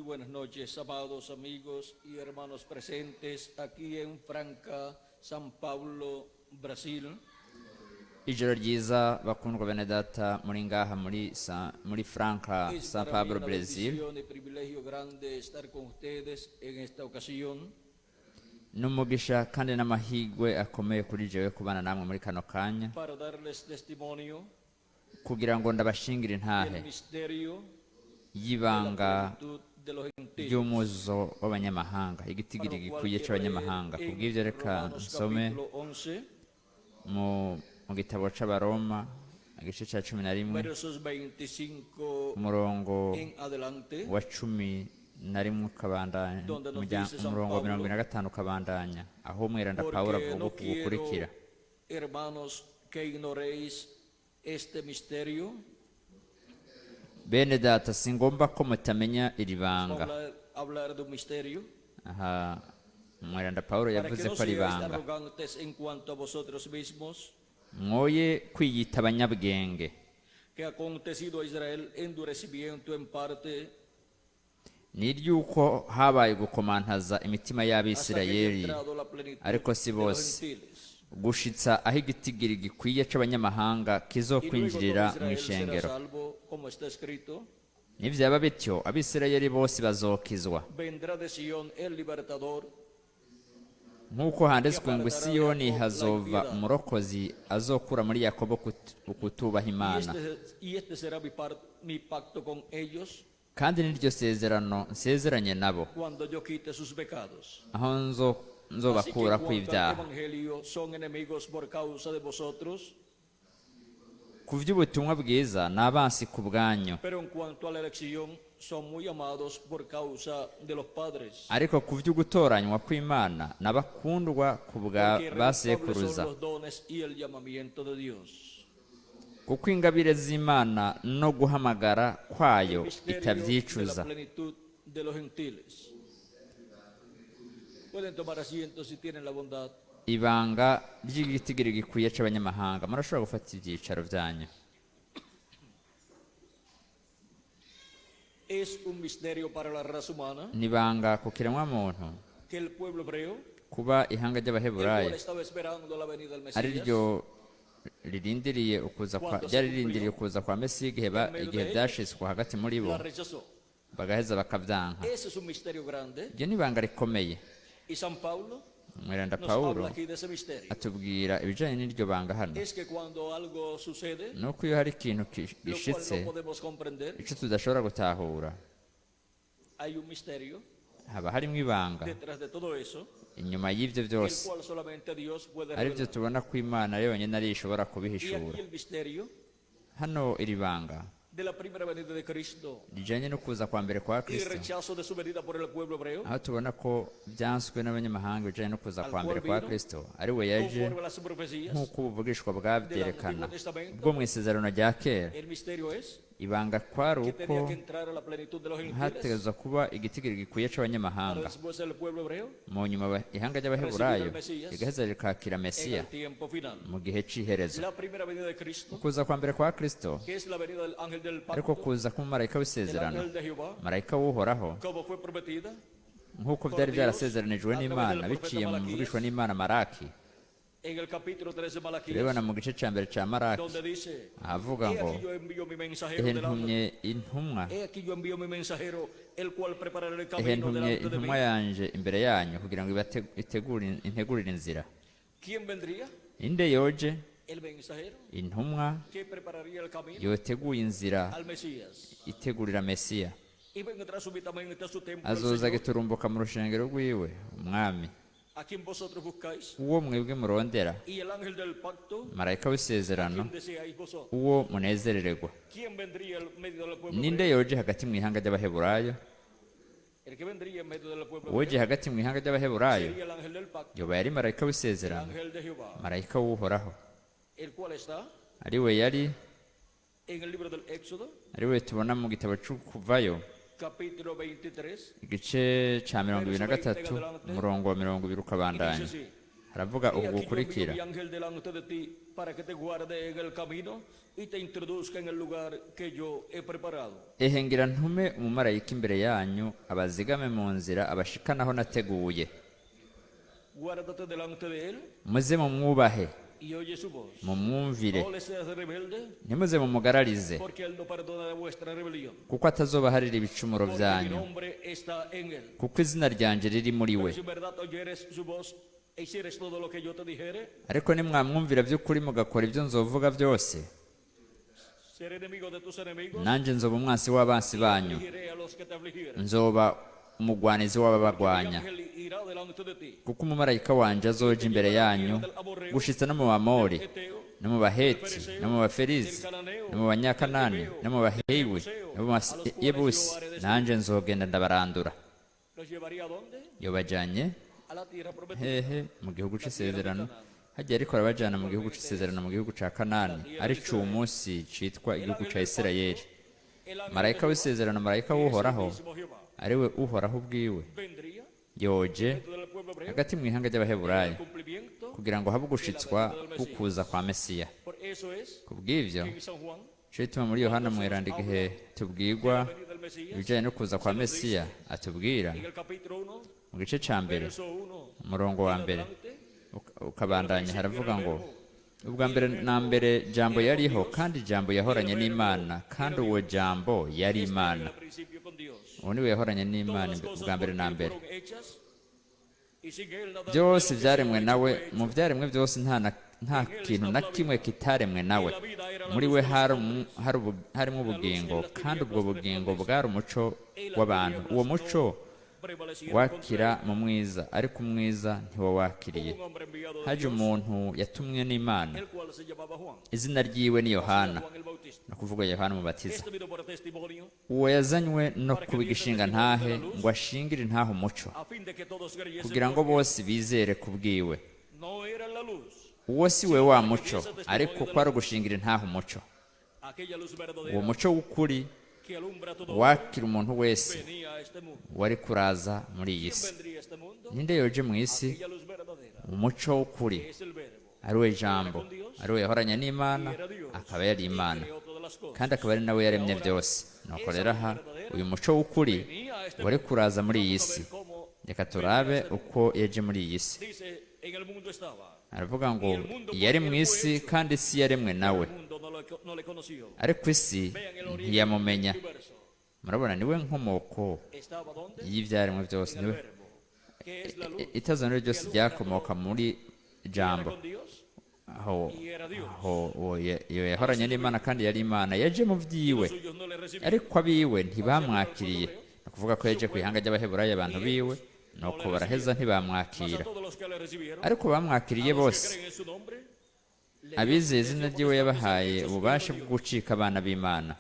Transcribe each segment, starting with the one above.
Buenas noches, amados amigos y hermanos presentes aquí en Franca, San Paulo, Brasil. Ijoro ryiza bakundwa bene data muri ngaha muri Franca, Es San para mí Pablo, una Brazil. bendición y privilegio grande estar con ustedes en esta ocasión. N'umugisha kandi n'amahirwe akomeye kuri jewe kubana namwe muri kano kanya para darles testimonio kugira ngo ndabashingire intahe del misterio de la y'ibanga plenitud de los gentiles. Ry'umuzo w'abanyamahanga, igitigiri Para lo cual gikwiye quiero c'abanyamahanga. leer Kubw'ivyo en reka Romanos nsome capítulo 11, mu gitabo c'Abaroma igice ca 11, versos 25 umurongo en adelante, wa 11 ukabandanya, donde nos dice San umurongo wa Pablo, 25 ukabandanya, aho umweranda Pawulo porque avuga no uku gukurikira: quiero, hermanos, que ignoréis este misterio. Bene data, singomba ko mutamenya iri banga. Hablar de un misterio, Aha umweranda Pawulo para que yavuze no ko ari seáis ibanga, arrogantes en cuanto a vosotros mismos, mwoye kwiyita abanyabwenge, que ha acontecido a Israel endurecimiento en parte ni iry'uko habaye gukomantaza imitima hasta que haya y'Abisirayeli, entrado la plenitud ariko si de los bose, gentiles. Gushitsa aho igitigiri gikwiye c'abanyamahanga Y luego todo kizokwinjirira mu Israel será ishengero. Salvo, como está escrito: Nivyaba bityo, Abisirayeli bose bazokizwa, vendrá de Sion el libertador, nk'uko handitswe ngo i Siyoni hazova umurokozi azokura muri Yakobo ukutubaha y Imana. este será mi pacto con ellos Kandi niryo sezerano nsezeranye nabo cuando yo quite sus pecados. Aho Así que en nzobakura cuanto al kw'ibyaha. Evangelio son enemigos por causa de vosotros, Ku by'ubutumwa bwiza ni abansi ku bwanyu, pero en cuanto a la elección son muy amados por causa de los padres. Ariko ku by'ugutoranywa kw'Imana n'abakundwa ku bwa Porque irrevocables ba son sekuruza, los dones y el llamamiento de Dios. Kuko ingabire z'Imana no guhamagara kwayo El misterio de itabyicuza. La plenitud de los gentiles. Pueden tomar asiento si tienen la bondad. Ibanga ry'igitigiri gikwiye c'abanyamahanga. Murashobora gufata ibyicaro byanyu. Es un misterio para la raza humana Ni ibanga ku kiremwamuntu que el pueblo hebreo, kuba ihanga el ry'Abaheburayo cual estaba esperando la venida del ari Mesías, ryo ririndiriye ukuza kwa ryari ririndiriye ukuza kwa Mesiya, igihe byashitswe hagati muri bo la rechazó. Bagaheza bakabyanka. Ese es un misterio grande. Iryo ni ibanga rikomeye. Y San Pablo Umweranda nos Pawulo habla aquí de ese misterio. Atubwira ibijyanye n'iryo banga hano. Es que cuando algo sucede, Ni uko iyo hari ikintu lo cual gishitse no podemos comprender, icyo tudashobora gutahura, hay un misterio haba harimo ibanga detrás de todo eso, inyuma y'ibyo el byose, cual solamente Dios puede ari byo revelar. Tubona ko Imana ari yonyine ariyo ishobora Y aquí kubihishura. El misterio Hano iri banga de la primera venida de Cristo rijanye no kuza kwa mbere kwa y Kristo, rechazo de su venida por el pueblo hebreo, aho tubona ko byanswe n'abanyamahanga bijanye no kuza kwa mbere kwa Kristo ari we yaje conforme a las profecías nk'uko ubuvugishwa bwabyerekana bwo mu Isezerano rya Kera. El misterio es Ibanga kwari que uko tenía que entrar a la plenitud de los gentiles hategerezwa kuba igitigiri gikwiye para c'abanyamahanga, después el pueblo hebreo mu nyuma ihanga ry'Abaheburayo rigaheza rikakira en Mesiya el tiempo final. mu gihe c'iherezo. La primera venida de Cristo, Ukuza kwa mbere kwa Kristo, que es la venida del ángel del ariko pacto, kuza k'umumarayika el w'isezerano, ángel de Jehová, marayika w'Uhoraho, como fue prometida nk'uko byari byarasezeranijwe n'Imana biciye mu mvugishwa n'Imana Maraki. En el capítulo 3 de Malaquías, Turabibona mu gice cya mbere cya Maraki, donde dice: ahavuga He ngo: aquí yo envío mi mensajero Ehe delante, ntumye intumwa, he aquí yo envío mi mensajero, el cual preparará el ehe camino ntumye delante de intumwa mí. yanje imbere yanyu kugira ngo integurire inzira. ¿Quién vendría? Inde yoje? El mensajero Intumwa que prepararía el camino yoteguye inzira al Mesías. itegurira Mesiya. Y vendrá súbitamente a su templo el Azoza Señor, giturumbuka mu rushengero rwiwe Umwami, a quien vosotros buscáis, uwo mwebwe murondera, y el ángel del pacto, marayika w'isezerano, quien deseáis vosotros. Uwo munezerererwa. ¿Quién vendría en medio del pueblo Ninde hebreo? yoje hagati mu ihanga ry'Abaheburayo? El que vendría en medio del pueblo Uwoje hebreo hagati mu ihanga ry'Abaheburayo sería el ángel del pacto, yoba yari marayika el w'isezerano, ángel de Jehová, marayika w'Uhoraho, el cual está ari we yari en el libro del Éxodo, ari we tubona mu gitabo c'Ukuvayo, capítulo 23, igice ca 23, umurongo wa 20 y ukabandanya. Dice así: Haravuga He uku aquí yo envío gukurikira: mi ángel delante de ti para que te guarde en el camino y te introduzca en el lugar que yo he preparado. Ehe, ngira ntume umumarayika imbere yanyu, abazigame mu nzira, abashikane aho nateguye. Guárdate delante de él Muze mumwubahe, y oye su voz. mumwumvire, No le seas rebelde, ntimuze mumugararize, porque él no perdona vuestra rebelión. kuko atazobaharira ibicumuro Porque mi byanyu, nombre está en él. kuko izina ryanje riri muri we. Pero si en verdad oyeres su voz e hicieres todo lo que yo te dijere, Ariko nimwamwumvira by'ukuri, mugakora ibyo nzovuga byose, seré enemigo de tus enemigos nanjye nzoba umwansi w'abansi y banyu, afligiré a los que te afligieren. nzoba umugwanizi Mi w'ababagwanya, ángel irá delante de ti. kuko umumarayika wanje azoja imbere yanyu gushitsa no mu Bamori, Eteo, no mu Baheti, no mu Baferizi, no mu Banyakanani, no mu Bahewi, no mu Bayebusi, nanjye nzogenda ndabarandura. ¿Los llevaría a dónde? Yobajanye A la tierra prometida. hehe? Mu gihugu c'isezerano. Hagiye ariko arabajana mu gihugu c'isezerano, mu gihugu ca Kanani, arico uwo munsi citwa igihugu ca Isirayeli. El ángel Marayika de Jehová, w'isezerano, marayika que es el w'Uhoraho, mismo Jehová, ariwe Uhoraho ubwiwe, vendría yoje dentro del pueblo hebreo hagati mu ihanga ry'Abaheburayo el cumplimiento. kugira ngo habe ugushitswa k'ukuza kwa Mesiya. Por eso es Kubw'ivyo, que en San Juan, ico gituma muri Yohana Mweranda, igihe tubwirwa la venida del Mesías, ibijanye no kuza kwa Mesiya, atubwira en el capítulo 1, mu gice ca mbere, verso 1, umurongo wa en mbere adelante, ukabandanya, haravuga ngo: "Ubwa mbere na mbere Jambo yariho, kandi Jambo yahoranye n'Imana, kandi uwo Jambo yari este era en Imana." el principio con Dios. Uwo niwe yahoranye n'Imana Todas las cosas ubwa mbere por na él mbere. fueron hechas, y sin él nada de Byose lo que byaremwe se nawe, ha hecho mu fue hecho. byaremwe byose nta kintu na kimwe kitaremwe nawe. Muri we harimo ubugingo, kandi ubwo bugingo bwari umuco Y las w'abantu. tinieblas Uwo muco no prevalecieron wakira contra mu mwiza, ariko umwiza ntiwawakiriye. él. Hubo un hombre enviado de Haje Dios, umuntu yatumwe n'Imana, el cual se llamaba Juan, izina ryiwe ni Yohana, Juan el Bautista. ni ukuvuga Yohana Umubatiza. Este vino por testimonio, Uwo yazanywe no kuba igishinga ntahe, ngo ashingire intahe umuco, a fin de que todos creyesen kugira ngo por él. bose bizere ku bwiwe. No era la luz, Uwo si we wa muco, ariko ko ari ugushingira intahe umuco. aquella luz Uwo verdadera muco w'ukuri que alumbra a todo wakira umuntu wese venía a este mundo. wari kuraza muri iyi ¿Quién si. vendría a este mundo? Ninde yoje mu isi? Aquella luz verdadera, Umuco w'ukuri, que es el verbo, ari we Jambo, ari we yahoranye n'Imana, y era Dios, akaba yari y Imana, creó todas las cosas. kandi akaba ari nawe yaremye byose. Nuko rero aha uyu muco w'ukuri Venía a este wari mundo. kuraza muri iyi Vamos a si. ver cómo Reka turabe uko yaje muri iyi si. dice, en el mundo estaba. Aravuga ngo yari mu isi, kandi isi yaremwe nawe, El mundo no le conoció. ariko isi Vean el origen ntiyamumenya. del universo. Murabona, niwe nkomoko ¿Estaba dónde? y'ibyaremwe byose. En el Niwe verbo, que es la luz. Itazaniro ryose ryakomoka muri Era Jambo. con Dios Aho y era Dios. aho uwo iyo yahoranye n'Imana kandi yari Imana, yaje mu byiwe, Los suyos no le recibieron. ariko abiwe ntibamwakiriye. Ni ukuvuga ko yaje ku ihanga ry'Abaheburayo, abantu biwe, nuko baraheza Mas a ntibamwakira. todos los que le recibieron, Ariko a bamwakiriye los que bose, creen en su nombre, le dio abizeye izina dio ryiwe, potestad de ser yabahaye hechos ububasha hijos de bwo Dios, gucika abana b'Imana,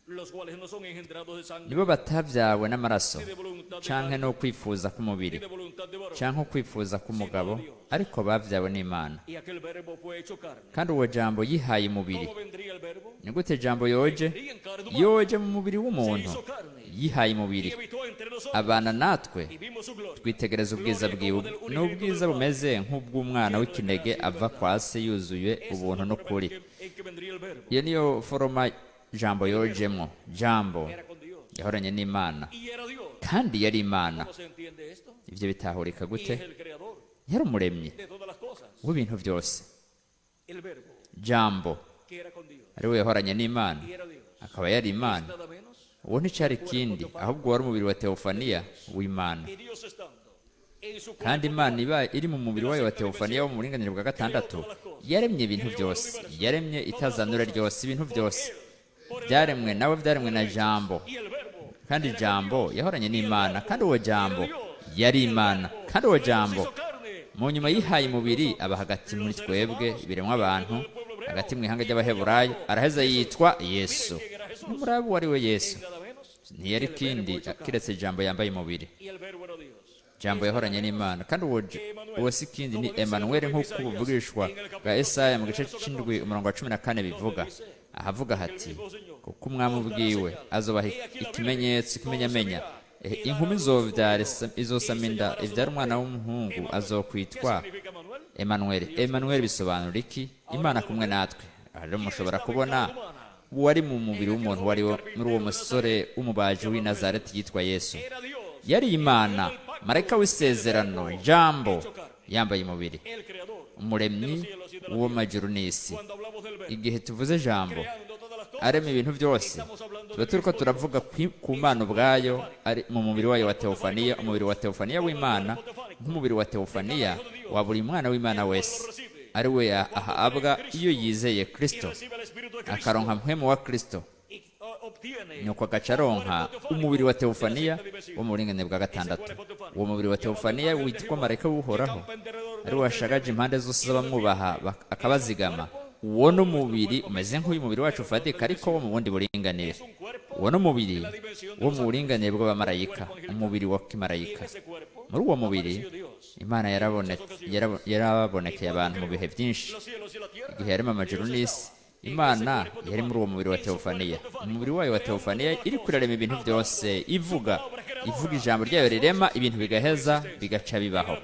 los cuales no son engendrados de sangre, nibo batabyawe n'amaraso, ni de voluntad de canke carne, no kwifuza k'umubiri, ni de voluntad de varón. canke ukwifuza k'umugabo, ariko babyawe n'Imana. Y aquel verbo fue hecho carne. Kandi uwo Jambo yihaye umubiri. ¿Cómo vendría el verbo? Ni gute Jambo yoje? Vendría en carne humana. Yoje mu mubiri Se w'umuntu, hizo carne yihaye y umubiri, habitó entre nosotros. abana natwe, Y vimos su gloria. twitegereza ubwiza Gloria bwiwe, como del unigénito n'ubwiza del Padre, bumeze nk'ubw'umwana lleno de w'ikinege gracia y ava verdad. kwa se, yuzuye Esa es ubuntu la forma en n'ukuri. que vendría el verbo. Iyo niyo foroma Jambo yojemwo. Jambo Era con Dios yahoranye n'Imana, y era Dios. kandi yari Imana. ¿Cómo se entiende esto? Ibyo bitahurika Y gute? es el creador Yari umuremyi de todas las cosas. w'ibintu byose. El verbo Jambo que era con Dios ari we yahoranye n'Imana, y era Dios. akaba yari Imana, Nada menos. uwo nticyari ikindi ahubwo wari umubiri wa teofaniya w'Imana. Y Dios estando en su Kandi cuerpo Imana iba iri mu mubiri wayo wa teofaniya wo mu buringanire bwa gatandatu, yaremye ibintu byose, yaremye itazanura ryose. Ibintu byose byaremwe nawe, byaremwe na Jambo, y el verbo kandi Jambo yahoranye n'Imana, kandi uwo Jambo yari Imana. Kandi uwo Jambo se hizo carne mu nyuma yihaye umubiri, aba hagati muri twebwe ibiremwa abantu, hagati mu ihanga ry'Abaheburayo, araheza yitwa Yesu. Nimuraba uwo ari we Yesu, nada menos ntiyari kindi kiretse Ijambo yambaye umubiri. y el verbo era Dios. Jambo yahoranye n'Imana, kandi uwo si kindi ni Emanuweli, nk'uko ubuvugishwa bwa Esaya mu gice c'indwi umurongo wa 14 bivuga, ahavuga hati: "Kuko umwami ubwiwe azobaha ikimenyetso, ikimenyamenya: Inkumi izovyara izosama inda, ivyara umwana w'umuhungu, azokwitwa Emanuel. Emanuel bisobanura iki? Imana kumwe natwe. Aha rero mushobora kubona uwari mu mubiri w'umuntu wari muri uwo musore w'umubaji w'i Nazareti yitwa Yesu. Yari Imana, marayika w'isezerano, Jambo yambaye umubiri, umuremyi w'amajuru n'isi. Igihe tuvuze Jambo arema ibintu byose, tuba turiko turavuga ku Mana ubwayo ari mu mubiri wayo wa teofaniya, umubiri wa teofaniya w'Imana, nk'umubiri wa teofaniya wa buri mwana w'Imana wese, ari we ahabwa iyo yizeye Kristo, akaronka mpwemu wa Kristo, nuko agaca aronka umubiri wa teofaniya wo mu buringanire bwa gatandatu. Uwo mubiri wa teofaniya witwa marayika w'Uhoraho, ari we washagaje impande zose z'abamwubaha akabazigama. Uwo ni umubiri umeze nk'uyu mubiri wacu ufatika, ariko wo mu bundi buringanire. Uwo ni umubiri wo mu buringanire bw'abamarayika, umubiri wa kimarayika. Muri uwo mubiri Imana yarabonekeye abantu mu bihe byinshi. Igihe yarema amajuru n'isi, Imana yari muri uwo mubiri wa teofaniya, umubiri wayo wa teofaniya, iri kurarema ibintu byose, ivuga ijambo ryayo rirema ibintu, bigaheza bigaca bibaho.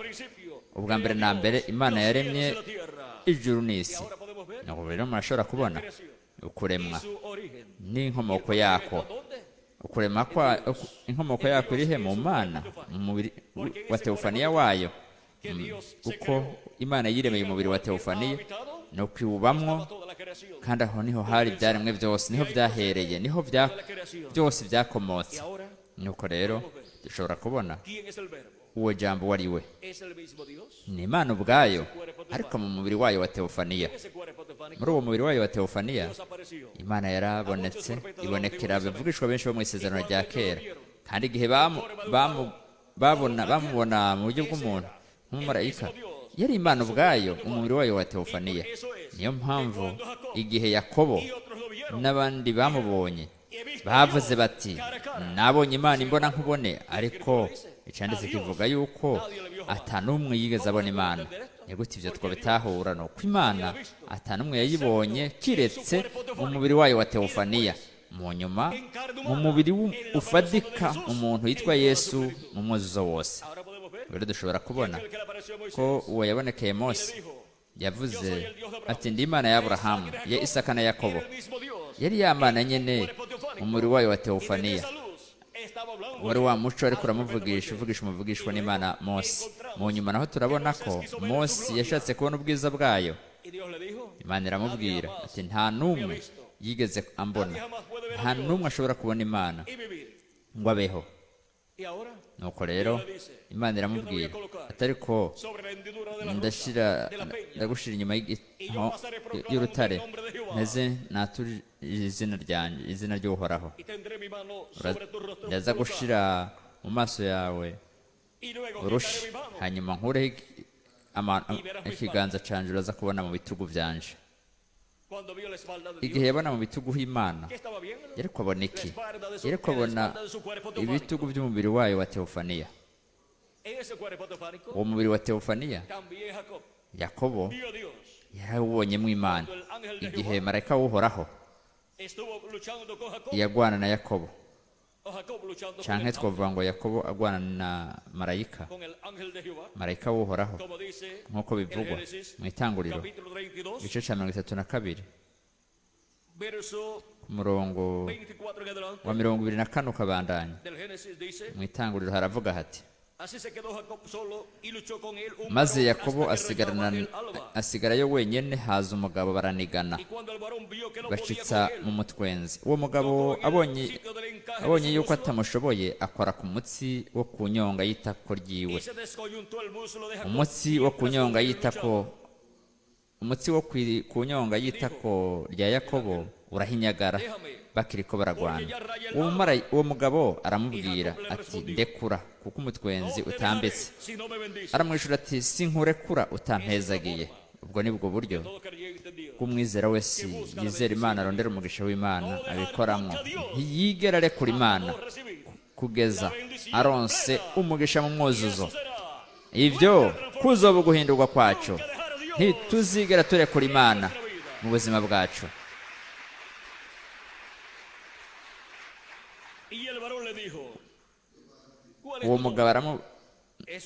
Ubwa mbere na mbere Imana yaremye ijuru n'isi. Nuko rero murashobora kubona ukuremwa n'inkomoko yako. Ukurema kwa inkomoko yako irihe? Mu Mana, mu mubiri wa teofaniya wayo. Uko Imana yiremeye umubiri wa teofaniya ni ukwiwubamwo, kandi aho niho hari ibyaremwe byose, niho byahereye, niho byose byakomotse. Nuko rero dushobora kubona uwo Jambo uwo ari we. Ni Imana ubwayo, ariko mu mubiri wayo wa teofaniya. Muri uwo mubiri wayo wa teofaniya Imana yarabonetse, ibonekera abavugishwa benshi bo mu isezerano rya kera. Kandi igihe bamubona mu buryo bw'umuntu nk'umumarayika, yari Imana ubwayo mu mubiri wayo wa teofaniya. Niyo mpamvu igihe Yakobo n'abandi bamubonye bavuze bati: "Nabonye Imana imbona nkubone." Ariko icanditse kivuga yuko atanumwe yigeze abona Imana. Ni gute ivyo twabitahura? Ni uko Imana atanumwe yayibonye kiretse mu mubiri wayo wa teofaniya, mu nyuma mu mubiri ufadika, umuntu yitwa Yesu mu mwuzuzo wose. Rero dushobora kubona ko uwo yabonekeye Mose yavuze ati: "Ndi Imana ya Aburahamu, ya Isaka na Yakobo." Yari ya Mana nyene mu mubiri wayo wa teofaniya. Wari wa muco ariko uramuvugisha, uvugisha umuvugishwa n'Imana Mose. Mu nyuma naho turabona ko Mose yashatse kubona ubwiza bwayo. Imana iramubwira ati: "Nta n'umwe yigeze ambona, nta n'umwe ashobora kubona Imana ngo abeho." Nuko rero Imana iramubwira ati: "Ariko ndagushira inyuma y'urutare, nteze nature izina ryanjye, izina ry'Uhoraho. Ndaza gushira mu maso yawe urushi, hanyuma nkureho ikiganza canje, uraza kubona mu bitugu vyanje." Igihe yabona mu bitugu h'Imana, yariko abona iki? Yariko abona ibitugu by'umubiri wayo wa teofaniya. Uwo mubiri wa teofaniya Yakobo yarawubonyemo Imana igihe marayika w'Uhoraho yagwana na Yakobo, canke twavuga ngo Yakobo agwana na marayika, marayika w'Uhoraho, nk'uko bivugwa mu Itanguriro igice ca 32, ku murongo wa 24 ukabandanya. Mu Itanguriro haravuga hati: "Maze Yakobo asigarayo wenyine, haza umugabo baranigana, bacitsa mu mutwenzi. Uwo mugabo abonye yuko atamushoboye, akora ku mutsi wo ku nyonga y'itako ryiwe." Umutsi wo ku nyonga y'itako, umutsi wo ku nyonga y'itako rya Yakobo urahinyagara bakiriko baragwana. Uwo mugabo aramubwira ati: "Ndekura, kuko umutwenzi utambitse." Aramwishura ati: "Sinkurekura utampezagiye." Ubwo ni bwo buryo bw'umwizera wese yizera Imana, arondera umugisha w'Imana, abikoramwo. Ntiyigera arekura Imana kugeza aronse umugisha mu mwuzuzo. Ibyo kuzoba uguhindurwa kwacu. Ntituzigera turekura Imana mu buzima bwacu. Y el varón le dijo: ¿Cuál es Uwo tu mugabo nombre? aramu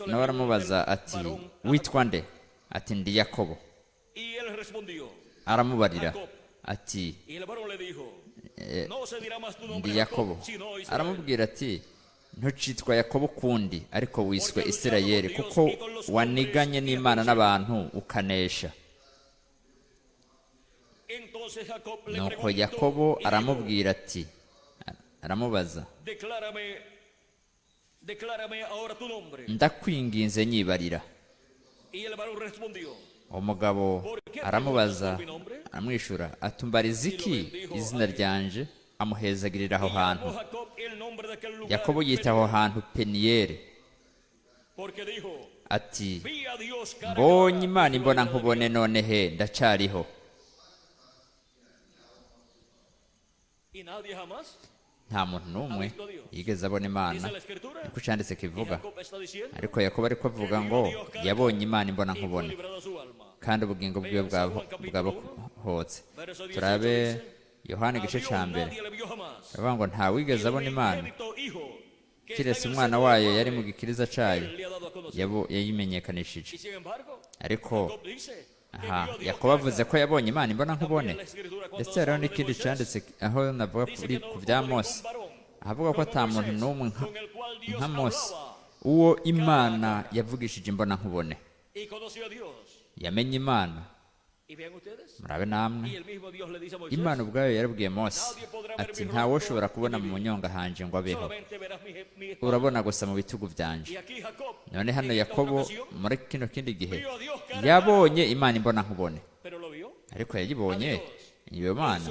nawe aramubaza ati witwa nde? Ati ndi Yakobo. Y él respondió, Aramubarira ati y el varón le dijo, no se dirá más tu nombre ndi Yakobo. Jacob, sino Israel. Aramubwira ati ntucitwa Yakobo ukundi, ariko wiswe Isirayeli, kuko waniganye n'Imana n'abantu ukanesha. Entonces Jacob le Nuko preguntó Yakobo y dijo, aramubwira ati aramubaza declárame, declárame ahora tu nombre. Ndakwinginze nyibarira. Y el varón respondió, Umugabo aramubaza aramwishura atumbariza iki izina ryanje? Amuhezagirira aho y hantu. llamó Jacob el nombre de aquel lugar Yakobo yita aho Peniel, hantu Peniyeli, porque dijo, ati vi a Dios cara a mbonye cara, Imana y imbona fue librado de nkubone, mí. none he ndacariho. Y nadie jamás, Nta muntu n'umwe yigeze abona Imana, dice la escritura, niko cyanditse y kivuga. Jacob está diciendo Ariko Yakobo ariko avuga ngo yabonye Imana imbona y fue nkubone, librada su alma. kandi ubugingo bwiwe bwabohotse. Turabe Yohana A igice Dios cya mbere. nadie le vio jamás. Aravuga ngo ntawigeze El abona Imana unigénito Hijo que está kiretse en el umwana seno del wayo yari mu Padre, gikiriza cyayo él le ha dado a conocer. Yayimenyekanishije. Y sin embargo, Ariko Jacob dice que aha vio a Dios Yakobo cara a avuze cara. ko yabonye Imana imbona nkubone. También la escritura cuando Ndetse nos hariho habla de n'ikindi Moisés, cyanditse aho navuga dice kuri que no ku hubo bya ningún Mose, varón ahavuga ko como ata muntu Moisés, n'umwe con el cual Dios nka Mose hablaba uwo Imana yavugishije imbona nkubone. y conoció a Dios. Yamenye Imana. Y vean ustedes, Murabe namwe, y el mismo Dios le dice a Moisés, Imana ubwayo yarabwiye Mose ati ntawoshobora kubona mu munyonga hanje ngo abeho, solamente verás mi espalda. urabona gusa mu bitugu byanje. Y aquí Jacob, None hano en esta otra Yakobo ocasión, muri kino kindi gihe vio a Dios cara a cara, yabonye Imana imbona nkubone. pero lo vio Ariko yayibonye iyo Mana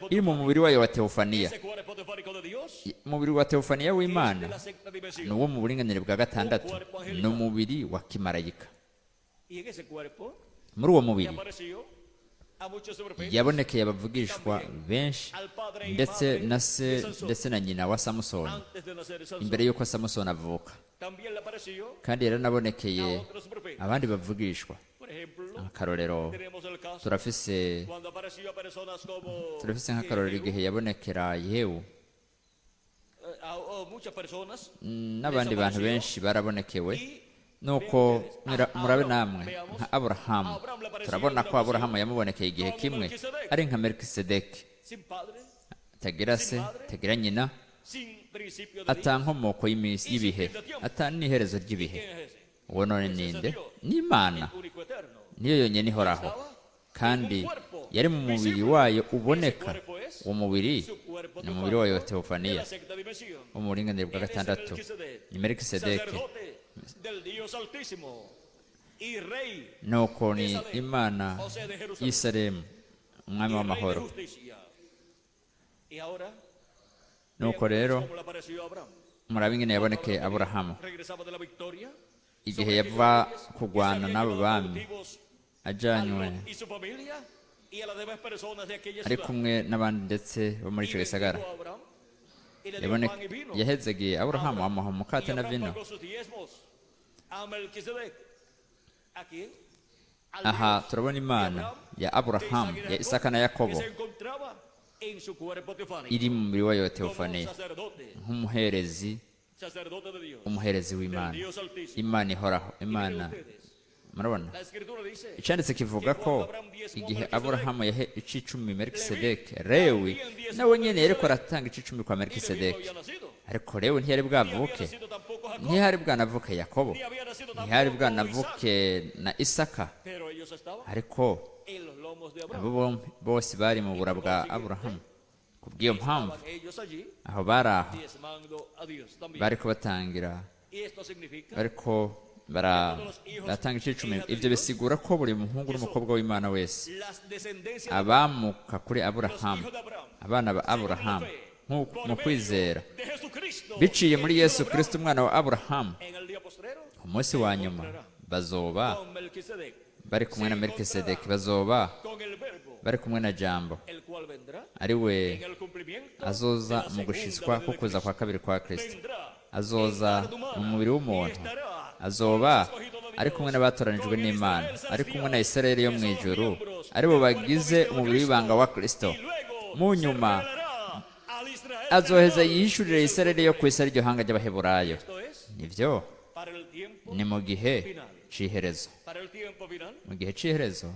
iri mu mubiri wayo wa teofaniya. ese cuerpo teofánico de Dios, Umubiri wa teofaniya que es de w'Imana la sexta ni dimensión. uwo mu buringanire bwa gatandatu, ni umubiri wa kimarayika. Y en ese cuerpo Muri uwo le mubiri apareció a muchos profetas, yabonekeye abavugishwa benshi, al padre y ndetse madre na de se Sansón, ndetse na nyina wa Samusoni antes de nacer Sansón. imbere y'uko Samusoni avuka. También le apareció Kandi yaranabonekeye a otros profetas. abandi bavugishwa. Por ejemplo, Akarorero tenemos el caso turafise cuando apareció a personas como turafise nk'akarorero Jehu, igihe yabonekera Yehu a muchas personas n'abandi bantu benshi barabonekewe. y Nuko murabe namwe nka Aburahamu, turabona ko Aburahamu yamubonekeye igihe kimwe ari nka Melikisedeki, sin padre, atagira se, atagira nyina, sin principio de ata días. nkomoko y'iminsi y'ibihe, ata n'iherezo ry'ibihe. ¿Quién es ese? Uwo none ninde? Ni Imana, El único eterno. niyo yonyine ihoraho, kandi yari mu mubiri wayo uboneka. Uwo mubiri Su cuerpo ni umubiri wayo wa teofánico de teofaniya la sexta dimensión. wo mu buringanire bwa Él es el gatandatu, Melquisedec, ni Melikisedeki. sacerdote del Dios Altísimo y rey Nuko de ni Salem, Imana o sea, de Jerusalén, y'Isalemu, umwami y rey de w'amahoro. justicia. Y ahora, Nuko vean rero cómo le apareció a Abraham. murabe ingene yabonekeye Cuando Abraham Aburahamu regresaba de la victoria igihe sobre aquellos yava reyes que se kurwana habían n'abo llevado bami cautivos a ajanywe Lot y su familia y a las demás personas de aquella ari ciudad. kumwe n'abandi ndetse bo muri Y ico gisagara. bendijo a Abraham y le dio pan y vino. Yahezegiye Aburahamu amuha Y umukate na Abraham vino. pagó sus diezmos a Melquisedec. ¿A quién? Al Aha Dios turabona de Imana Abraham, ya de Aburahamu, Isaac y de ya Jacob, Isaka na Yakobo que se encontraba en su cuerpo teofánico, iri mu mubiri wayo wa como teofaniya sacerdote, nk'umuherezi, sacerdote de Dios, umuherezi del w'Imana, Dios Altísimo. Imana ihoraho. Y miren Imana ustedes, murabona la escritura dice icanditse kivuga ko igihe Aburahamu yahe icicumi Melikisedeki, Lewi nawe nyene yariko aratanga icicumi kwa y Leví no Melikisedeki, había nacido, ariko Lewi ntiyari ni había bwavuke, nacido tampoco Jacob, ntihari bwanavuke Yakobo, ni había nacido ntihari tampoco Isaac, bwanavuke na Isaka, pero ellos estaban ariko en los lomos de abo Abraham. bombi bose bari mu bura bwa Aburahamu. Kubw'iyo mpamvu Estaban ellos allí aho bari aho diezmando a Dios también. bariko batangira, Y esto significa bariko baratanga icicumi. Ivyo bisigura ko buri muhungu n'umukobwa w'Imana wese las descendencias de abamuka kuri los Aburahamu, hijos de Abraham, abana ba según la Aburahamu fe, nk'uko por mu medio kwizera de Jesucristo, biciye el muri hijo de Yesu Abraham, Kristo umwana wa Aburahamu, en el día postrero, umunsi se wa nyuma encontrará bazoba con Melquisedec, bari kumwe se na Melikisedeki, encontrará bazoba con el verbo, bari kumwe na Jambo, el cual vendrá ari we en el cumplimiento de azoza la mu segunda gushitswa venida ko de kuza kwa Cristo. kabiri kwa Kristo, Vendrá azoza en carne humana mu mubiri y w'umuntu, estará con azoba los escogidos de ari kumwe Dios, n'abatoranijwe con el n'Imana, Israel ari kumwe na celestial, Isirayeli yo que mu son los ijuru, miembros aribo del cuerpo bagize místico de umubiri w'ibanga wa Cristo, Kristo. y luego Mu se nyuma revelará al Israel Azoheza yihishurire Isirayeli yo ku isi, ariryo hanga ry'Abaheburayo. Nibyo, ni mu gihe c'iherezo. Mu gihe c'iherezo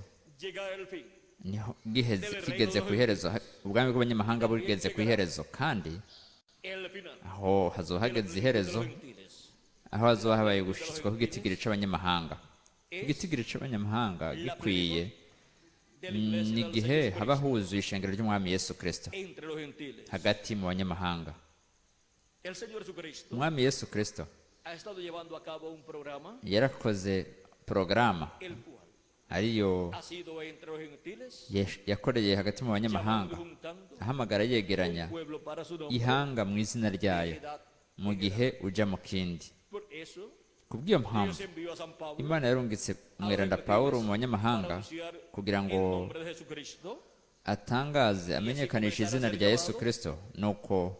niho giheze, kigeze ku iherezo, ubwami bw'abanyamahanga bugeze ku iherezo, kandi aho hazoba hageze iherezo, aho hazoba habaye gushitswa kw'igitigiri c'abanyamahanga. Igitigiri c'abanyamahanga gikwiye ni igihe haba huzuye ishengero ry'Umwami Yesu Kristo hagati mu banyamahanga. Umwami Yesu Kristo yarakoze porogaramu ariyo yakoreye hagati mu banyamahanga, ahamagara yegeranya ihanga mu izina ryayo mu gihe uja mu kindi. Kubw'iyo mpamvu Imana yarungitse umweranda Pawulo mu banyamahanga kugira ngo atangaze, amenyekanishe izina rya Yesu Kristo. Nuko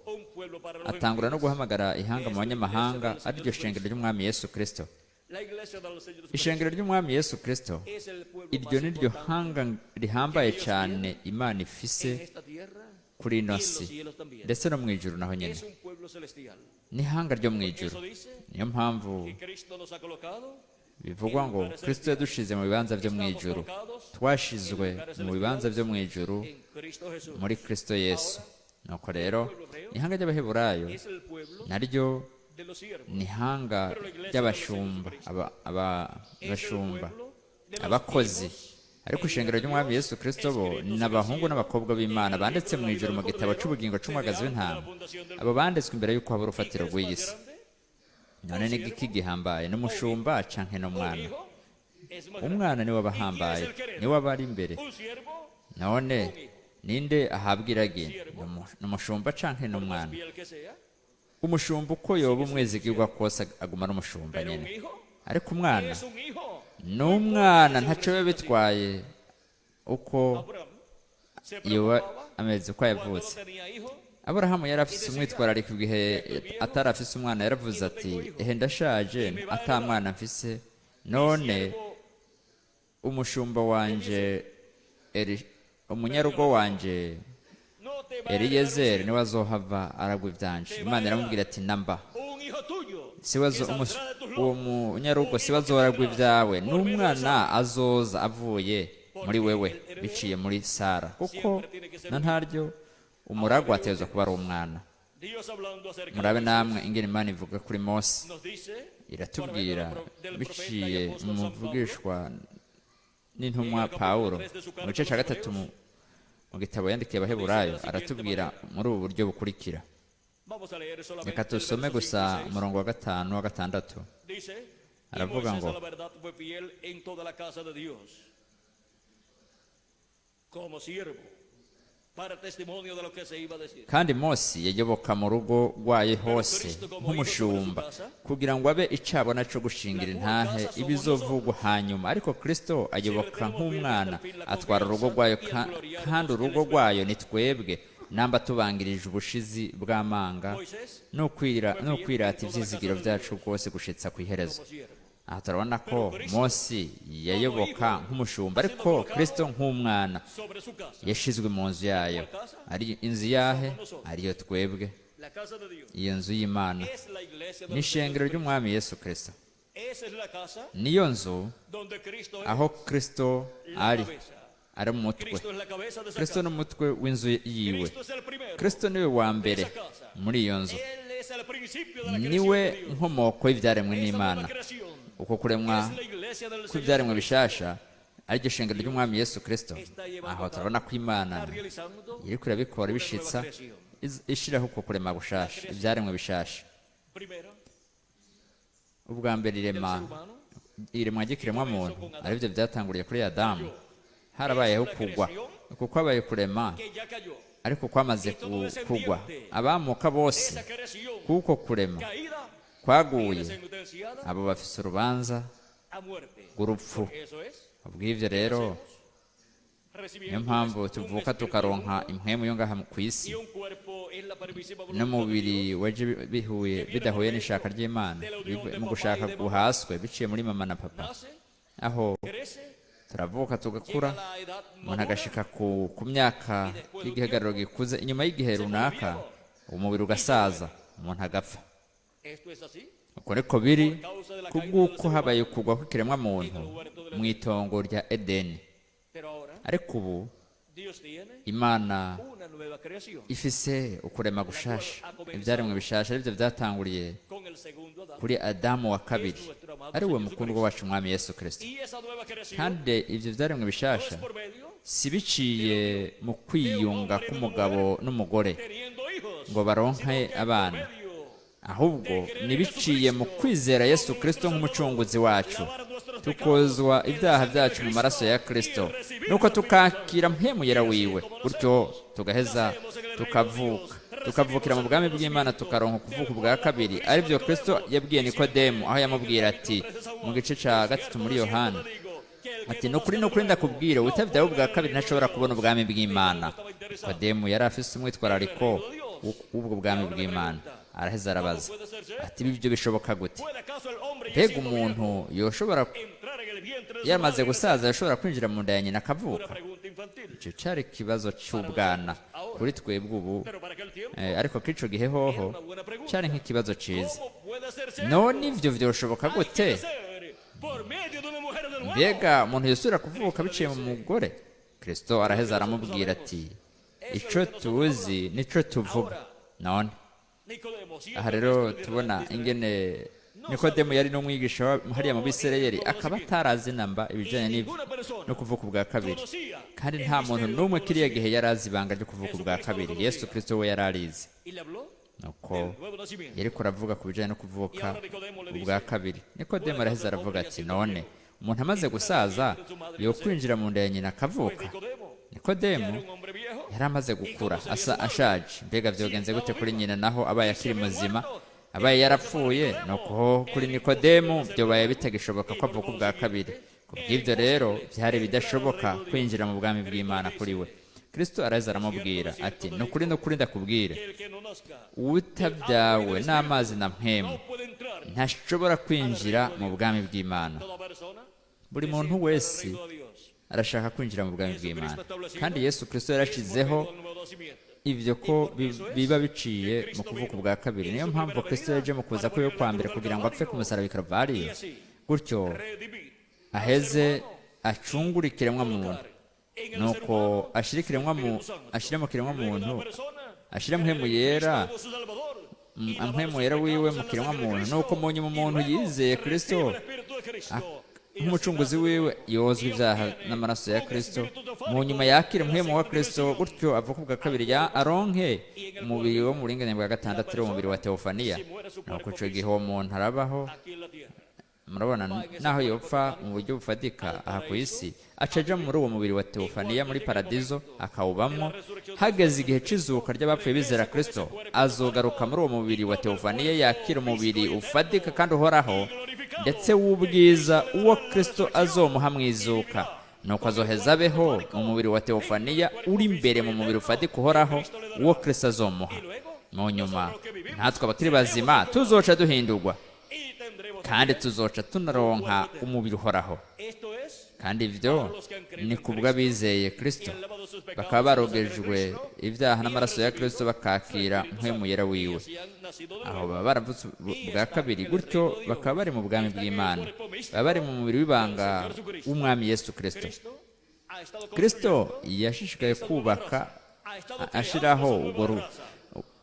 atangura no guhamagara ihanga mu banyamahanga, ariryo shengero ry'Umwami Yesu Kristo. Ishengero ry'Umwami Yesu Kristo, iryo ni ryo hanga rihambaye cyane Imana ifise kuri ino si, ndetse no mu ijuru naho nyine n'ihanga ryo mu ijuru. Niyo mpamvu bivugwa ngo Kristo yadushize mu bibanza byo mu ijuru. Twashizwe mu bibanza byo mu ijuru muri Kristo Yesu. Nuko rero ihanga ry'Abaheburayo naryo ni ihanga ry'abashumba, abashumba, abakozi. Ariko ishengero ry'Umwami Yesu Kristo bo ni abahungu n'abakobwa b'Imana banditse mu ijuru mu gitabo c'ubugingo c'umwagazi w'intama. Abo banditswe imbere y'uko haba urufatiro rw'iyi si. None ni igiki gihambaye, n'umushumba canke n'umwana? Umwana niwe aba ahambaye, niwe aba ari imbere. None ninde ahabwa iragi, ni umushumba canke n'umwana? Umushumba uko yoba umwizigirwa kose, aguma ari umushumba nyine. Ariko umwana ni umwana, ntaco biba bitwaye uko yoba ameze, uko yavutse. Aburahamu yari afise umwitwarariko igihe atari afise umwana. Yaravuze ati: "Ehe, ndashaje ata mwana mfise, none umushumba wanje umunyarugo wanje Eliyezeri niwe azohava aragwa ivyanje." Imana iramubwira ati: "Namba siwe uwo munyarugo siwe azoragwa ibyawe, n'umwana azoza avuye muri wewe biciye muri Sara." Kuko na ntaryo umuragwa ategerezwa kuba ari umwana. Murabe namwe ingene Imana ivuga kuri Mose. Iratubwira biciye mu muvugishwa n'intumwa Pawulo mu gice cya 3 mu gitabo yandikiye Abaheburayo. Aratubwira muri ubu buryo bukurikira. Reka tusome gusa umurongo wa 5 wa 6. Aravuga ngo: Casa de Dios como siervo para testimonio de lo que se iba a decir. Kandi Mose yayoboka mu rugo rwayo hose nk'umushumba, kugira ngo abe icabona co gushingira intahe ibizovugwa hanyuma. Ariko Kristo ayoboka nk'umwana, atwara urugo rwayo, kandi urugo rwayo ni twebwe, namba tubangirije ubushizi bw'amanga no kwirata ivyizigiro vyacu rwose gushitsa ku iherezo. Como siervo. Aha turabona ko Mose yayoboka nk'umushumba, ariko Kristo nk'umwana Sobre su casa. yashizwe mu nzu yayo. Ari inzu yahe? Ariyo twebwe. La casa de Dios Iyo nzu y'Imana es la iglesia de ni ishengero ry'Umwami Yesu Kristo. Esa es la casa Niyo nzu donde Cristo es aho Kristo la ari cabeza. ari mu mutwe. Cristo es la cabeza de esa Kristo casa. ni umutwe w'inzu yiwe. Cristo es el primero. Kristo niwe wa mbere muri iyo nzu. Él es el principio de la Niwe creación de Dios. nkomoko y'ibyaremwe Esa n'Imana. nueva creación Uko kuremwa es la iglesia del Señor. kw'ibyaremwe bishasha, ariryo shengero ry'Umwami Yesu Kristo. Aho turabona ko Imana Está realizando iriko irabikora, ibishitsa, ishiraho uko kurema gushasha, ibyaremwe bishasha. primero Ubwa mbere irema del ser humano. iremwa ry'ikiremwa muntu, aribyo byatanguriye kuri Adamu. Harabayeho kugwa, kuko habaye kurema Que ya cayó. ariko kwamaze kugwa. Abamuka bose Esa creación kuko kurema caída kwaguye, viene sentenciada abo bafise urubanza a muerte. rw'urupfu. Eso es. Ubw'ivyo rero, niyo Recibiendo mpamvu un tuvuka espíritu tukaronka impwemu yo ngaha ku isi y un cuerpo en la permisiva voluntad de n'umubiri waje bihuye bidahuye n'ishaka ry'Imana, mu gushaka guhaswe biciye muri mama na papa. Nace, Aho crece, turavuka, tugakura, llega a la edad umuntu madura, agashika ku myaka y'igihagararo gikuze. Inyuma y'igihe runaka Umubiri ugasaza, umuntu agapfa. Esto es así Uko niko biri kubw'uko habaye kugwa kw'ikiremwa muntu mu itongo rya Edeni. Pero ahora Ariko ubu Dios tiene Imana una nueva creación ifise ukurema gushasha, ibyaremwe bishasha, aribyo byatanguriye con el segundo Adán. kuri Adamu wa kabiri, ari we mukundwa wacu Umwami Yesu Kirisito. Y esa nueva creación Kandi ibyo byaremwe no bishasha es por medio si biciye mu kwiyunga k'umugabo n'umugore teniendo hijos, ngo baronke sino que por abana, medio ahubwo ntibiciye mu kwizera Yesu Kirisito nk'umucunguzi wacu, tukozwa ibyaha byacu mu maraso ya Kirisito, nuko tukakira mpemu yera wiwe, gutyo tugaheza tukavuka, tukavukira mu bwami bw'Imana, tukaronka ukuvuka ubwa kabiri, aribyo Kirisito yabwiye Nikodemu aho yamubwira ati mu gice cya 3 muri Yohana ati: "Nukuri, nukuri ndakubwira, utabyawe ubwa kabiri ntashobora kubona ubwami bw'Imana." Nikodemu yari afise umwitwarariko w'ubwo bwami bw'Imana. Araheza arabaza ati: "Ibi byo bishoboka gute?" ¿Puede acaso el hombre ya Mbega siendo umuntu viejo yoshobora entrar en el vientre de su yamaze madre y gusaza nacer? yashobora kwinjira mu nda ya nyina Una akavuka? pregunta infantil. Icyo cyari ikibazo cy'ubwana kuri twebwe ubu. Pero para aquel tiempo Ariko kuri ico gihe hoho era una buena pregunta. cyari nk'ikibazo ciza. ¿Cómo puede hacerse None esto? ivyo vyoshoboka Hay que gute? nacer por medio de una mujer de nuevo. Mbega umuntu yosubira kuvuka biciye mu mugore? Kristo araheza aramubwira ati: "Ico tuzi nico tuvuga." None Nicodemo, siendo aha rero maestro de tubona Israel, ingene Nikodemu yari n'umwigisha hariya mu Bisirayeli, akaba atarazi namba ibijyanye ninguna persona no kuvuka ubwa kabiri, conocía kandi el nta muntu misterio del n'umwe nuevo kiriya gihe nacimiento. yari azi ibanga ryo kuvuka ubwa kabiri. Yesu Kristo we yari arizi. Y le habló Nuko del nuevo nacimiento. yariko aravuga ku bijyanye no kuvuka ubwa kabiri. Nikodemu araheza aravuga ati: "None umuntu amaze gusaza yokwinjira mu nda ya nyina Pues akavuka?" Nicodemo ya Nikodemu era un hombre viejo. yari amaze gukura, asa ashaje. Mbega byogenze gute kuri nyina naho abaye akiri muzima? Abaye yarapfuye, nuko kuri Nikodemu byobaye bitagishoboka ko avuka ubwa kabiri. Ku bw'ibyo rero byari bidashoboka kwinjira mu bwami bw'Imana kuri we. Kristo araza aramubwira ati: "Nukuri, nukuri ndakubwira, Que el que no nazca utabyawe n'amazi na mpemu no puede entrar. ntashobora kwinjira mu bwami bw'Imana." Toda persona Buri desea muntu entrar al wese reino de Dios. arashaka kwinjira mu bwami bw'Imana, kandi Yesu Kristo Es por yarashizeho medio del nuevo nacimiento. ibyo ko biba biciye mu kuvuka ubwa kabiri. Niyo mpamvu Kristo yaje mu kuza kwiwe kwa mbere kugira ngo apfe ku musaraba i Karuvariyo, Y así gutyo redimir aheze acungure ikiremwa muntu, en el ser nuko humano ashire ikiremwa mu Espíritu Santo. ashire mu kiremwa Luego muntu, la persona ashire mpemu cree en yera, Cristo como su Salvador y lavar mpemu sus yera wiwe pecados mu en la kiremwa sangre de muntu, Cristo, nuko mu nyuma y umuntu luego yizeye recibe Kristo el Espíritu de Cristo y así nk'umucunguzi nace de wiwe, nuevo yozwa y ibyaha obtiene n'amaraso ya un Kristo, espíritu mu teofánico nyuma yakira de la umuhemu wa segunda Kristo, dimensión gutyo avuka ubwa kabiri, ya aronke umubiri wo mu buringanire bwa gatandatu, ari wo mubiri wa teofaniya. Nuko ico gihe uwo muntu arabaho. aquí en la tierra. Murabona, naho yopfa mu buryo bufatika aha ku isi, aca aja muri uwo mubiri wa teofaniya muri paradizo, akawubamwo. Hageze igihe c'izuka ry'abapfuye bizera Kristo, azogaruka muri uwo mubiri wa teofaniya, yakira umubiri ufatika kandi uhoraho ndetse w'ubwiza, uwo Kristo azomuha mu izuka. Nuko azoheza abeho mu mubiri wa teofaniya uri imbere mu mubiri ufatika uhoraho, uwo Kristo azomuha. Y luego Mu nyuma natwe abakiri bazima tuzoca duhindurwa, y tendremos kandi tuzoca tunaronka umubiri uhoraho. Esto es Kandi ibyo ni kubw'abizeye Kristo, y han lavado sus pecados bakaba con la sangre de barogejwe Cristo ibyaha y han n'amaraso ya recibido Kristo, su bakakira Espíritu mpemu Santo yera y wiwe. así han nacido de Aho nuevo baba baravutse y bwa están kabiri, en el gutyo reino de Dios. bakaba bari mu bwami Están en el bw'Imana, cuerpo místico baba bari mu mubiri del w'ibanga Señor Jesucristo. w'Umwami Yesu Kristo. Cristo ha estado Kristo construyendo yashishikaye esa nueva kubaka, raza, ha estado creando ashiraho esa nueva urwo raza.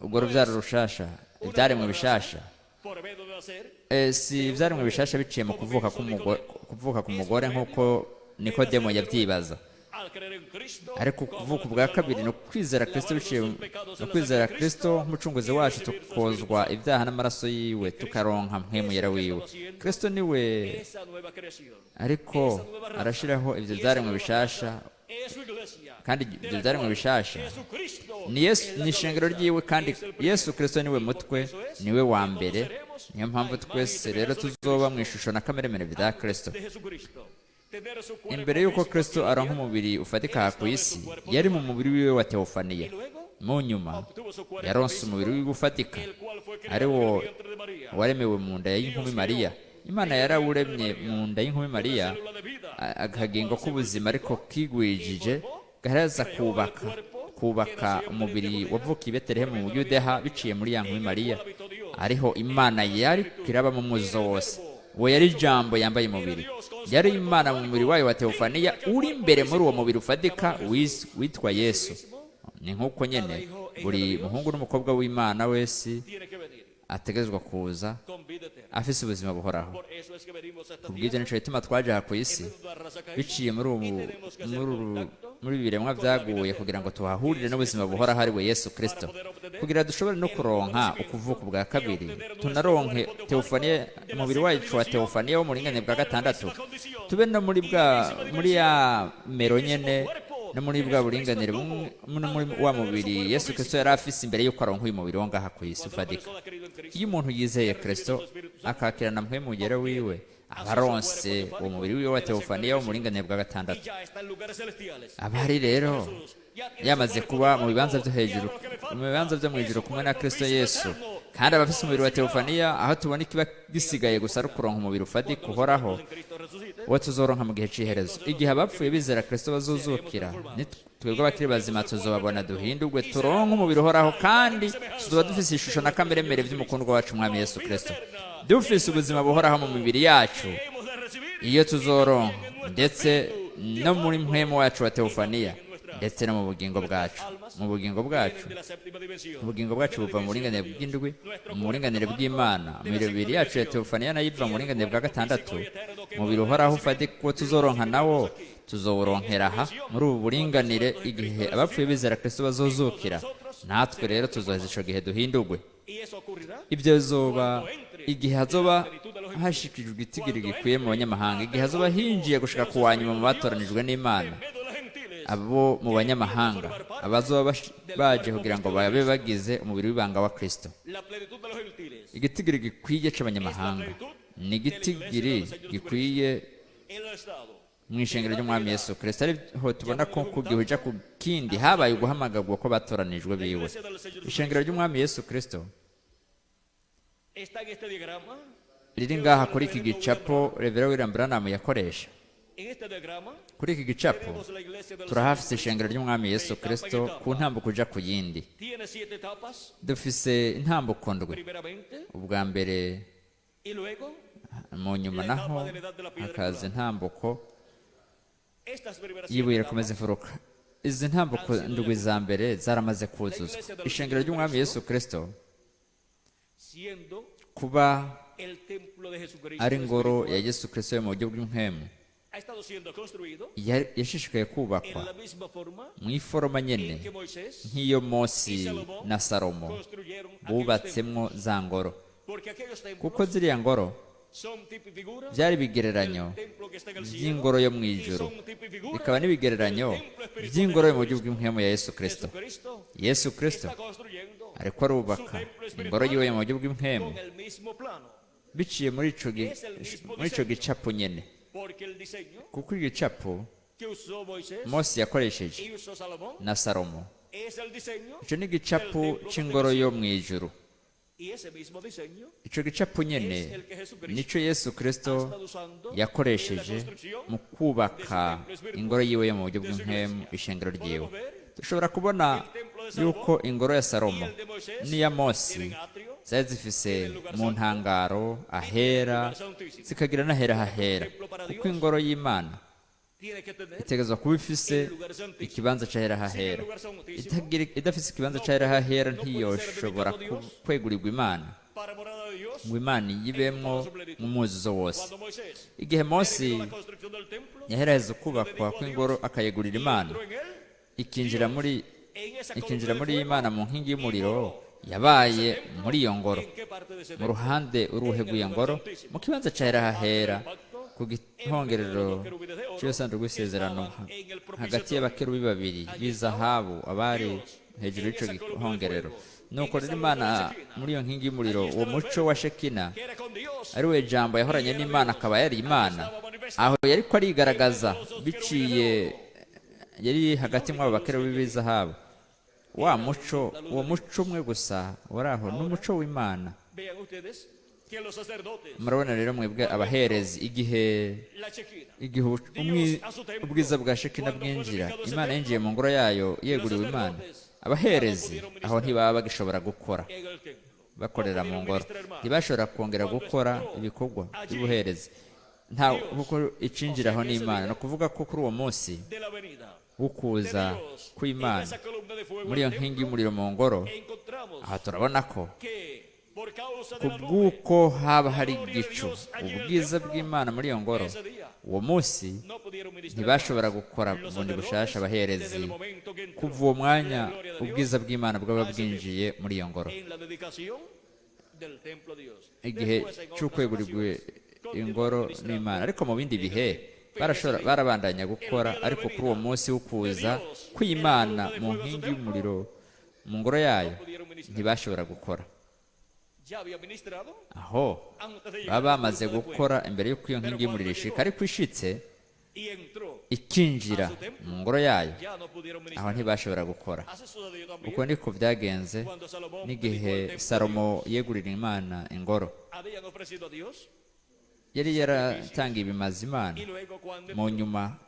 urwo No rubyaro es rushasha, una ibyaremwe nueva bishasha. raza por medio de nacer Si ibyaremwe bishasha biciye mu como kuvuka piensa k'umugore, Nicodemo. kuvuka ku Es mugore por medio nk'uko de Nikodemo nacer de nuevo. yabyibaza, Al creer en Cristo ariko como kuvuka nuestro ubwa kabiri ni Salvador, ukwizera Kristo lavarnos biciye sus pecados ni en la sangre ukwizera de Kristo Cristo nk'umucunguzi y wacu, recibir su Espíritu tukozwa Santo. ibyaha n'amaraso yiwe, Cristo tukaronka mpemu es yera el que wiwe. estaba haciendo Kristo niwe esa nueva creación, ariko esa nueva raza, arashiraho ivyo y esa vyaremwe nueva bishasha, raza es su iglesia, kandi de ibyo la byaremwe cual bishasha Jesucristo ni Yesu, es la ni ishengero cabeza, ryiwe, kandi es el Yesu primero. Kristo niwe Y por mutwe, eso es niwe wa que todos mbere. seremos Niyo a mpamvu imagen y twese rero semejanza de tuzoba mu Cristo ishusho na kameremere bya antes Kristo. de Jesucristo tener su Imbere cuerpo y'uko físico aquí Kristo en la aronka tierra, umubiri ufatika él aha ku estaba en isi, su cuerpo yari mu teofánico. mubiri wiwe wa Y teofaniya. luego Mu nyuma obtuvo su cuerpo yaronse umubiri físico, wiwe ufatika, el cual fue ari creado en wo el vientre de María. waremewe mu nda y'inkumi Dios Mariya. creó Imana en el vientre de yarawuremye María mu nda y'inkumi una Mariya, célula de vida, la akagingo cual se k'ubuzima ariko multiplicó y kigwijije, formó, gaheza creó el kubaka cuerpo Kubaka umubiri wavukiye i Betelehemu mu Buyudeha biciye muri ya nkumi Mariya, ariho Imana yari kiraba mu muzo wose. Uwo yari Ijambo yambaye umubiri, yari Imana mu mubiri wayo wa teofaniya uri imbere muri uwo mubiri ufatika witwa Yesu. Ni nk'uko nyene buri muhungu n'umukobwa w'Imana wese Tiene que venir ategerezwa kuza con vida eterna. afise ubuzima buhoraho. Por eso es que venimos a esta Kubw'ibyo tierra nico gituma twaje aha ku isi en medio de la raza caída biciye muri ubu y tenemos que hacer muri uru contacto muri ibi biremwa byaguye, kugira ngo tuhahurire n'ubuzima buhoraho, ari we Yesu Kristo, kugira dushobore no kuronka ukuvuka ubwa kabiri, tunaronke teofaniya, umubiri wacu wa teofaniya wo mu buringanire bwa gatandatu, tube no muri bwa muri ya mero nyene, no muri bwa buringanire bumwe, no muri wa mubiri Yesu Kristo yari afise imbere y'uko aronka uyu mubiri wo ngaha ku isi Cuando una ufatika. persona ha creído en Cristo Iyo umuntu yizeye Kristo, akakirana mpwemu wiwe, aba aronse uwo mubiri wiwe wa teofaniya wo mu buringanire bwa y gatandatu. ya está en lugares celestiales. Aba ari rero yamaze kuba mu bibanza byo hejuru, mu bibanza byo mu ijuru kumwe na Kristo Yesu, kandi aba afise umubiri wa teofaniya. Aho tubona ikiba gisigaye gusa ari ukuronka umubiri ufatika uhoraho, En Cristo resucite. uwo tuzoronka mu gihe c'iherezo, igihe abapfuye bizera Kristo bazuzukira. Ni twebwe abakiri bazima tuzobabona, duhindurwe, turonke umubiri uhoraho, kandi tuzoba dufise ishusho na kameremere vy'umukundwa wacu umwami Yesu Kristo, dufise ubuzima buhoraho mu mibiri yacu Hemos de recibir iyo tuzoronka, ndetse no muri mpwemu wacu wa teofaniya, ndetse no mu bugingo bwacu, mu bugingo bwacu. de la séptima dimensión. Ubugingo bwacu buva mu buringanire bw'indwi, mu buringanire bw'Imana. Imibiri yacu ya teofaniya nayo iva mu buringanire bwa gatandatu. Umubiri uhoraho ufatika uwo tuzoronka nawo tuzowuronkera aha muri ubu buringanire, igihe abapfuye bizera Kristo bazozukira. Natwe rero tuzoheza ico gihe duhindurwe. Y eso ocurrirá Ibyo bizoba igihe hazoba hashikijwe igitigiri gikwiye mu banyamahanga, igihe hazoba hinjiye gushika ku wa nyuma mu batoranijwe n'Imana, en medio de los gentiles. Abo mu banyamahanga abazoba baje kugira ngo babe bagize umubiri w'ibanga wa Kristo. La plenitud de los gentiles. Igitigiri gikwiye c'abanyamahanga ni igitigiri gikwiye Él ha estado mu ishengero ry'umwami Yesu Kristo, ariho tubona ko ku gihe uja ku kindi habaye uguhamagarwa ko batoranijwe biwe. Iglesia del Señor Ishengero ry'umwami Yesu Kristo está en este diagrama. riri ngaha kuri iki gicapo Reverend William Branham yakoresha. En este diagrama Kuri iki gicapo tenemos la iglesia del turahafise ishengero ry'umwami Yesu Kristo ku ntambuko uja ku yindi. Tiene siete etapas. Dufise intambuko ndwi. Primeramente Ubwa mbere, y luego mu nyuma naho hakaza intambuko estas primeras y'ibuye siete rikomeza etapas imfuruka. Izi ntambuko ndwi za mbere zaramaze kuzuzwa. Ishengero ry'umwami Yesu Kristo siendo kuba el templo de Jesucristo ari ingoro ya espiritual, Yesu Kristo yo mu buryo bw'impwemu, ha estado siendo construido yashishikaye kubakwa en la misma forma mu iforoma nyene en que Moisés nk'iyo Mose na Salomo construyeron aquellos templos. bubatsemwo za ngoro, Porque aquellos templos kuko ziriya ngoro son tipo y figura byari ibigereranyo del templo que está en el cielo by'ingoro yo mu y ijuru, son tipo y figura bikaba n'ibigereranyo del templo espiritual by'ingoro de yo mu buryo bw'impwemu ya Yesu Kristo. Jesucristo. Yesu Kristo Está construyendo ariko arubaka ingoro yiwe yo mu buryo bw'impwemu con el mismo plano, biciye muri ico gicapo nyene, porque el diseño kuko igicapo que usó Moisés Mose yakoresheje y usó Salomón na Salomo, es el diseño ico ni igicapo c'ingoro yo mu ijuru. y ese mismo diseño Ico gicapo nyene es el que Jesucristo nico Yesu ha Kristo estado usando en la yakoresheje construcción mu kubaka ingoro yiwe yo mu buryo bw'impwemu, ishengero ryiwe. Dushobora kubona yuko ingoro ya Salomo y el de Moisés n'iya Mose tienen atrio, zari zifise mu ntangaro ahera, zikagira n'ahera hahera, kuko ingoro y'Imana tiene que tener itegerezwa kuba ifise ikibanza c'ahera hahera. Idafise ikibanza c'ahera hahera ntiyoshobora kwegurirwa Imana para morada de Dios. ngo Imana iyibemwo mu mwuzuzo wose. Cuando Moisés Igihe Mose terminó la construcción del templo, yaheraheza ukubakwa kw'ingoro akayegurira Imana, entró en él ikinjira muri en esa ikinjira columna de muri fuego Imana mu nkingi y'umuriro, yabaye muri iyo ngoro ¿En qué parte de ese mu templo? ruhande uruhe rw'iyo ngoro, mu kibanza c'ahera hahera, ku gihongerero cy'iyo sanduku y'isezerano, hagati y'abakerubi babiri b'izahabu abari hejuru y'ico gihongerero. Nuko rero Imana muri iyo nkingi y'umuriro, uwo muco wa Shekina, Que era con Dios ari we Jambo yahoranye n'Imana akaba yari Imana, aho yariko arigaragaza biciye yari hagati mw'abo bakerubi b'izahabu. Wa muco, uwo muco umwe gusa wari aho ni umuco w'Imana. Vean ustedes. Que los sacerdotes, Murabona rero mwebwe abaherezi, igihe la Shekinah, igihe ubwiza bwa Shekina bwinjira, Imana yinjiye mu ngoro yayo yeguriwe Imana, abaherezi aho ntibaba bagishobora gukora en el templo. bakorera mu ngoro, ntibashobora kongera gukora ibikorwa by'ubuherezi nta kuko icinjiraho n'Imana. Ni ukuvuga ko kuri uwo munsi De la venida w'ukuza de Dios en kw'Imana esa columna de fuego muri iyo al nkingi templo, y'umuriro mu ngoro, encontramos aha turabona ko que por causa ku de la nube, bw'uko haba hari igicu, ubwiza bw'Imana muri iyo ngoro ese día uwo munsi, no pudieron ministrar ntibashobora más. gukora Los bundi sacerdotes, bushasha abaherezi desde el momento que entró kuva uwo mwanya la gloria de Dios ubwiza bw'Imana bwaba bwinjiye muri iyo ngoro, en la dedicación del templo de Dios. igihe Después, en otras cy'ukwegurirwa ocasiones, ingoro continuaron ministrando n'Imana. Ariko mu bindi en el bihe templo. Pero barashobora ese día, barabandanya gukora, ariko kuri uwo munsi w'ukuza kw'Imana mu nkingi y'umuriro mu ngoro yayo, pudieron ministrar. ntibashobora gukora. Ya había ministrado Aho antes de llegar baba a la bamaze columna de fuego. gukora imbere y'uko iyo nkingi y'umuriro ishika, ariko ishitse Y entró, ikinjira mu ngoro yayo, ya no pudieron aho ministrar. ntibashobora gukora. Así sucedió también Uko niko byagenze cuando Salomón dedicó n'igihe el templo a Salomo Dios. yegurira Imana ingoro. Habían ofrecido a Dios Yari yaratangiye ibimazi Imana. y luego cuando Mu entró nyuma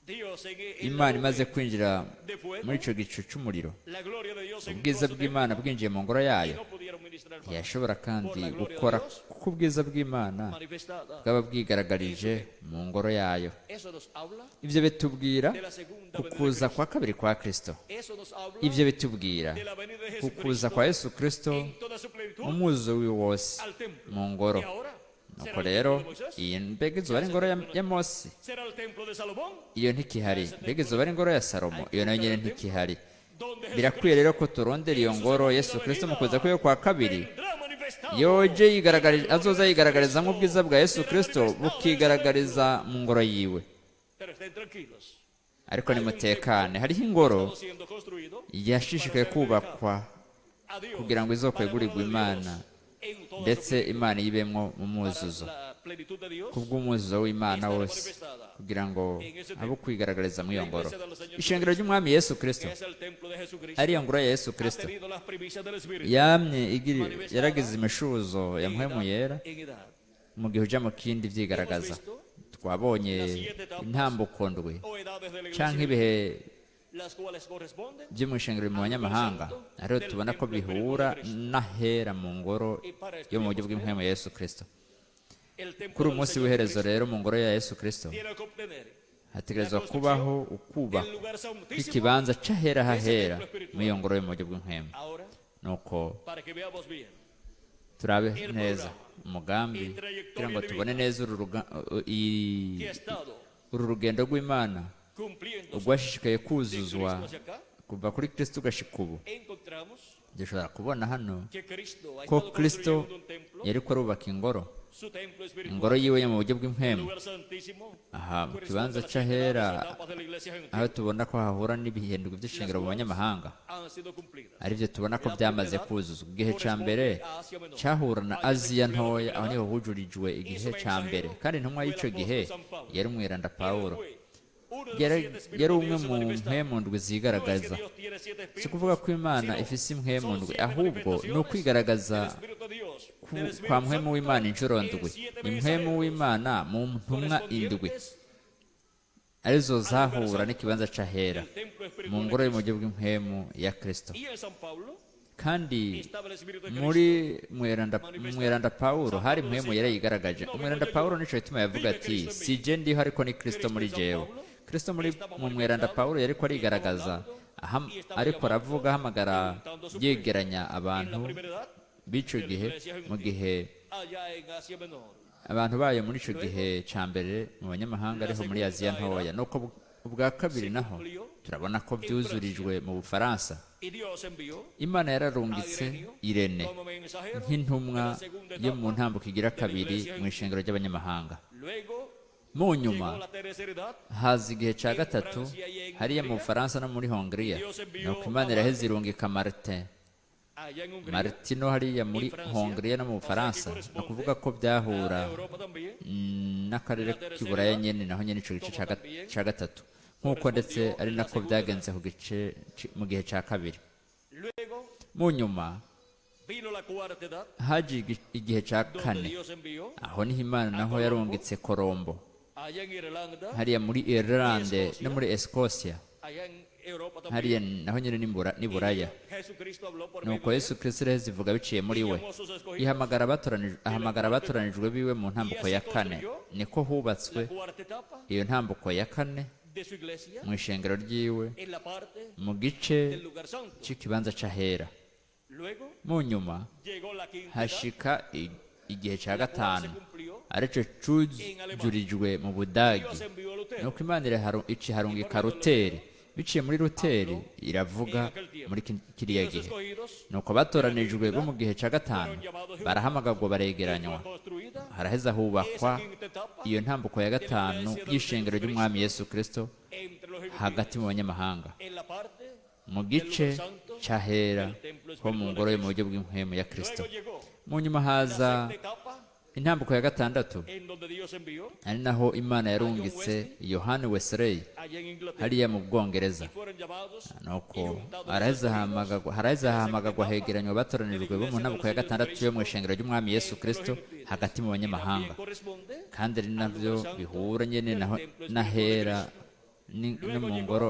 Dios en la Imana imaze nube kwinjira de fuego, muri ico gicu c'umuriro, la gloria de Dios entró a ubwiza su bw'Imana templo bwinjiye mu ngoro y yayo, no pudieron ministrar más. ntiyashobora kandi Por la gloria de gukora Dios kuko ubwiza bw'Imana manifestada. bwaba bwigaragarije mu ngoro yayo. Eso nos habla Ibyo bitubwira de la segunda ku venida de kuza Cristo. kwa kabiri kwa Kristo. Eso nos habla Ibyo bitubwira de la venida de ku kuza Jesucristo kwa Yesu Kristo en toda su plenitud mu mwuzuzo wiwe wose al templo. mu ngoro. Y ahora será Nuko el rero templo de Moisés, iyi mbega izuba ari ingoro ya Mose, será el templo de Salomón, iyo ntikihari. Mbega izuba ari ingoro ya Salomo, iyo nayo nyine ntikihari. donde Birakwiye Jesucristo rero ko turondera iyo en su ngoro segunda Yesu Kristo mu venida kuza kwiwe kwa kabiri vendrá manifestado yoje en la yigaragariza, gloria azoza de yigaragariza Jesucristo, nk'ubwiza bwa Yesu será Kristo manifestado en su bukigaragariza templo. mu ngoro yiwe. Pero estén tranquilos, Ariko hay un templo nimutekane, hariho que ha ingoro estado siendo construido para yashishikaye ser dedicado kubakwa a Dios, kugira ngo para la izokwegurirwe morada de Imana, Dios en toda su ndetse plenitud, Imana yibemwo mu para mwuzuzo, la plenitud de Dios kubw'umwuzuzo w'Imana estará wose, manifestada kugira ngo en ese abe templo. kwigaragariza muri La iyo ngoro. iglesia del Señor Ishengero Jesucristo, ry'Umwami Yesu Kristo, que es el templo de Jesucristo, ariyo ngoro ya Yesu ha Kristo, tenido las primicias del Espíritu yamye yaragize manifestada imishuzo ya de Mpwemu edad Yera en edad. mu gihe uja mu kindi Hemos vyigaragaza. visto Twabonye las siete etapas intambuko ndwi o edades de la iglesia canke ibihe las cuales corresponden byo mu ishengero mu al lugar banyamahanga, santo ariho del tubona ko templo espiritual de bihura Cristo. n'ahera mu ngoro Y para yo mu buryo estudiar bw'impwemu ya Yesu Kristo. el templo Kuri uyu del munsi Señor w'iherezo Jesucristo rero mu ngoro ya Yesu Kristo tiene que obtener la hategerezwa construcción kubaho ukubakwa del lugar santísimo kw'ikibanza c'ahera de ese hahera templo muri iyo espiritual. ngoro yo mu buryo bw'impwemu. Ahora, Nuko para que veamos bien turabe el neza programa umugambi y kugira ngo trayectoria tubone divina neza que ha estado uru rugendo rw'Imana cumpliéndose rwashishikaye de kuzuzwa Cristo hacia acá, kuva kuri Kristo ugashika ubu. encontramos Dushobora kubona hano que Cristo ha ko estado Kristo construyendo un templo, yariko arubaka ingoro, su templo ingoro espiritual, yiwe yo mu buryo el bw'impwemu. lugar santísimo, Aha mu corresponde kibanza a las siete edades c'ahera, o etapas de la iglesia aho gentil, tubona ko hahura n'ibihindurwa las by'ishengero mu cuales banyamahanga, han sido cumplidas. arivyo tubona ko La byamaze primera edad kuzuzwa. Igihe ca mbere corresponde a Asia Menor. cahura na Allá se Aziya cumplió la ntoya, primera aho edad niho hujurijwe y su igihe ca mbere, mensajero kandi intumwa fue el y'ico gihe apóstol San Pablo. yari umweranda Él Pawulo. fue uno de los Yari siete yari espíritus de umwe Dios mu manifestados. mpwemu ndwi No es que zigaragaza. Dios tiene siete Si ukuvuga espíritus, ko Imana sino ifise impwemu son ndwi, siete ahubwo ni manifestaciones ukwigaragaza del Espíritu de Dios, del kwa Espíritu mpwemu Santo w'Imana inshuro en ndwi. siete Impwemu mensajeros w'Imana mu ntumwa indwi correspondientes arizo al lugar zahura santo n'ikibanza c'ahera del templo mu espiritual de ngoro Cristo. y'umujyi bw'impwemu ya Kristo. Y en San Pablo Kandi estaba el Espíritu de Cristo muri mweranda manifestado. mweranda Pawulo San hari Pablo impwemu yari decía, yigaragaje. no vivo Umweranda yo, Pawulo nico gituma yavuga vive ati Cristo en si mí. je ndiho ariko ni Kristo Cristo muri en San jewe. Pablo Kristo muri estaba mu mweranda manifestado Pawulo yariko y estaba arigaragaza, hablando y estaba ariko llamando aravuga y ahamagara juntando a su pueblo. yegeranya En la abantu primera edad b'ico de la gihe, iglesia mu gentil, gihe allá en Asia Menor. abantu bayo muri ico Luego, gihe ca mbere mu banyamahanga la ariho muri segunda Aziya ntoya. edad Nuko ubwa kabiri se naho cumplió turabona ko en Francia vyuzurijwe mu Bufaransa. y Dios envió Imana a yararungitse Ireneo Irene como mensajero de nk'intumwa la segunda yo mu etapa ntambuko igira de la kabiri iglesia mu gentil. ishengero ry'abanyamahanga. Luego Mu llegó nyuma la tercera edad haza igihe ca en gatatu Francia y en hariya mu Hungría. Bufaransa no muri Hongiriya. Dios Nuko envió a Imana iraheza Martín irungika Martin allá en Hungría Martino hariya y muri Francia, Hongiriya no mu o sea que Bufaransa. Ni corresponde ukuvuga ko a byahura Europa también. n'akarere La tercera k'iburaya edad, nyene, naho nyene ico gice como también ca gatatu, nk'uko ndetse correspondió ari la nako segunda edad. byagenze ku gice mu gihe ca kabiri. Luego Mu nyuma Vino la cuarta edad, Haje igihe ca donde kane. Dios envió Aho niho Imana naho yarungitse Korombo allá en Irlanda, hariya muri Irlande no muri Escocia, allá en Europa también. Hariya naho nyine n'i Buraya. Jesucristo habló por medio Nuko de Yesu Kristo rero zivuga biciye muri we, él, llamó a sus escogidos. Ihamagara abatoranijwe biwe mu ntambuko ya kane. Niko hubatswe La cuarta etapa iyo ntambuko ya kane de su iglesia mu ishengero ryiwe, en la parte mu gice del lugar santo. c'ikibanza c'ahera. Luego Mu nyuma llegó la quinta edad, hashika igihe ca la cual se gatanu, cumplió. arico cuzurijwe mu Budagi. Dios envió a Lutero. Nuko Imana ica iharungika Ruteri. Biciye muri Ruteri iravuga muri kiriya Los gihe. escogidos Nuko abatoranijwe bo mu gihe ca gatanu barahamagagwa, baregeranywa. fue construida Haraheza hubakwa esa quinta etapa iyo ntambuko ya gatanu y'ishengero ry'Umwami Yesu Kristo entre los gentiles, hagati mu banyamahanga, en la parte mu gice c'ahera ho mu ngoro yo mu buryo bw'impwemu ya Kristo. Luego llegó Mu nyuma la haza sexta etapa intambuko ya gatandatu, en donde Dios envió ari naho Imana yarungitse Yohani Wesley allá en Inglaterra. hariya mu Bwongereza. Fueron llamados y Nuko juntados los araheza escogidos ahamagagwa, haraheza ahamagagwa hegeranywa abatoranijwe bo mu ntambuko ya gatandatu yo mu ishengero ry'Umwami Yesu Kristo hagati mu y también banyamahanga, corresponde kandi ari navyo bihura nyene naho n'ahera no mu ngoro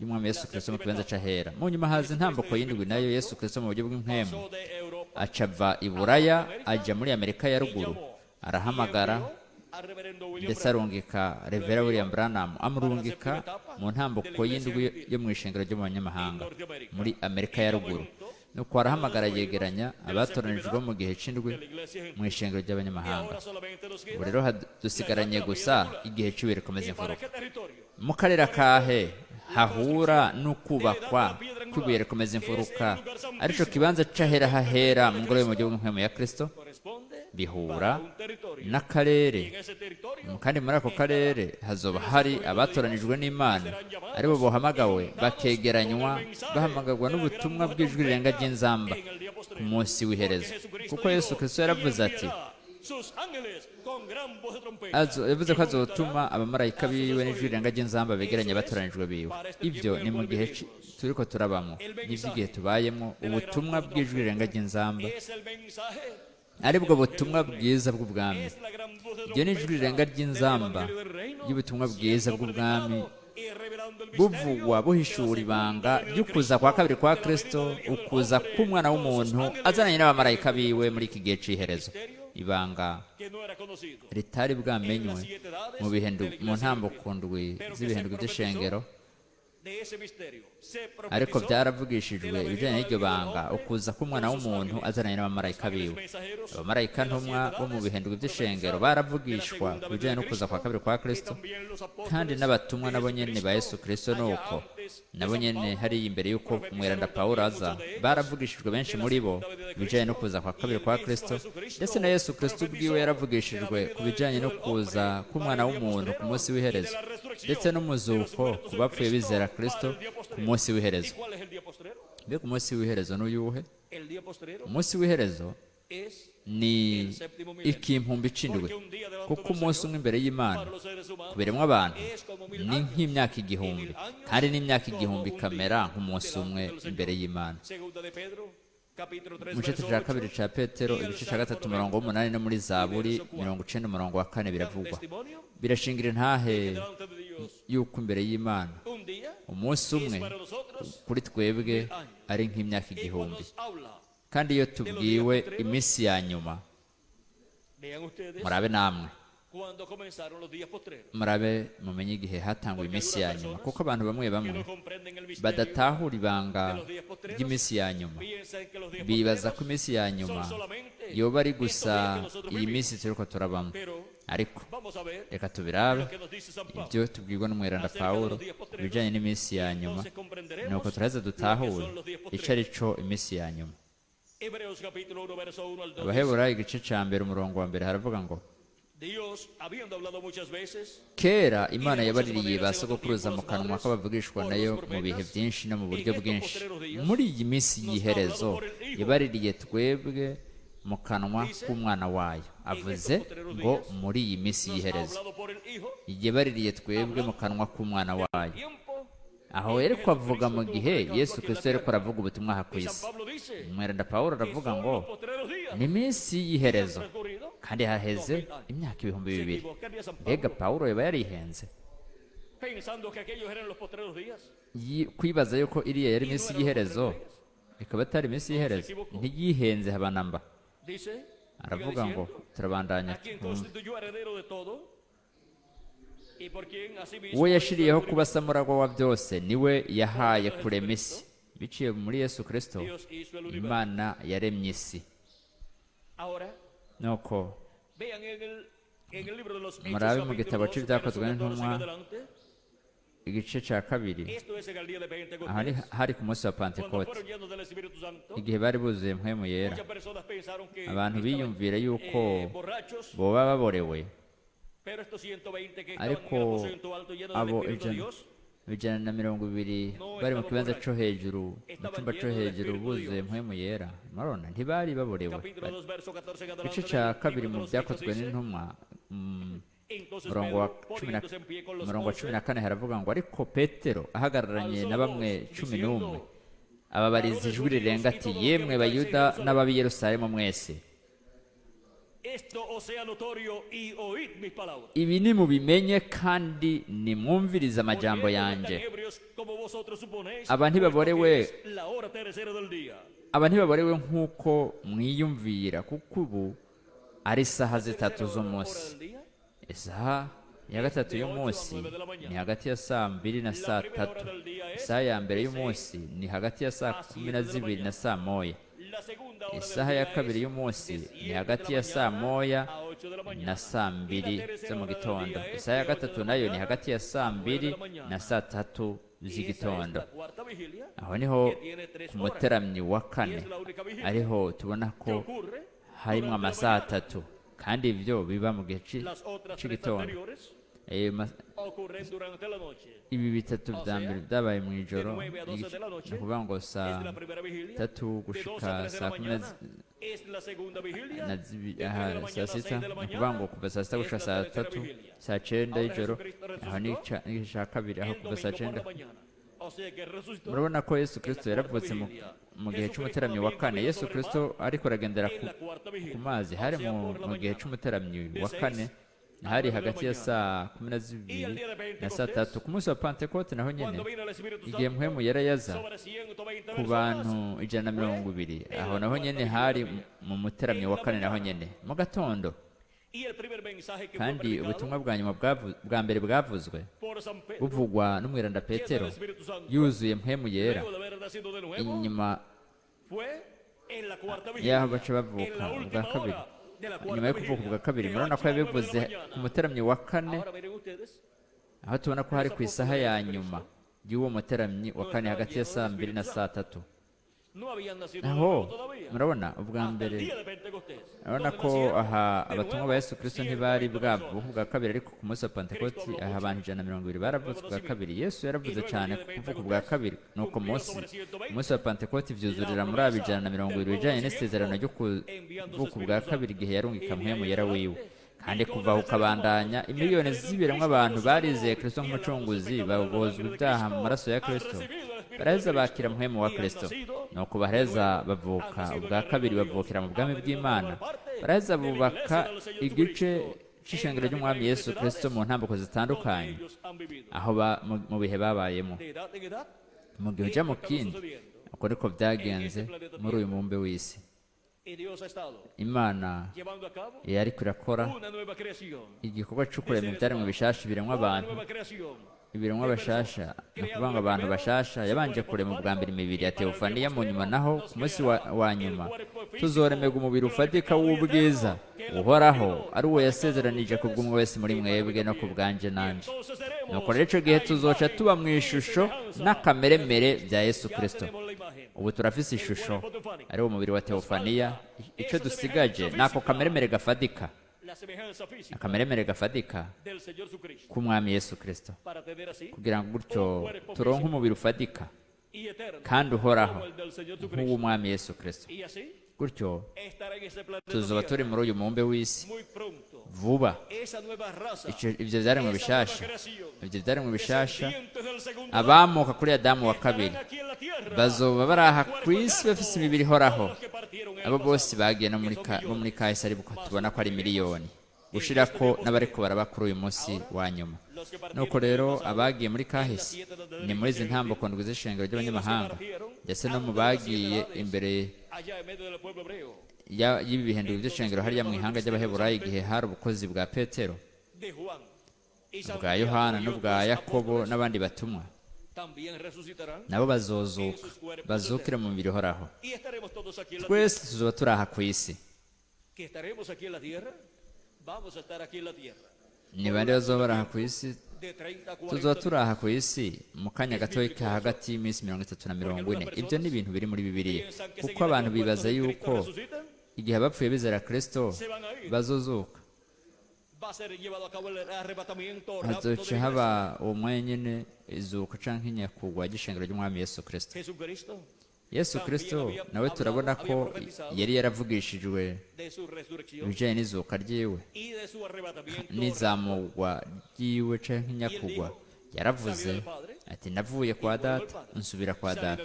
y'Umwami Yesu Kristo mu kibanza c'ahera. Mu nyuma haza intambuko y'indwi, nayo Yesu Kristo mu buryo bw'impwemu pasó de Europa aca ava i Buraya aja muri Amerika ya Ruguru, arahamagara y envió al reverendo William ndetse Branham arungika Revera William Branham, amurungika mu ntambuko y'indwi yo mu ishengero ryo mu banyamahanga muri Amerika ya Ruguru. Nuko arahamagara yegeranya abatoranijwe mu gihe c'indwi de la iglesia gentil. mu ishengero Y ry'abanyamahanga. ahora solamente nos Ubu queda rero dusigaranye gusa igihe c'ibihe rikomeza ¿Y para imfuruka. qué territorio? Mu karere akahe hahura n'ukubakwa kw'ibuye rikomeza imfuruka, arico kibanza c'ahera hahera mu ngoro yo mu gihugu nk'emu ya Kristo? Corresponde Bihura para un territorio. n'akarere. Y en ese territorio Kandi muri ako karere hazoba hari abatoranijwe n'Imana, aribo bohamagawe bakegeranywa, bahamagagwa n'ubutumwa bw'ijwi rirenga ry'inzamba en el día ku postrero. munsi w'iherezo, kuko Yesu Kristo yaravuze ati Sus ángeles con gran voz de trompeta yavuze ko azotuma abamarayika biwe n'ijwi rirenga ry'inzamba begeranye abatoranijwe biwe. Ibyo ni mu gihe turiko turabamwo, n'ivy'igihe tubayemwo. Ubutumwa bw'ijwi rirenga ry'inzamba es el mensaje, aribwo butumwa bwiza bw'ubwami. es la gran voz de Iryo ni ijwi rirenga trompeta ry'inzamba del Evangelio del Reino, y'ubutumwa bwiza siendo bw'ubwami, predicado y revelando el misterio buvugwa de la buhishura segunda ibanga venida de ry'ukuza kwa Cristo, kabiri kwa de la Kristo, venida del Hijo del ukuza Hombre, k'Umwana con sus w'umuntu ángeles azananye n'abamarayika biwe muri iki gihe c'iherezo, ibanga que no era conocido ritari bwamenywe mu bihendu mu ntambuko ndwi z'ibihindwe by'ishengero, de ese misterio. Se ariko profetizó byaravugishijwe de la ibijanye venida n'iryo del Hijo del banga, Hombre ukuza k'Umwana con sus w'umuntu ángeles. azananye n'abamarayika Los ángeles biwe. mensajeros Abamarayika de las ntumwa siete bo mu edades bihendwi by'ishengero profetizaron baravugishwa de la ku segunda bijanye venida de n'ukuza kwa Cristo, kabiri kwa y Kristo, también los apóstoles kandi n'abatumwa de nabo nyene ba Yesu Jesucristo, Kristo allá nuko antes de nabo San nyene Pablo, hariya imbere y'uko umweranda profetizaron Pawulo también aza, muchos de ellos baravugishijwe benshi de la muri bo segunda venida de ibijanye no Cristo, kuza kwa y kabiri el kwa mismo Kristo. Jesucristo Ndetse na Yesu Kristo ubwiwe profetizó de la yaravugishijwe venida ku del bijanye Hijo no del kuza Hombre k'Umwana para el día w'umuntu ku postrero munsi y de w'iherezo, la resurrección ndetse de los n'umuzuko muertos ku en bapfuye Cristo bizera para Kristo el día ku postrero. munsi w'iherezo. ¿Y cuál es el día postrero? Mbega umunsi w'iherezo n'uyuhe? El día postrero Umunsi w'iherezo es ni el séptimo milenio. ikimpumbi c'indwi, Porque un día delante kuko del umunsi Señor umwe imbere y'Imana para los seres humanos ku biremwa abantu es como mil ni años, nk'imyaka y mil 1000, años kandi n'imyaka como 1000 un ikamera día nk'umunsi delante umwe del Señor. imbere y'Imana. Segunda de Pedro, capítulo 3, Mu gice verso cya kabiri 8, ca Petero y el igice ca Salmo gatatu umurongo 90 w'umunani no muri y Zaburi verso 4. 90 umurongo wa 4 Dan biravugwa, testimonio birashingira intahe que delante de Dios yuko imbere y'Imana un día umunsi es umwe para nosotros kuri twebwe mil años. ari nk'imyaka Y cuando 1000. nos habla, Kandi iyo de los días tubwiwe postreros, iminsi ya nyuma, vean ustedes murabe namwe, cuando comenzaron los días postreros. Murabe mumenye igihe hatanguwe Porque iminsi algunas ya nyuma, personas kuko abantu bamwe que bamwe no comprenden el misterio badatahura ibanga de los días postreros ry'iminsi ya nyuma piensan que los días bibaza ko postreros iminsi ya son nyuma solamente yoba ari estos gusa días que nosotros iyi vivimos. minsi turiko turabamo. Pero Ariko vamos a ver reka tubirabe lo que nos dice San Pablo ibyo tubwirwa n'umweranda acerca de Pawulo los días ku postreros bijanye n'iminsi y ya nyuma, entonces comprenderemos nuko turaheza lo que dutahure son los días ico postreros. ari co iminsi ya nyuma. Hebreos capítulo 1, verso 1 al 2 dice, Abaheburayo igice ca mbere umurongo wa mbere haravuga ngo: Dios, habiendo hablado muchas veces Kera y Imana de muchas yabaririye ba maneras en otro sogokuruza tiempo a mu los kanwa padres k'abavugishwa por nayo los mu bihe profetas, byinshi no mu en buryo estos bwinshi, postreros días muri iyi minsi nos ha hablado y'iherezo por el Hijo. yabaririye twebwe mu kanwa Dice, k'Umwana wayo. en estos Avuze postreros ngo días muri iyi minsi nos ha y'iherezo hablado por el Hijo, yabaririye twebwe mu hablando kanwa k'Umwana del wayo, tiempo Aho yariko avuga mu gihe Yesu Kristo yariko aravuga ubutumwa aha ku isi. Umweranda Pawulo aravuga ngo ni iminsi y'iherezo, kandi haheze imyaka 2000. Mbega Pawulo yaba yarihenze kwibaza yuko iriya yari iminsi y'iherezo, ikaba atari iminsi y'iherezo? Ntiyihenze habanamba. Aravuga ngo, turabandanya twumve, uwo yashiriyeho kuba samuragwa wa byose, niwe yahaye kurema isi. Biciye muri Yesu Kristo, Imana yaremye isi. Nuko murabe mu gitabo c'Ibyakozwe n'Intumwa, igice cya 2. Aha hari ku munsi wa Pantekote, igihe bari buzuye Mpwemu Yera. Abantu biyumvira yuko boba baborewe, ariko abo 120 bari mu kibanza cyo hejuru, mu cyumba cyo hejuru, buzuye Mpwemu Yera. Murabona, ntibari baborewe. Igice cya 2 mu Byakozwe n'Intumwa, umurongo wa 14, haravuga ngo: "Ariko Petero ahagararanye na bamwe 11, ababariza ijwi rirenga ati: 'Yemwe Bayuda n'ab'i Yerusalemu mwese, ibi nimubimenye kandi nimwumvirize amajambo yanjye. Aba ntibaborewe, aba ntibaborewe nk'uko mwiyumvira, kuko ubu ari isaha 3 z'umunsi.'" Isaha ya gatatu y'umunsi ni hagati ya saa 2 na saa 3. Isaha ya mbere y'umunsi ni hagati ya saa 12 na saa 1. Isaha ya kabiri y'umunsi ni hagati ya saa 1 na saa 2 zo mu gitondo. Isaha ya gatatu nayo ni hagati ya saa 2 na saa 3 z'igitondo. Aho niho ku muteramyi wa kane, ariho tubona ko harimo amasaha atatu, kandi ibyo biba mu gihe c'igitondo. Ibi bitatu bya mbere byabaye mu ijoro, ni ukuvuga ngo saa 3 gushika saa 10 na saa 6, ni ukuvuga ngo kuva saa 6 gushika saa 3, saa 9 y'ijoro, aho ni igice cya kabiri, aho kuva saa 9. Murabona ko Yesu Kristo yaravutse mu gihe c'umuteramyi wa kane. Yesu Kristo ariko aragendera ku mazi, hari mu gihe c'umuteramyi wa kane, hari hagati ya saa 12 na saa 3. Ku munsi wa Pantekote naho nyine, igihe Mpwemu Yera yaza ku bantu 120, aho naho nyine hari mu muteramyi wa kane, naho nyine mu gatondo. Kandi ubutumwa bwa nyuma bwa mbere bwavuzwe buvugwa n'umweranda Petero yuzuye Mpwemu Yera, inyuma y'aho baca bavuka ubwa kabiri, inyuma yo kuvuka ubwa kabiri. Murabona ko yabivuze ku muteramyi wa kane, aho tubona ko hari ku isaha ya nyuma y'uwo muteramyi wa kane, hagati ya saa 2 na saa 3. Aho murabona ubwa mbere, urabona ko aha abatumwa ba Yesu Kristo ntibari bwavuka ubwa kabiri, ariko ku munsi wa Pantekoti aha abantu 120 baravutse ubwa kabiri. Yesu yaravuze cyane ku kuvuka ubwa kabiri, nuko umunsi wa Pantekoti vyuzurira muri abo 120, bijanye n'isezerano ryo kuvuka ubwa kabiri, igihe yarungika Mpwemu Yera wiwe. Kandi kuva aho ukabandanya, imiliyoni z'ibiremwa abantu barizeye Kristo nk'umucunguzi, babozwa ibyaha mu maraso ya Kristo, baraheza bakira Mpwemu wa Kristo, nuko baraheza bavuka ubwa kabiri, bavukira mu bwami bw'Imana, baraheza bubaka igice c'ishengero ry'Umwami Yesu Kristo mu ntambuko zitandukanye, aho mu bihe babayemo, mu gihe uja mu kindi. Uko niko byagenze muri uyu mubumbe w'isi. Imana yariko irakora igikorwa cyo kurema ibyaremwe bishasha, ibiremwa abantu, ibiremwa bashasha, ni ukuvuga ngo abantu bashasha. Yabanje kurema ubwa mbere imibiri ya teofaniya, mu nyuma naho ku munsi wa nyuma tuzoremerwa umubiri ufatika w'ubwiza uhoraho, ari uwo yasezeranije ku bw'umwe wese muri mwebwe no ku bwanje nanje. Nuko rero ico gihe tuzoca tuba mu ishusho n'akameremere bya Yesu Kristo. Ubu turafise ishusho, ari wo mubiri wa teofaniya. Ico dusigaje ni ako kameremere gafadika, akameremere gafadika k'Umwami Yesu Kristo, kugira ngo gutyo turonke umubiri ufadika kandi uhoraho nk'uw'Umwami Yesu Kristo. Gutyo estará en este planeta tuzoba Tierra turi muri uyu mubumbe w'isi muy pronto. Vuba. Esa nueva raza, Ivyo vyaremwe esa nueva bishasha, creación, ivyo vyaremwe bishasha, descendientes del segundo Adán, abamuka kuri Adamu wa kabiri, estarán aquí en la tierra, bazoba bari aha cuerpo ku isi eterno, bafise imibiri ihoraho. todos los que partieron en el Abo bose pasado, bagiye no que muri son bo muri millones, kahise, ariko más tubona los ko ari que miliyoni, vivimos en gushirako este tiempo n'abariko baraba kuri uyu munsi wa nyuma. Los que partieron Nuko en el rero pasado, abagiye muri en las kahise siete edades ni muri izi del ntambuko ndwi z'ishengero y los que ry'abanyamahanga, partieron ndetse no mu antes de las siete bagiye edades, imbere allá en medio del pueblo hebreo, y'ibi bihinduro by'ishengero hariya mu ihanga ry'Abaheburayo, igihe hari ubukozi bwa Petero, de Juan y bwa Santiago Yohana y n'ubwa otros Yakobo apóstoles, n'abandi batumwa, también resucitarán nabo bazozuka bazukire mu mubiri uhoraho. Y estaremos todos aquí en la tierra. Twese tuzoba turi aha ku isi. Que estaremos aquí en la tierra, vamos a estar aquí en la tierra. Ni bande bazoba bari aha ku isi? De 30 a 40 Tuzoba turi aha ku isi mu kanya gatoya ka hagati y'iminsi 30 na 40. Ibyo ni ibintu biri muri Bibiliya, piensan que kuko seguida abantu que los bibaza muertos en Cristo yuko resucitan, igihe abapfuye bizera Kristo se van a ir. bazozuka. Va a ser llevado a cabo el arrebatamiento o rapto de Hazoca la iglesia. haba uwo mwanya nyene izuka canke inyakugwa ry'ishengero ry'Umwami Yesu Kristo. Jesucristo Yesu Kristo nawe turabona ko yari yaravugishijwe de su resurrección ibijanye n'izuka ryiwe y de su arrebatamiento n'izamurwa ryiwe canke inyakugwa. Yaravuze ati: "Navuye kwa Data, nsubira kwa Data.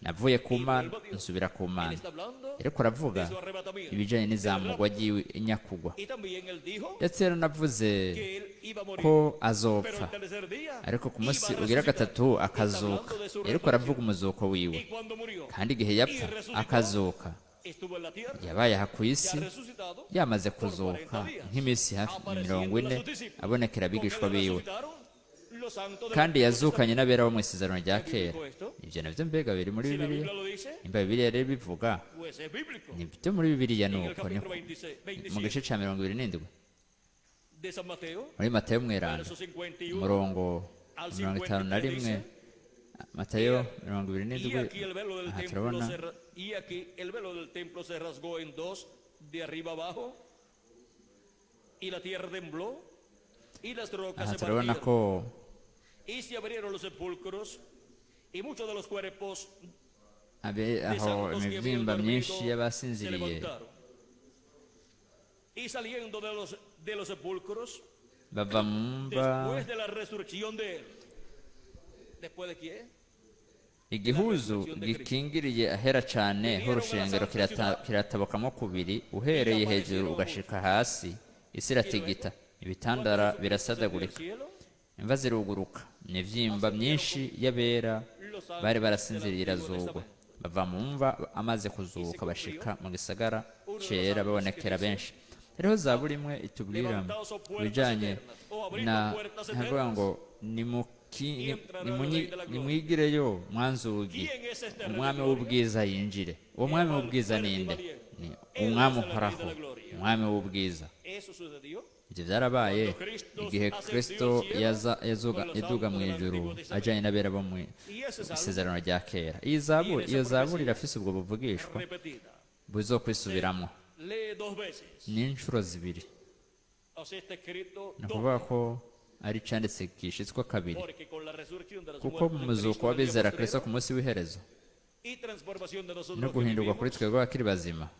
Navuye ku Mana, nsubira ku Él Mana." está hablando Ariko aravuga de su arrebatamiento ibijanye n'izamurwa ryiwe, inyakugwa. Y también él dijo Ndetse yaranavuze que él iba a morir, ko pero azopfa, el tercer día ariko ku iba munsi a ugira resucitar. gatatu Está akazuka. hablando de su Ariko aravuga resurrección. umuzuko wiwe. Y cuando murió Kandi igihe yapfa akazuka, estuvo en la tierra yabaye aha ku ya isi resucitado yamaze por kuzuka 40 días, nk'iminsi hafi mirongo apareciendo a ine, sus discípulos. abonekera Con abigishwa él biwe, resucitaron los santos del kandi Antiguo yazukanye Testamento. n'abera bo mu isezerano rya kera. Bíblico esto? Ibyo navyo mbega biri muri Si la Bibiliya? Biblia lo dice, Imba Bibiliya rero bivuga, pues es bíblico. ni byo muri Bibiliya. En el Nuko ni capítulo 26, mu gice 27 ca 27 de San Mateo, muri Matayo mweranda, verso 51 umurongo al 51, 53, Matayo mirongo ibiri Y n'indwi aquí el velo del aha templo turabona se ra- y aquí el velo del templo se rasgó en dos de arriba abajo y la tierra tembló y las rocas aha se turabona partieron ko y se abrieron los sepulcros y muchos de los cuerpos abe de aho santos que habían imibyimba dormido myinshi se y'abasinziriye levantaron y saliendo de los sepulcros bava mu mva. después de la resurrección de él. ¿Después de quién? Igihuzu gikingiriye ahera cane h'urushengero kiratabukamo kubiri uhereye hejuru ugashika hasi. Isi iratigita, ibitandara Cuando Jesucristo birasadagurika, ascendió al cielo, imva ziruguruka, imivyimba myinshi y'abera los santos bari del barasinziriye Antiguo irazugwa, Testamento. bava mu mva amaze kuzuka, bashika mu gisagara cera, babonekera benshi. Hariho zaburi imwe itubwira Levantaos, oh puertas ibijanye eternas, o abrid na las puertas havuga eternas, ngo nimwigireyo mwanzugi, ¿Quién es este rey de umwami gloria? w'ubwiza yinjire. Uwo mwami w'ubwiza El ninde? fuerte y valiente. Ni Él es umwami el rey de uhoraho, la gloria. umwami w'ubwiza. Eso sucedió Ibyo byarabaye cuando Cristo igihe ascendió Kristo al cielo yazuga con los yaduga santos mu del ijuru Antiguo Testamento. ajanye n'abera bo mu Y ese salmo isezerano rya kera. Iyi zaburi, y esa iyo zaburi profecía irafise ubwo buvugishwa repetida buzokwisubiramo lee dos veces. n'inshuro zibiri. O sea, está escrito Ni dos ukuvuga ko ari icanditse gishitswa kabiri, porque con la resurrección de los kuko mu muertos en muzuko Cristo del día w'abizera Kristo postrero ku munsi w'iherezo y transformación de nosotros no los que guhindurwa kuri vivimos twebwe abakiri bazima,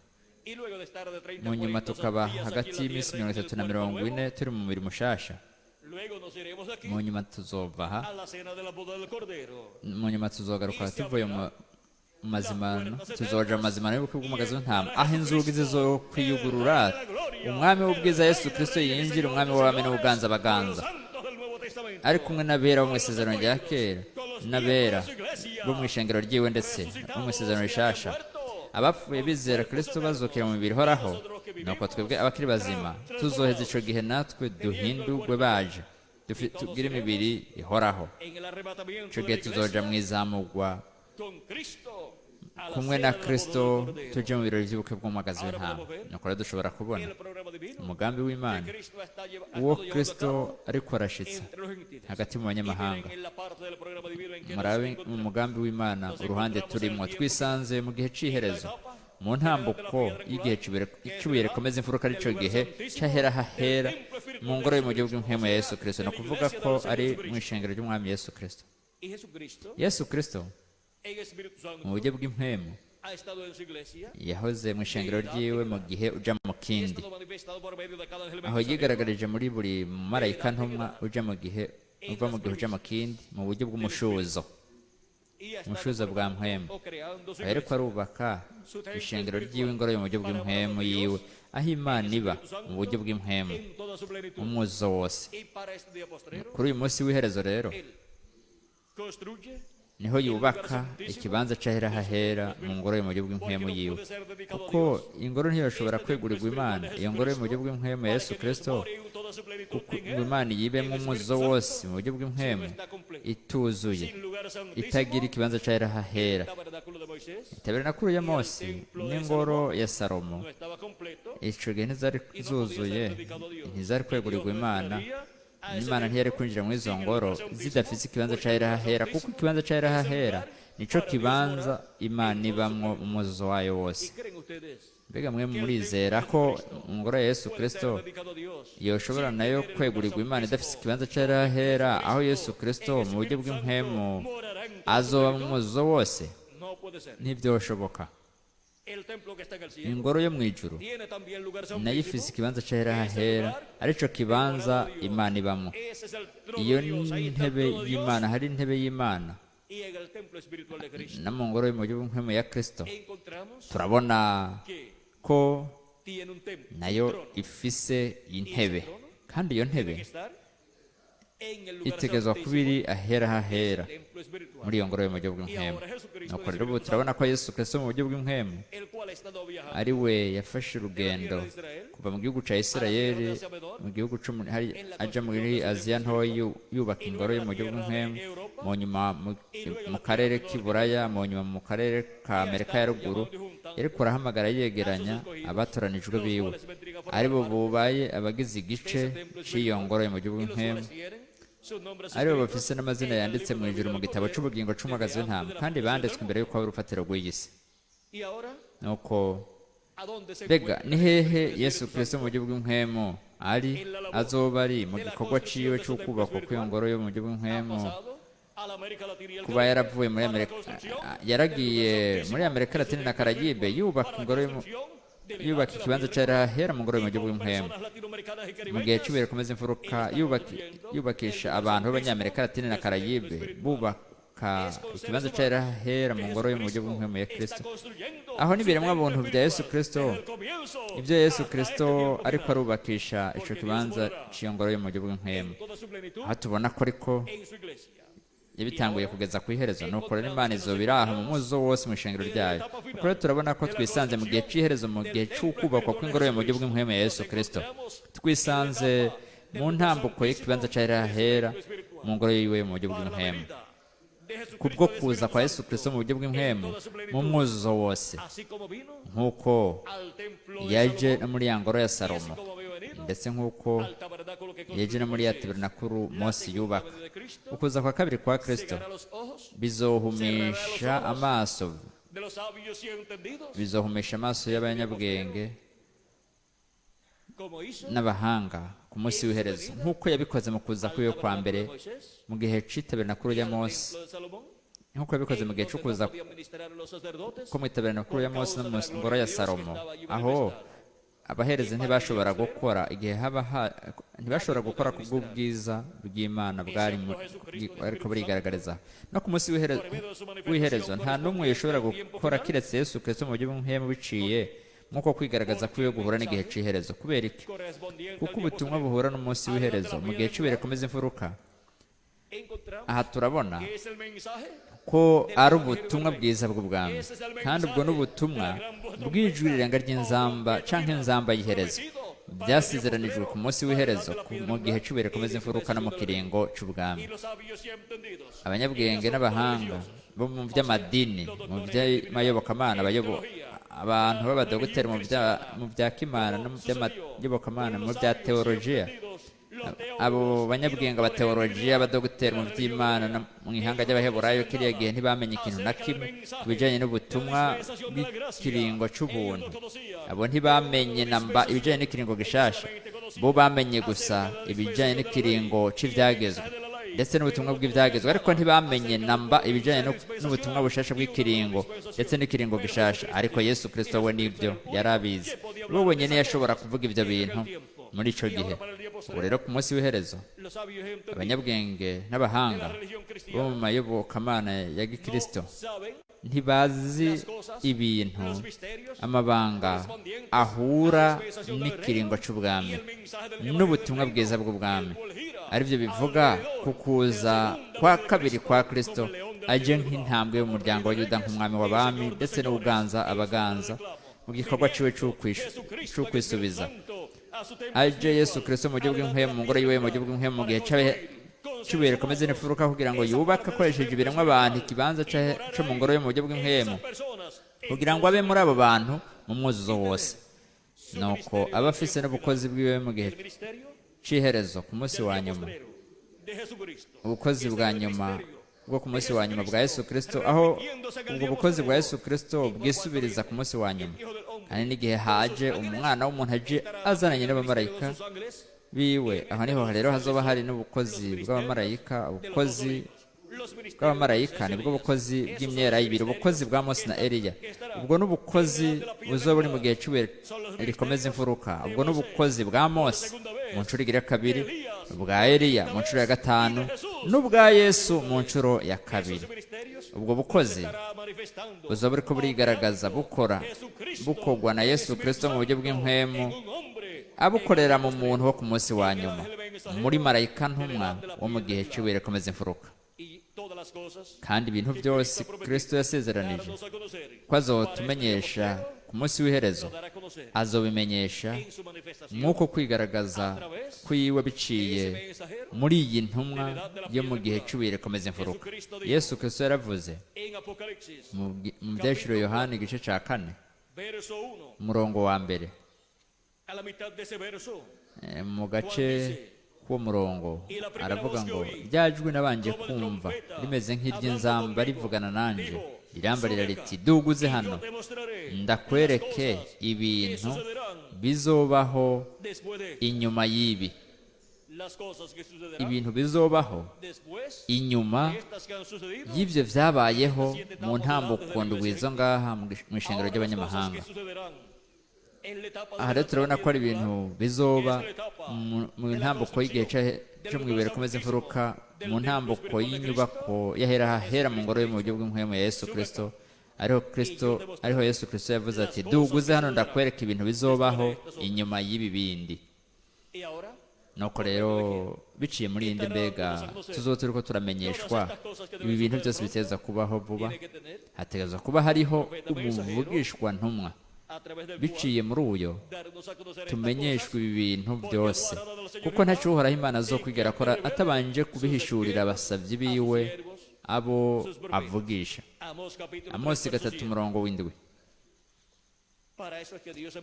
y luego de estar de 30 mu nyuma 40 tukaba días aquí hagati en la y'iminsi tierra mirongo en el itatu na cuerpo mirongo nuevo, ine turi mu mubiri mushasha, luego nos iremos de aquí mu nyuma tuzova aha, a la cena de la boda del Cordero. Mu nyuma tuzogaruka tuvuye mu mazimano, tuzoja mu mazimano y'ubukwe bw'umagazi w'intama, aho inzugi zizokwiyugurura, umwami w'ubwiza Yesu Kristo yinjira, umwami w'abami n'ubuganza baganza, ari kumwe n'abera bo mu isezerano rya kera n'abera bo mu ishengero ryiwe, ndetse no mu isezerano rishasha, abapfuye bizera Kristo bazukira mu mibiri ihoraho. Nuko twebwe abakiri bazima tuzoheza ico gihe natwe duhindurwe baje tugire imibiri ihoraho. En el arrebatamiento Ico de gihe la tuzoja iglesia mu izamurwa con Cristo a la kumwe cena na de la boda Kristo, del Cordero. tuje mu birori by'ubukwe bw'umwagazi w'intama. Nuko rero dushobora kubona El programa divino umugambi w'Imana que Cristo está ha uwo estado llevando a Kristo cabo ariko arashitsa entre los gentiles. hagati mu Y miren banyamahanga. en la parte del programa divino en que nos Murabe encontramos. umugambi w'Imana uruhande turimo. Twisanze mu gihe c'iherezo, mu ntambuko y'igihe c'ibuye rikomeza imfuruka, arico gihe c'ahera hahera mu ngoro yo mu gihugu bw'impwemu ya Yesu Kristo, ni ukuvuga ko ari mu ishengero ry'Umwami Yesu Kristo. Y Jesucristo Yesu Kristo en Espíritu Santo mu buryo bw'impwemu Ha estado en su iglesia Yahoze mu ishengero ryiwe mu gihe uja mu y ha kindi, estado manifestado por medio de cada ángel aho mensajero yigaragarije muri buri marayika ntumwa, uja mu gihe uva mu gihe uja mu kindi, mu buryo bw'umushuzo, y ha estado umushuzo bwa mpwemu. o creando su Aho ariko iglesia, arubaka ishengero ryiwe, ingoro yo mu buryo bw'impwemu yiwe, aho Imana iba mu buryo bw'impwemu en toda su plenitud. umwuzuzo wose. Y para este día postrero, Kuri uyu munsi w'iherezo rero, él construye niho yubaka ikibanza c'ahera hahera mu ngoro yo mu buryo bw'impwemu porque no yiwe, puede ser dedicado a kuko Dios. ingoro ntiyoshobora kwegurirwa Imana, iyo ngoro yo mu buryo bw'impwemu ya Yesu Kristo, kuko ngo Imana yibemwo umwuzuzo wose mu buryo bw'impwemu, ituzuye, Sin lugar santísimo, itagira ikibanza c'ahera hahera. Tabernáculo de Moisés Itaberenakuru ya Mose n'ingoro ya Salomo no estaba completo ico gihe ntizari y no podía zuzuye, ser dedicado a Dios. ntizari kwegurirwa Dios no Imana. entraría a ese Imana ntiyari templo kwinjira muri izo sin el ngoro lugar santísimo, zidafise ikibanza porque c'ahera el lugar hahera, kuko santísimo ikibanza c'ahera es el hahera lugar nico para Dios kibanza morar Imana en toda su ibamwo plenitud. umwuzuzo wayo wose. ¿Y creen ustedes Mbega mwe que el murizera templo ko de Jesucristo ingoro ya Yesu puede Kristo ser dedicado a Dios yoshobora sin nayo tener el lugar kwegurirwa Imana idafise santísimo, ikibanza c'ahera hahera, aho Yesu Jesucristo Kristo en mu buryo Espíritu Santo bw'impwemu morará en toda su azoba mu plenitud? mwuzuzo wose? No puede ser. Ntivyoshoboka. El templo que está en el cielo Ingoro yo mu ijuru tiene también lugar nayo ifise santísimo. ikibanza c'ahera hahera, arico kibanza Imana ibamwo. Ese es el trono Iyo de Dios. Ahí está el ntebe trono de Dios. y'Imana, hari intebe y'Imana. Y en el templo espiritual de Cristo No mu ngoro yo mu buryo bw'impwemu ya Kristo encontramos turabona que ko tiene un templo, un nayo trono. ifise intebe, kandi iyo Tiene ntebe que estar en el lugar itegerezwa kuba santísimo, iri ahera hahera templo espiritual, muri iyo ngoro yo mu buryo bw'impwemu. Nuko rero ubu turabona ko Yesu Kristo mu buryo bw'impwemu el cual ha estado viajando ari we yafashe urugendo kuva mu gihugu ca Isirayeli, mu gihugu co aja muri Aziya ntoya, yubaka ingoro yo mu buryo bw'impwemu, mu nyuma mu karere k'i Buraya, mu nyuma mu karere ka Amerika ya ruguru. Yariko arahamagara yegeranya abatoranijwe biwe, aribo bubaye abagize igice c'iyo ngoro yo mu buryo y los bw'impwemu, cuales tienen sus nombres aribo escritos bafise n'amazina en el yanditse libro mu de ijuru vida mu del gitabo Cordero c'ubugingo desde c'umwagazi antes w'intama, de la kandi fundación banditswe del imbere mundo. y'uko haba urufatiro rw'iyi si. Y ahora, Nuko ¿a dónde se mbega encuentra ni hehe el Yesu Espíritu Kristo mu Santo? buryo bw'impwemu ari azoba ari mu gikorwa ciwe c'ukubakwa kw'iyo ngoro yo mu buryo Ha bw'impwemu? pasado a la América Latina y el Kuba Caribe yaravuye muri para la Amerika, construcción del yaragiye lugar muri Amerika santísimo Latina de na su templo Karayibe espiritual, yubaka para la ingoro construcción de la edad yubaka de la ikibanza piedra c'ahera mu ngoro yo y mu buryo con bw'impwemu personas latinoamericanas y mu gihe caribeñas. c'ibere komeza imfuruka, yubakisha abantu b'Abanyamerika Latine na Karayibe, bubaka ikibanza c'ahera mu ngoro yo mu buryo bw'impwemu ya Kristo. Aho n'ibiremwa buntu bya Yesu Kristo, ibyo Yesu Kristo ariko arubakisha ico kibanza c'iyo ngoro yo mu buryo bw'impwemu, aho tubona ko ariko yabitanguye kugeza ku iherezo. Nuko rero Imana izoba iri aho mu muzo wose mu ishengero ryayo. Nuko rero turabona ko twisanze mu gihe c'iherezo, mu gihe c'ukubakwa kw'ingoro yo mu buryo bw'impwemu ya Yesu Kristo. Twisanze mu ntambuko y'ikibanza c'ahera hera mu ngoro yiwe mu buryo bw'impwemu, kubwo kuza kwa Yesu Kristo mu buryo bw'impwemu mu mwuzuzo wose, nk'uko yaje no muri ya ngoro ya Salomo, ndetse nk'uko yaje no muri ya tabernakulo Mose yubaka. Ukuza kwa kabiri kwa Kristo bizohumisha amaso, bizohumisha amaso y'abanyabwenge n'abahanga ku munsi w'iherezo, nk'uko yabikoze mu kuza kw'iwe kwa mbere mu gihe c'itabernakulo ya Mose, nk'uko yabikoze mu gihe co kuza ko mu itabernakulo ya Mose no mu ngoro ya Salomo, aho abaherezi ntibashobora gukora igihe haba ntibashobora gukora ku bw'ubwiza bw'Imana bwari ariko burigaragariza. No ku munsi w'iherezo nta n'umwe yashobora gukora kiretse Yesu Kristo mu buryo bw'impwemu, biciye nk'uko kwigaragaza kwiwe guhura n'igihe c'iherezo. Kubera iki? Kuko ubutumwa buhura n'umunsi w'iherezo mu gihe cy'ibihe rikomeza imfuruka. Aha turabona ko ari ubutumwa bwiza bw'ubwami, kandi ubwo ni ubutumwa bw'ijwi rirenga ry'inzamba canke inzamba y'iherezo, byasezeranijwe ku munsi w'iherezo mu gihe cy'ibihe rikomeza imfuruka no mu kiringo c'ubwami. Abanyabwenge n'abahanga bo mu by'amadini, mu by'amayobokamana, abantu b'abadogiteri mu bya kimana no mu by'amayobokamana, mu bya teolojiya, abo banyabwenge, abateolojiya, abadogiteri mu by'Imana no mu ihanga ry'Abaheburayo kiriya gihe ntibamenye ikintu na kimwe ku bijanye n'ubutumwa bw'ikiringo c'ubuntu. Abo ntibamenye namba ibijanye n'ikiringo gishasha. Bo bamenye gusa ibijanye n'ikiringo c'ivyagezwe. ndetse n'ubutumwa bw'ibyagezwe, ariko ntibamenye namba ibijyanye n'ubutumwa bushasha bw'ikiringo ndetse n'ikiringo gishasha. Ariko Yesu Kirisito we n'ibyo yari abizi, we wenyine yashobora kuvuga ibyo bintu muri ico gihe. Ubu rero ku munsi w'iherezo, abanyabwenge n'abahanga bo mu mayobokamana ya gikristo ntibazi ibintu, amabanga ahura n'ikiringo c'ubwami n'ubutumwa bwiza bw'ubwami, aribyo bivuga ku kuza kwa kabiri kwa Kristo aje nk'intambwe y'umuryango wa Yuda, nk'umwami w'abami ndetse n'ubuganza abaganza, mu gikorwa ciwe c'ukwisubiza. Aje Yesu Kristo mu buryo bw'impwemu mu ngoro yiwe mu buryo bw'impwemu mu gihe cy'ibuye rikomeze n'imfuruka, kugira ngo yubake akoresheje ibiremwa abantu ikibanza co mu ngoro yo mu buryo bw'impwemu, kugira ngo abe muri abo bantu mu mwuzuzo wose. Nuko aba afise n'ubukozi bwiwe mu gihe c'iherezo ku munsi wa nyuma, ubukozi bwa nyuma bwo ku munsi wa nyuma bwa Yesu Kristo, aho ubwo bukozi bwa Yesu Kristo bwisubiriza ku munsi wa nyuma, kandi n'igihe haje umwana w'umuntu aje azananye n'abamarayika biwe. Aho niho rero hazoba hari n'ubukozi bw'abamarayika. Ubukozi bw'abamarayika nibwo bukozi bw'imyerayibiri, ubukozi bwa Mose na Eliya. Ubwo n'ubukozi buzoba buri mu gihe cy'ibuye rikomeza imfuruka. Ubwo n'ubukozi bwa Mose mu nshuro igira kabiri, ubwa Eliya mu nshuro ya gatanu, n'ubwa Yesu mu nshuro ya kabiri. Ubwo bukozi buzoba buriko burigaragaza, bukora, bukorwa na Yesu Kristo mu buryo bw'impwemu, abukorera mu muntu wo ku munsi wa nyuma muri marayika ntumwa wo mu gihe cy'ibuye rikomeza imfuruka. Kandi ibintu byose Kristo yasezeranije ko azotumenyesha ku munsi w'iherezo, azobimenyesha nk'uko kwigaragaza kwiwe biciye muri iyi ntumwa yo mu gihe cy'ibuye rikomeza imfuruka. Yesu Kristo yaravuze mu Byahishuriwe Yohani igice cya 4, umurongo wa 1, mu gace k'uwo murongo aravuga ngo: "Rya jwi nabanje kumva rimeze nk'iry'inzamba rivugana nanje rirambarira riti: 'Duguze hano, ndakwereke ibintu bizobaho inyuma y'ibi.'" Ibintu bizobaho inyuma y'ibyo byabayeho mu ntambuko ndwi zo ngaha mu ishengero ry'abanyamahanga. Aha rero turabona ko ari ibintu bizoba mu ntambuko y'igihe cyo mu ibuye rikomeza imfuruka, mu ntambuko y'inyubako y'ahera hahera mu ngoro yo mu buryo bw'impwemu ya Yesu Kristo, ariho Kristo, ariho Yesu Kristo yavuze ati: "Duguze hano, ndakwereka ibintu bizobaho inyuma y'ibi bindi." Nuko rero biciye muri iyi mbega tuzoba turiko turamenyeshwa ibi bintu byose biteza kubaho vuba, hategerezwa kuba hariho umuvugishwa ntumwa biciye muri uyo tumenyeshwa ibi bintu byose, kuko ntaco Uhoraho Imana azokwigera akora atabanje kubihishurira abasavyi biwe abo avugisha. Amosi 3 umurongo w'7.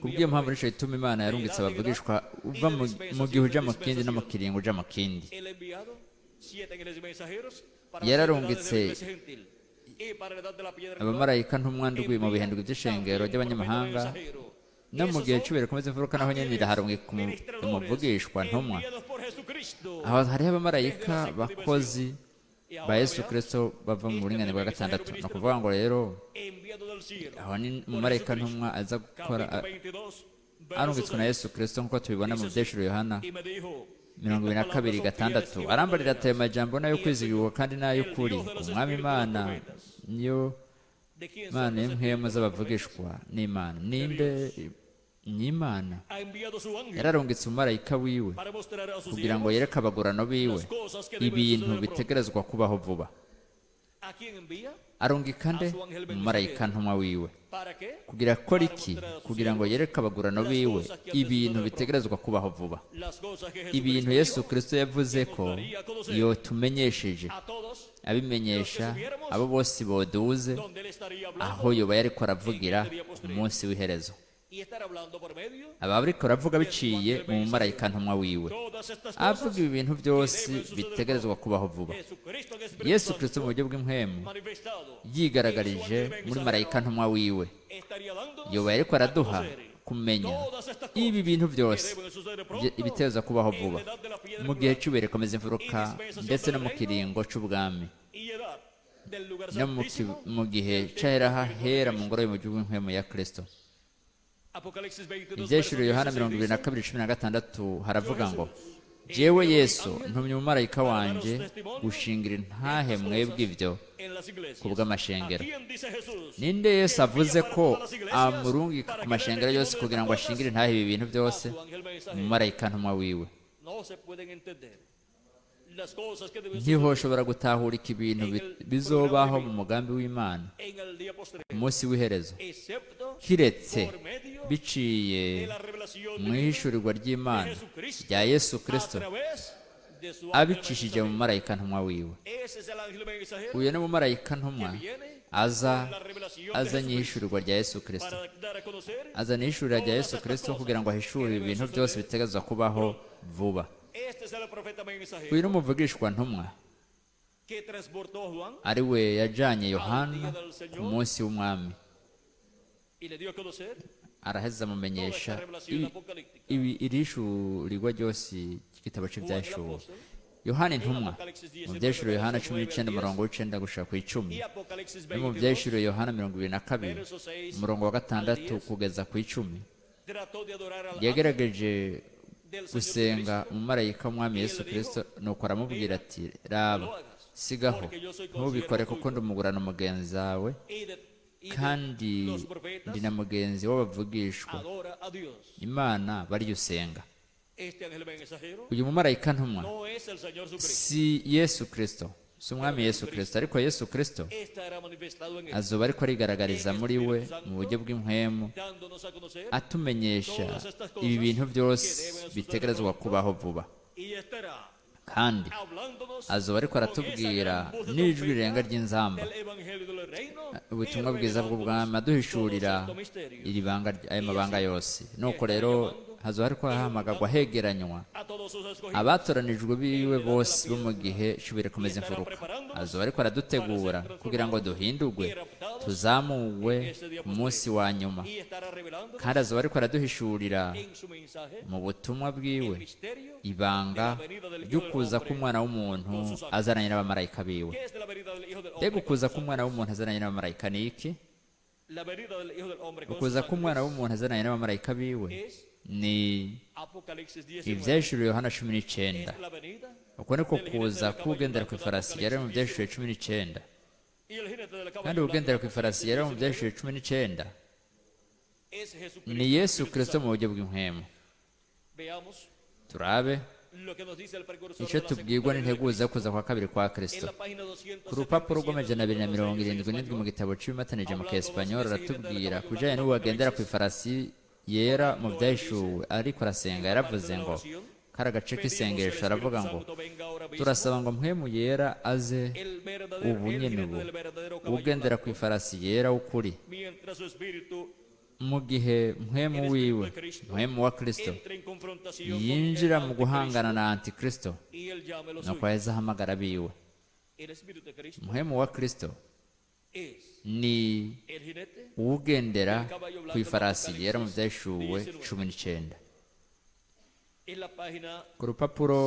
Kubw'iyo mpamvu nico gituma Imana yarungitse abavugishwa uva mu gihe uja mu kindi no mu kiringo uja mu kindi. Yararungitse abamarayika ntumwa ndwi mu bihe ndwi by'ishengero ry'abanyamahanga, no mu gihe cy'ibuye rikomeza imfuruka naho nyene iraharungika umuvugishwa ntumwa. Aho hariho abamarayika bakozi ba Yesu Kristo bava mu buringanire bwa gatandatu. Ni ukuvuga ngo rero aho ni umumarayika ntumwa aza gukora arungitswe na Yesu Kristo, nk'uko tubibona mu Byahishuriwe Yohana 22:6. Arambarira ati: "Ayo majambo n'ayo kwizigirwa kandi n'ay'ukuri. Umwami Imana niyo Mana y'impwemu z'abavugishwa n'Imana." Ninde? Ni Imana yararungitse umumarayika wiwe kugira ngo yereke abagurano biwe ibintu bitegerezwa kubaho vuba. Arungika nde? Umumarayika ntumwa wiwe. Kugira akora iki? Kugira ngo yereke abagurano biwe ibintu bitegerezwa kubaho vuba, ibintu Yesu Kristo yavuze ko yotumenyesheje, abimenyesha abo bose boduze aho yoba yariko aravugira ku munsi w'iherezo, aba ariko aravuga biciye mu mumarayika ntumwa wiwe, avuga ibi bintu byose bitegerezwa kubaho vuba. Yesu Kristo mu buryo bw'impwemu yigaragarije muri marayika ntumwa wiwe, yoba yariko araduha kumenya ibi bintu byose ibiteza kubaho vuba mu gihe cy'ubuye rikomeza imfuruka, ndetse no mu kiringo c'ubwami, no mu gihe c'ahera hera mu ngoro y'umujyi w'impwemu ya Kristo. Ibyahishuriwe Yohana 22:16 haravuga ngo: "Jewe Yesu ntumye umumarayika wanje gushingira intahe mwebwe ibyo ku bw'amashengero." Ninde Yesu avuze ko amurungika ku mashengero yose kugira ngo ashingire intahe ibi bintu byose? Umumarayika ntumwa wiwe. Ntihoshobora gutahurika ibintu bizobaho mu mugambi w'Imana ku munsi w'iherezo kiretse biciye mu ihishurirwa ry'Imana rya Yesu Kristo abicishije mu marayika ntumwa wiwe. Uyu ni umumarayika ntumwa aza azanye ihishurirwa rya Yesu Kristo, azana ihishurirwa rya Yesu Kristo kugira ngo ahishure ibintu byose bitegezwa kubaho vuba. Uyu ni umuvugishwa ntumwa ari we yajanye Yohana ku munsi w'Umwami, araheza amumenyesha ibi irishurirwa ryose ry'igitabo c'Ivyashuwe. Yohana intumwa mu Vyahishuriwe Yohana 19 umurongo w'icenda gushika kw'icumi, no mu Vyahishuriwe Yohana 22 umurongo wa 6 kugeza kw'icumi, yagerageje gusenga umumarayika w'Umwami Yesu Kristo, nuko aramubwira ati: "Raba, sigaho, ntubikore, kuko ndi umugurano mugenzi wawe kandi ndi na mugenzi w'abavugishwa Imana bariyo usenga." Uyu mumarayika ntumwa si Yesu Kristo, si Umwami Yesu Kristo, ariko Yesu Kristo azoba ariko arigaragariza muri we mu buryo bw'impwemu, atumenyesha ibi bintu byose bitegerezwa kubaho vuba, kandi azoba ariko aratubwira n'ijwi rirenga ry'inzamba ubutumwa bwiza bw'ubwami, aduhishurira iri banga, ayo mabanga yose. Nuko rero hazoba hariko hahamagarwa, hegeranywa abatoranijwe biwe bose bo mu gihe c'ibirakomeza imfuruka. Azoba ariko aradutegura kugira ngo duhindurwe, tuzamugwe ku munsi wa nyuma, kandi azoba ariko araduhishurira mu butumwa bwiwe ibanga ry'ukuza k'Umwana w'umuntu azananye n'abamarayika biwe. Mbega ukuza k'Umwana w'umuntu azananye n'abamarayika ni iki? Ukuza k'Umwana w'umuntu azananye n'abamarayika biwe ni Ivyahishuriwe Yohana 19. Uko niko kuza k'ugendera ku ifarasi yari mu Vyahishuriwe 19. Kandi ugendera ku ifarasi yari mu Vyahishuriwe 19 ni Yesu Kristo mu buryo bw'impwemu. Turabe icyo tubwirwa n'integuza yo kuza kwa kabiri kwa Kristo. Ku rupapuro rw'277 mu gitabo c'ibimatanije mu Kiespanyol, aratubwira ku bijanye n'uwo agendera ku ifarasi yera mu Vyahishuwe. Ariko arasenga, yaravuze ngo kari agace k'isengesho, aravuga ngo: "Turasaba ngo Mpwemu Yera aze ubu nyene ubu, ugendera ku ifarasi yera w'ukuri, mu gihe mpwemu wiwe, mpwemu wa Kristo, yinjira mu guhangana na Antikristo, nuko aheza ahamagara abiwe." Mpwemu wa Kristo ni uwugendera ku ifarasi yera mu Vyahishuwe 19. Ku rupapuro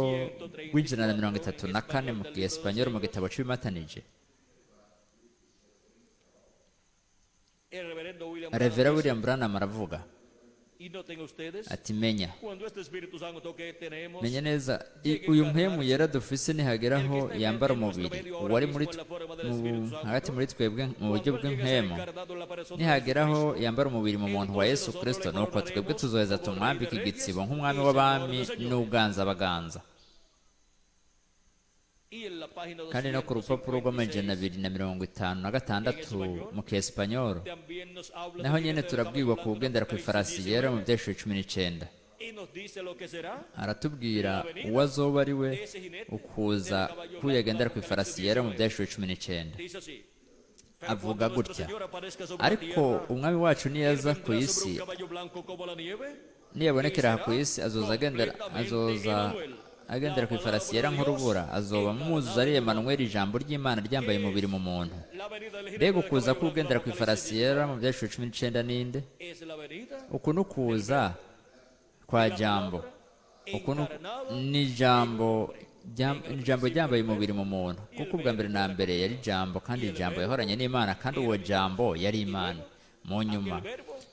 rw'134 mu Kiespanyol mu gitabo c'ibimatanije, Revera William Branham aravuga ati: "Menya, menya neza, uyu mpwemu yera dufise nihageraho yambara umubiri, uwari muri hagati muri twebwe mu buryo bw'impwemu, nihageraho yambara umubiri mu muntu wa Yesu Kristo, nuko twebwe tuzoheza tumwambika igitsibo nk'umwami w'abami n'uganza abaganza." Kandi no ku rupapuro rw'256 mu Kiespanyol, naho nyene turabwirwa ku bugendera ku ifarasi yera mu Vyahishuro 19. Aratubwira uwo azoba ari we, ukuza k'uyagendera ku ifarasi yera mu Vyahishuro 19. Avuga gutya: "Ariko Umwami wacu niyaza ku isi, niyabonekera aha ku isi, azoza agendera, azoza agendera ku ifarasi yera nk'urubura, azoba mwuzuza ari Emanuweli, ijambo ry'Imana ryambaye umubiri mu muntu. La venida del jinete Mbega del ukuza caballo blanco k'ugendera ku en ifarasi Apocalipsis yera mu Byahishuriwe 19 ninde? Es la venida Uku ni ukuza kwa jambo. Uku ni ijambo ijambo ryambaye umubiri mu muntu, kuko ubwa mbere na mbere yari jambo, kandi ijambo yahoranye n'Imana, kandi uwo jambo yari Imana. Mu nyuma,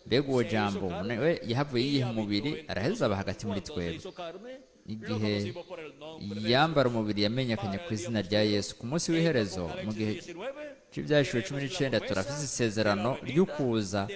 mbega uwo jambo we yahavuye yiha umubiri, araheza aba hagati muri Cuando se twebwe. hizo carne, lo Igihe conocimos por el nombre de yambara umubiri, yamenyekanye ku izina rya Yesu. Ku munsi w'iherezo, mu gihe Apocalipsis 19, cy'Ibyahishuriwe 19, turafise isezerano ry'ukuza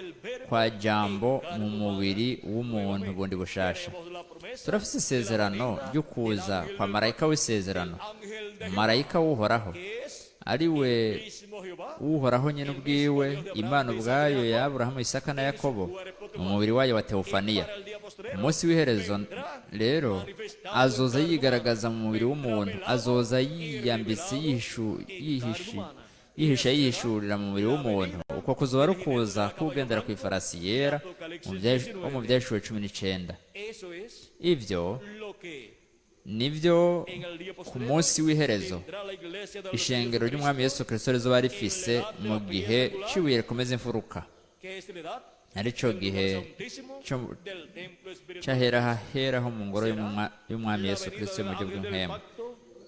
kwa jambo mu mubiri w'umuntu bundi bushasha. tenemos la promesa Turafise isezerano ry'ukuza kwa marayika w'isezerano, ángel de marayika w'Uhoraho, que es ari we mismo Jehová, Uhoraho nyine ubwiwe, Imana ubwayo ya Aburahamu, Isaka na Yakobo, mu mubiri wayo wa teofaniya. para el día postrero Umunsi w'iherezo rero azoza yigaragaza mu mubiri w'umuntu, azoza yiyambitse, yihisha, yihishurira mu mubiri w'umuntu. Uko kuzoba ari ukuza k'ugendera ku ifarasi yera wo mu Byahishuwe 19. Eso es Ibyo lo que nibyo en el día ku postrero munsi w'iherezo tendrá la iglesia del ishengero ry'Umwami Yesu Kirisito rizoba rifise mu gihe c'ibuye rikomeza imfuruka, que es la edad arico gihe santísimo del templo espiritual, c'ahera haheraho mu ngoro y'Umwami Yesu Kirisito mu buryo bw'impwemu.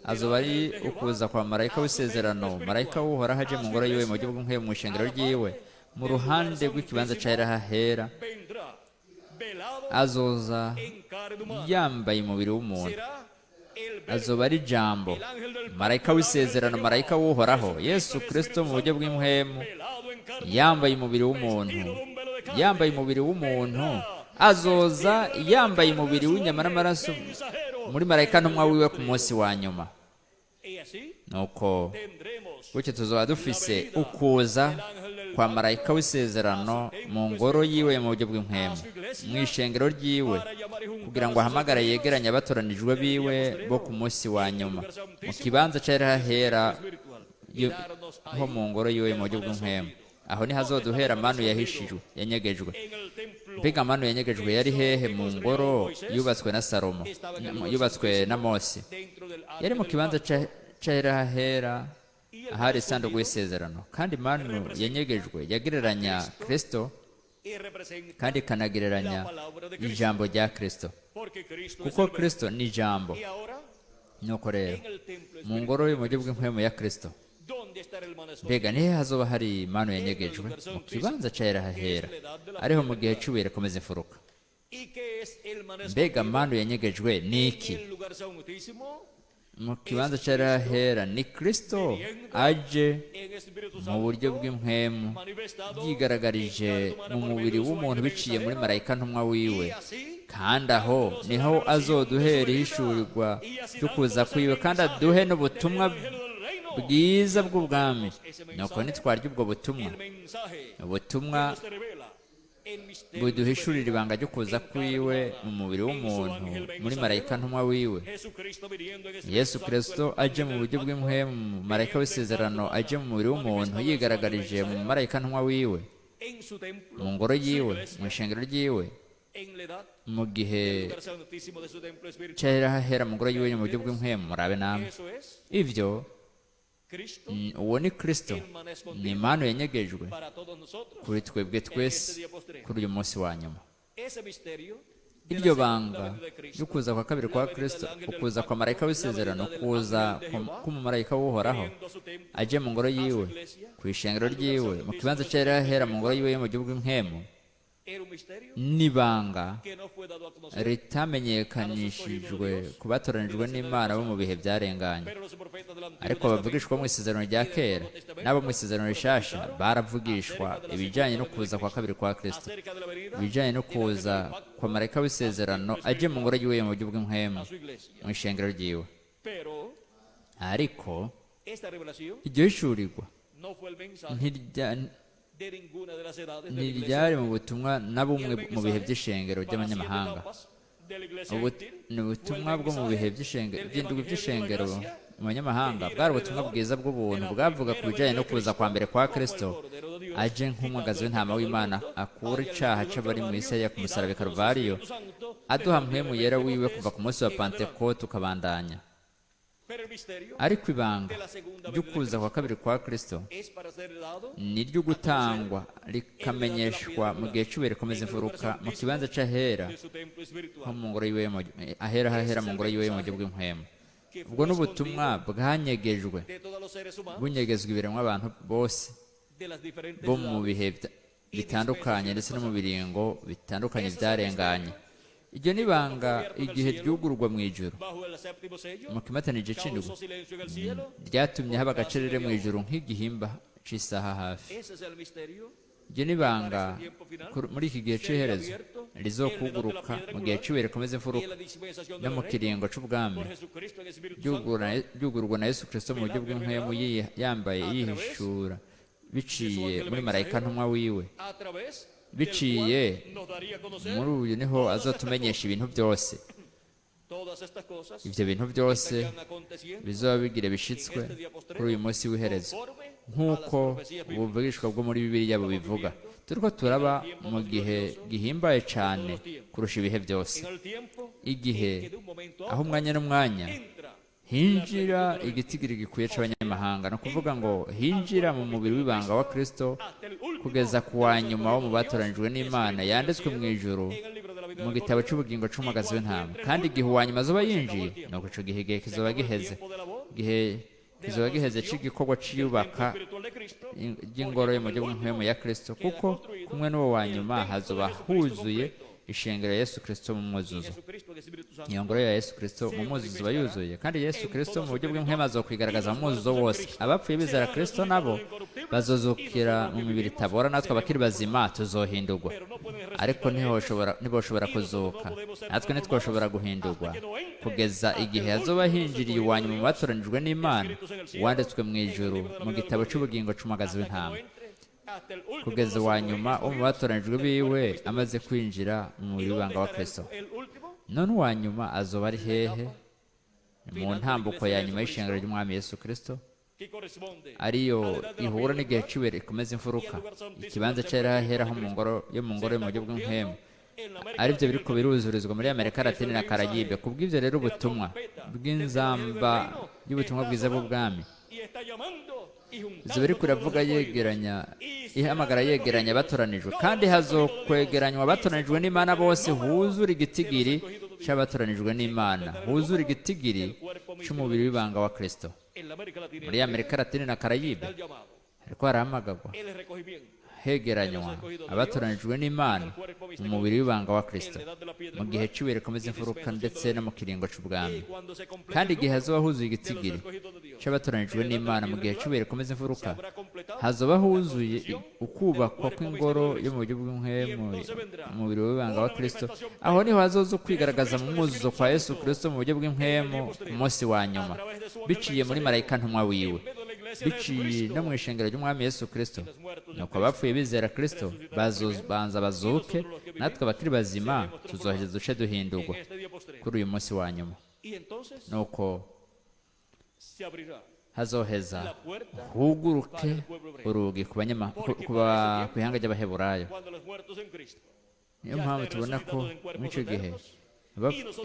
Azoba ari ukuza kwa marayika w'isezerano, marayika w'Uhoraho, aje mu ngoro yiwe mu buryo bw'impwemu, mu ishengero ryiwe, mu ruhande rw'ikibanza c'ahera hahera. Vendrá velado Azoza en carne humana, yambaye umubiri w'umuntu. Será el verbo, Azoba ari jambo, el ángel del marayika w'isezerano, marayika w'Uhoraho, Yesu Kristo mu buryo bw'impwemu, velado en carne, yambaye umubiri w'umuntu, vestido de un velo de carne, yambaye umubiri w'umuntu. Azoza yambaye umubiri w'inyama n'amaraso mensajero muri marayika ntumwa wiwe ku munsi wa nyuma. Y así Nuko tendremos gutyo tuzoba dufise ukuza kwa marayika w'isezerano mu ngoro yiwe mu buryo bw'impwemu, mu ishengero ryiwe, para llamar y juntar kugira ngo ahamagare yegeranye abatoranijwe biwe bo ku munsi wa nyuma mu kibanza c'ahera hahera espiritual y darnos ho mu ngoro yiwe mu buryo bw'impwemu. Aho ni hazoduhera manu yahishijwe, yanyegejwe. En el templo Mbega manu yanyegejwe yari hehe? Mu ngoro yubatswe na Salomo, yubatswe na Mose. Dentro del Yari mu kibanza c'ahera hahera, ahari isanduku y'isezerano. Kandi manu yanyegejwe yagereranya Kristo y representa kandi ikanagereranya ijambo rya Kristo, porque Cristo es kuko el verbo. Kristo ni ijambo. Y ahora Nuko rero en el templo mu ngoro y'umujyi bw'impwemu ya Kristo, ¿dónde estará el maná escondido? Mbega nihe hazoba hari manu yanyegejwe? Mu kibanza c'ahera hahera, ariho mu gihe c'ubuye rikomeza imfuruka. ¿Y qué es el maná Mbega escondido? manu yanyegejwe ni iki En el lugar santísimo, mu kibanza c'ahera hahera? Ni Kristo aje en Espíritu mu buryo Santo, bw'impwemu, manifestado yigaragarijye en carne mu humana por mubiri medio de su w'umuntu ángel biciye muri mensajero, marayika ntumwa wiwe. y así Kandi aho niho azoduhera ihishurirwa ry'ukuza kwiwe, kandi aduhe n'ubutumwa bwiza bw'ubwami. Nuko nitwarya ubwo butumwa, el mensaje ubutumwa que se revela el misterio buduhishurira ibanga ryo kuza kwiwe mu mubiri w'umuntu muri marayika ntumwa wiwe, Jesucristo viniendo en Espíritu Yesu Santo, Kristo aje mu buryo bw'impwemu, marayika w'isezerano aje mu mubiri w'umuntu yigaragarije mu marayika ntumwa wiwe en su templo, mu ngoro su yiwe, iglesia, mu ishengero ryiwe, en la edad mu gihe del lugar santísimo de su templo espiritual. c'ahera hahera mu ngoro yiwe mu buryo bw'impwemu. Murabe namwe. Eso es Ivyo Cristo, uwo ni Kristo, el maná ni escondido manu yanyegejwe para todos nosotros kuri twebwe twese kuri uyu munsi wa nyuma. Ese misterio de la Iryo segunda banga venida de Cristo, ry'ukuza kwa kabiri kwa Kristo, ukuza kwa marayika w'isezerano, ukuza k'umumarayika w'Uhoraho viniendo a su templo, aje mu ngoro yiwe, ku ishengero ryiwe, mu kibanza c'ahera hahera mu ngoro yiwe mu buryo bw'impwemu, era un misterio n'ibanga que no fue dado a conocer, ritamenyekanishijwe ku batoranijwe n'Imana bo mu bihe byarenganye. Pero los profetas del Antiguo Ariko abavugishwa mu isezerano rya kera n'abo mu isezerano rishasha baravugishwa ibijyanye no kuza kwa kabiri kwa Kristo, acerca de la venida ibijyanye no kuza kwa marayika w'isezerano aje mu ngoro yiwe mu buryo bw'impwemu, a su iglesia. mu ishengero ryiwe. Pero Ariko esta revelación iryo hishurirwa no fue el mensaje de ninguna de las edades de la iglesia. ntiryari mu butumwa na bumwe El mu bihe mensaje by'ishengero para siete ry'abanyamahanga. etapas de la iglesia gentil Ni fue el ubutumwa bwo mu bihe mensaje del by'indwi evangelio de la by'ishengero gracia mu banyamahanga. Bwari ubutumwa bwiza bw'ubuntu bwavuga ku bijyanye no kuza kwa mbere kwa Kristo, aje nk'umwagazi w'intama w'Imana akura icaha c'abari mu isi ku musaraba i Karuvariyo, Aduha Mpwemu Yera wiwe kuva ku munsi wa Pantekote ukabandanya. Ariko ibanga ry'ukuza kwa kabiri kwa Kristo ni ryo gutangwa rikamenyeshwa mu gihe cy'ibuye rikomeza imfuruka mu kibanza cy'ahera ho mu ngoro yiwe, ahera hahera mu ngoro yiwe mu buryo bw'impwemu. Ubwo n'ubutumwa bwanyegejwe, bunyegezwa ibiremwa abantu bose bo mu bihe bitandukanye ndetse no mu biringo bitandukanye byarenganye. Iryo ni ibanga igihe ryugururwa mu ijuru mu kimatanije c'indwi, ryatumye haba agacerere mu ijuru nk'igihimba c'isaha hafi. Iryo ni ibanga muri iki gihe c'iherezo rizokuguruka mu gihe c'ibuye rikomeza imfuruka no mu kiringo c'ubwami, ryugururwa na Yesu Kristo mu buryo bw'impwemu, yambaye yihishura biciye muri marayika ntumwa wiwe. Biciye muri uyu niho azotumenyesha ibintu byose. Ibyo bintu byose bizoba bigira bishitswe kuri uyu munsi w'iherezo nk'uko ubuvugishwa bwo muri Bibiliya bubivuga. Turiko turaba mu gihe gihimbaye cyane kurusha ibihe byose, igihe aho umwanya n'umwanya hinjira igitigiri gikwiye c'abanyamahanga, ni ukuvuga ngo hinjira mu mubiri w'ibanga wa Kristo kugeza ku wa nyuma wo mu batoranijwe n'Imana yanditswe mu ijuru mu gitabo c'ubugingo c'umwagazi w'intama. Kandi igihe uwa nyuma azoba yinjiye, nuko ico gihe igihe kizoba giheze, igihe kizoba giheze c'igikorwa c'iyubaka ry'ingoro yo mu buryo bw'impwemu ya Kristo, kuko kumwe n'uwo wa nyuma hazoba huzuye ishengero ya Yesu Kristo mu mwuzuzo. Iyo ngoro ya Yesu Kristo mu mwuzuzo iba yuzuye, kandi Yesu Kristo mu buryo bw'impwemu azokwigaragaza mu mwuzuzo wose. Abapfuye bizera Kristo nabo bazozukira mu mibiri itabora, natwe abakiri bazima tuzohindurwa. Ariko ntiboshobora kuzuka, natwe ntitwoshobora guhindurwa kugeza igihe hazoba hinjiriye uwa nyuma mu batoranijwe n'Imana wanditswe mu ijuru mu gitabo c'ubugingo c'umwagazi w'intama, kugeza uwa nyuma wo mu batoranijwe biwe amaze kwinjira mu mubiri w'ibanga wa Kristo. None uwa nyuma azoba ari hehe? Mu ntambuko ya nyuma y'ishengero ry'Umwami Yesu Kristo, ariyo ihura n'igihe c'ibuye rikomeza imfuruka, ikibanza c'ahera ho mu ngoro yo mu ngoro yo mu buryo bw'impwemu, aribyo biriko biruzurizwa muri Amerika Latine na Karayibe. Kubw'ivyo rero, ubutumwa bw'inzamba y'ubutumwa bwiza bw'ubwami izo biriko iravuga, yegeranya, ihamagara, yegeranya abatoranijwe, kandi hazokwegeranywa abatoranijwe n'Imana bose, huzura igitigiri c'abatoranijwe n'Imana, huzura igitigiri c'umubiri w'ibanga wa Kristo. Muri Amerika Latine na Karayibe hariko harahamagagwa, hegeranywa abatoranijwe n'Imana mu mubiri w'ibanga wa Kristo mu gihe cy'ibuye rikomeza imfuruka ndetse no mu kiringo c'ubwami. Kandi igihe hazoba huzuye igitigiri c'abatoranijwe n'Imana mu gihe cy'ibuye rikomeza imfuruka, hazoba huzuye ukubakwa kw'ingoro yo mu buryo bw'impwemu, umubiri w'ibanga wa Kristo. Aho niho hazoza ukwigaragaza mu mwuzuzo kwa Yesu Kristo mu buryo bw'impwemu ku munsi wa nyuma, biciye muri marayika ntumwa wiwe, biciye no mu ishengero ry'Umwami Yesu Kristo. Nuko abapfuye bizera Kristo bazobanza bazuke, natwe abakiri bazima tuzoheza duce duhindurwa kuri uyu munsi wa nyuma. Nuko hazoheza huguruke urugi ku ihanga ry'Abaheburayo. Niyo mpamvu tubona ko muri icyo gihe,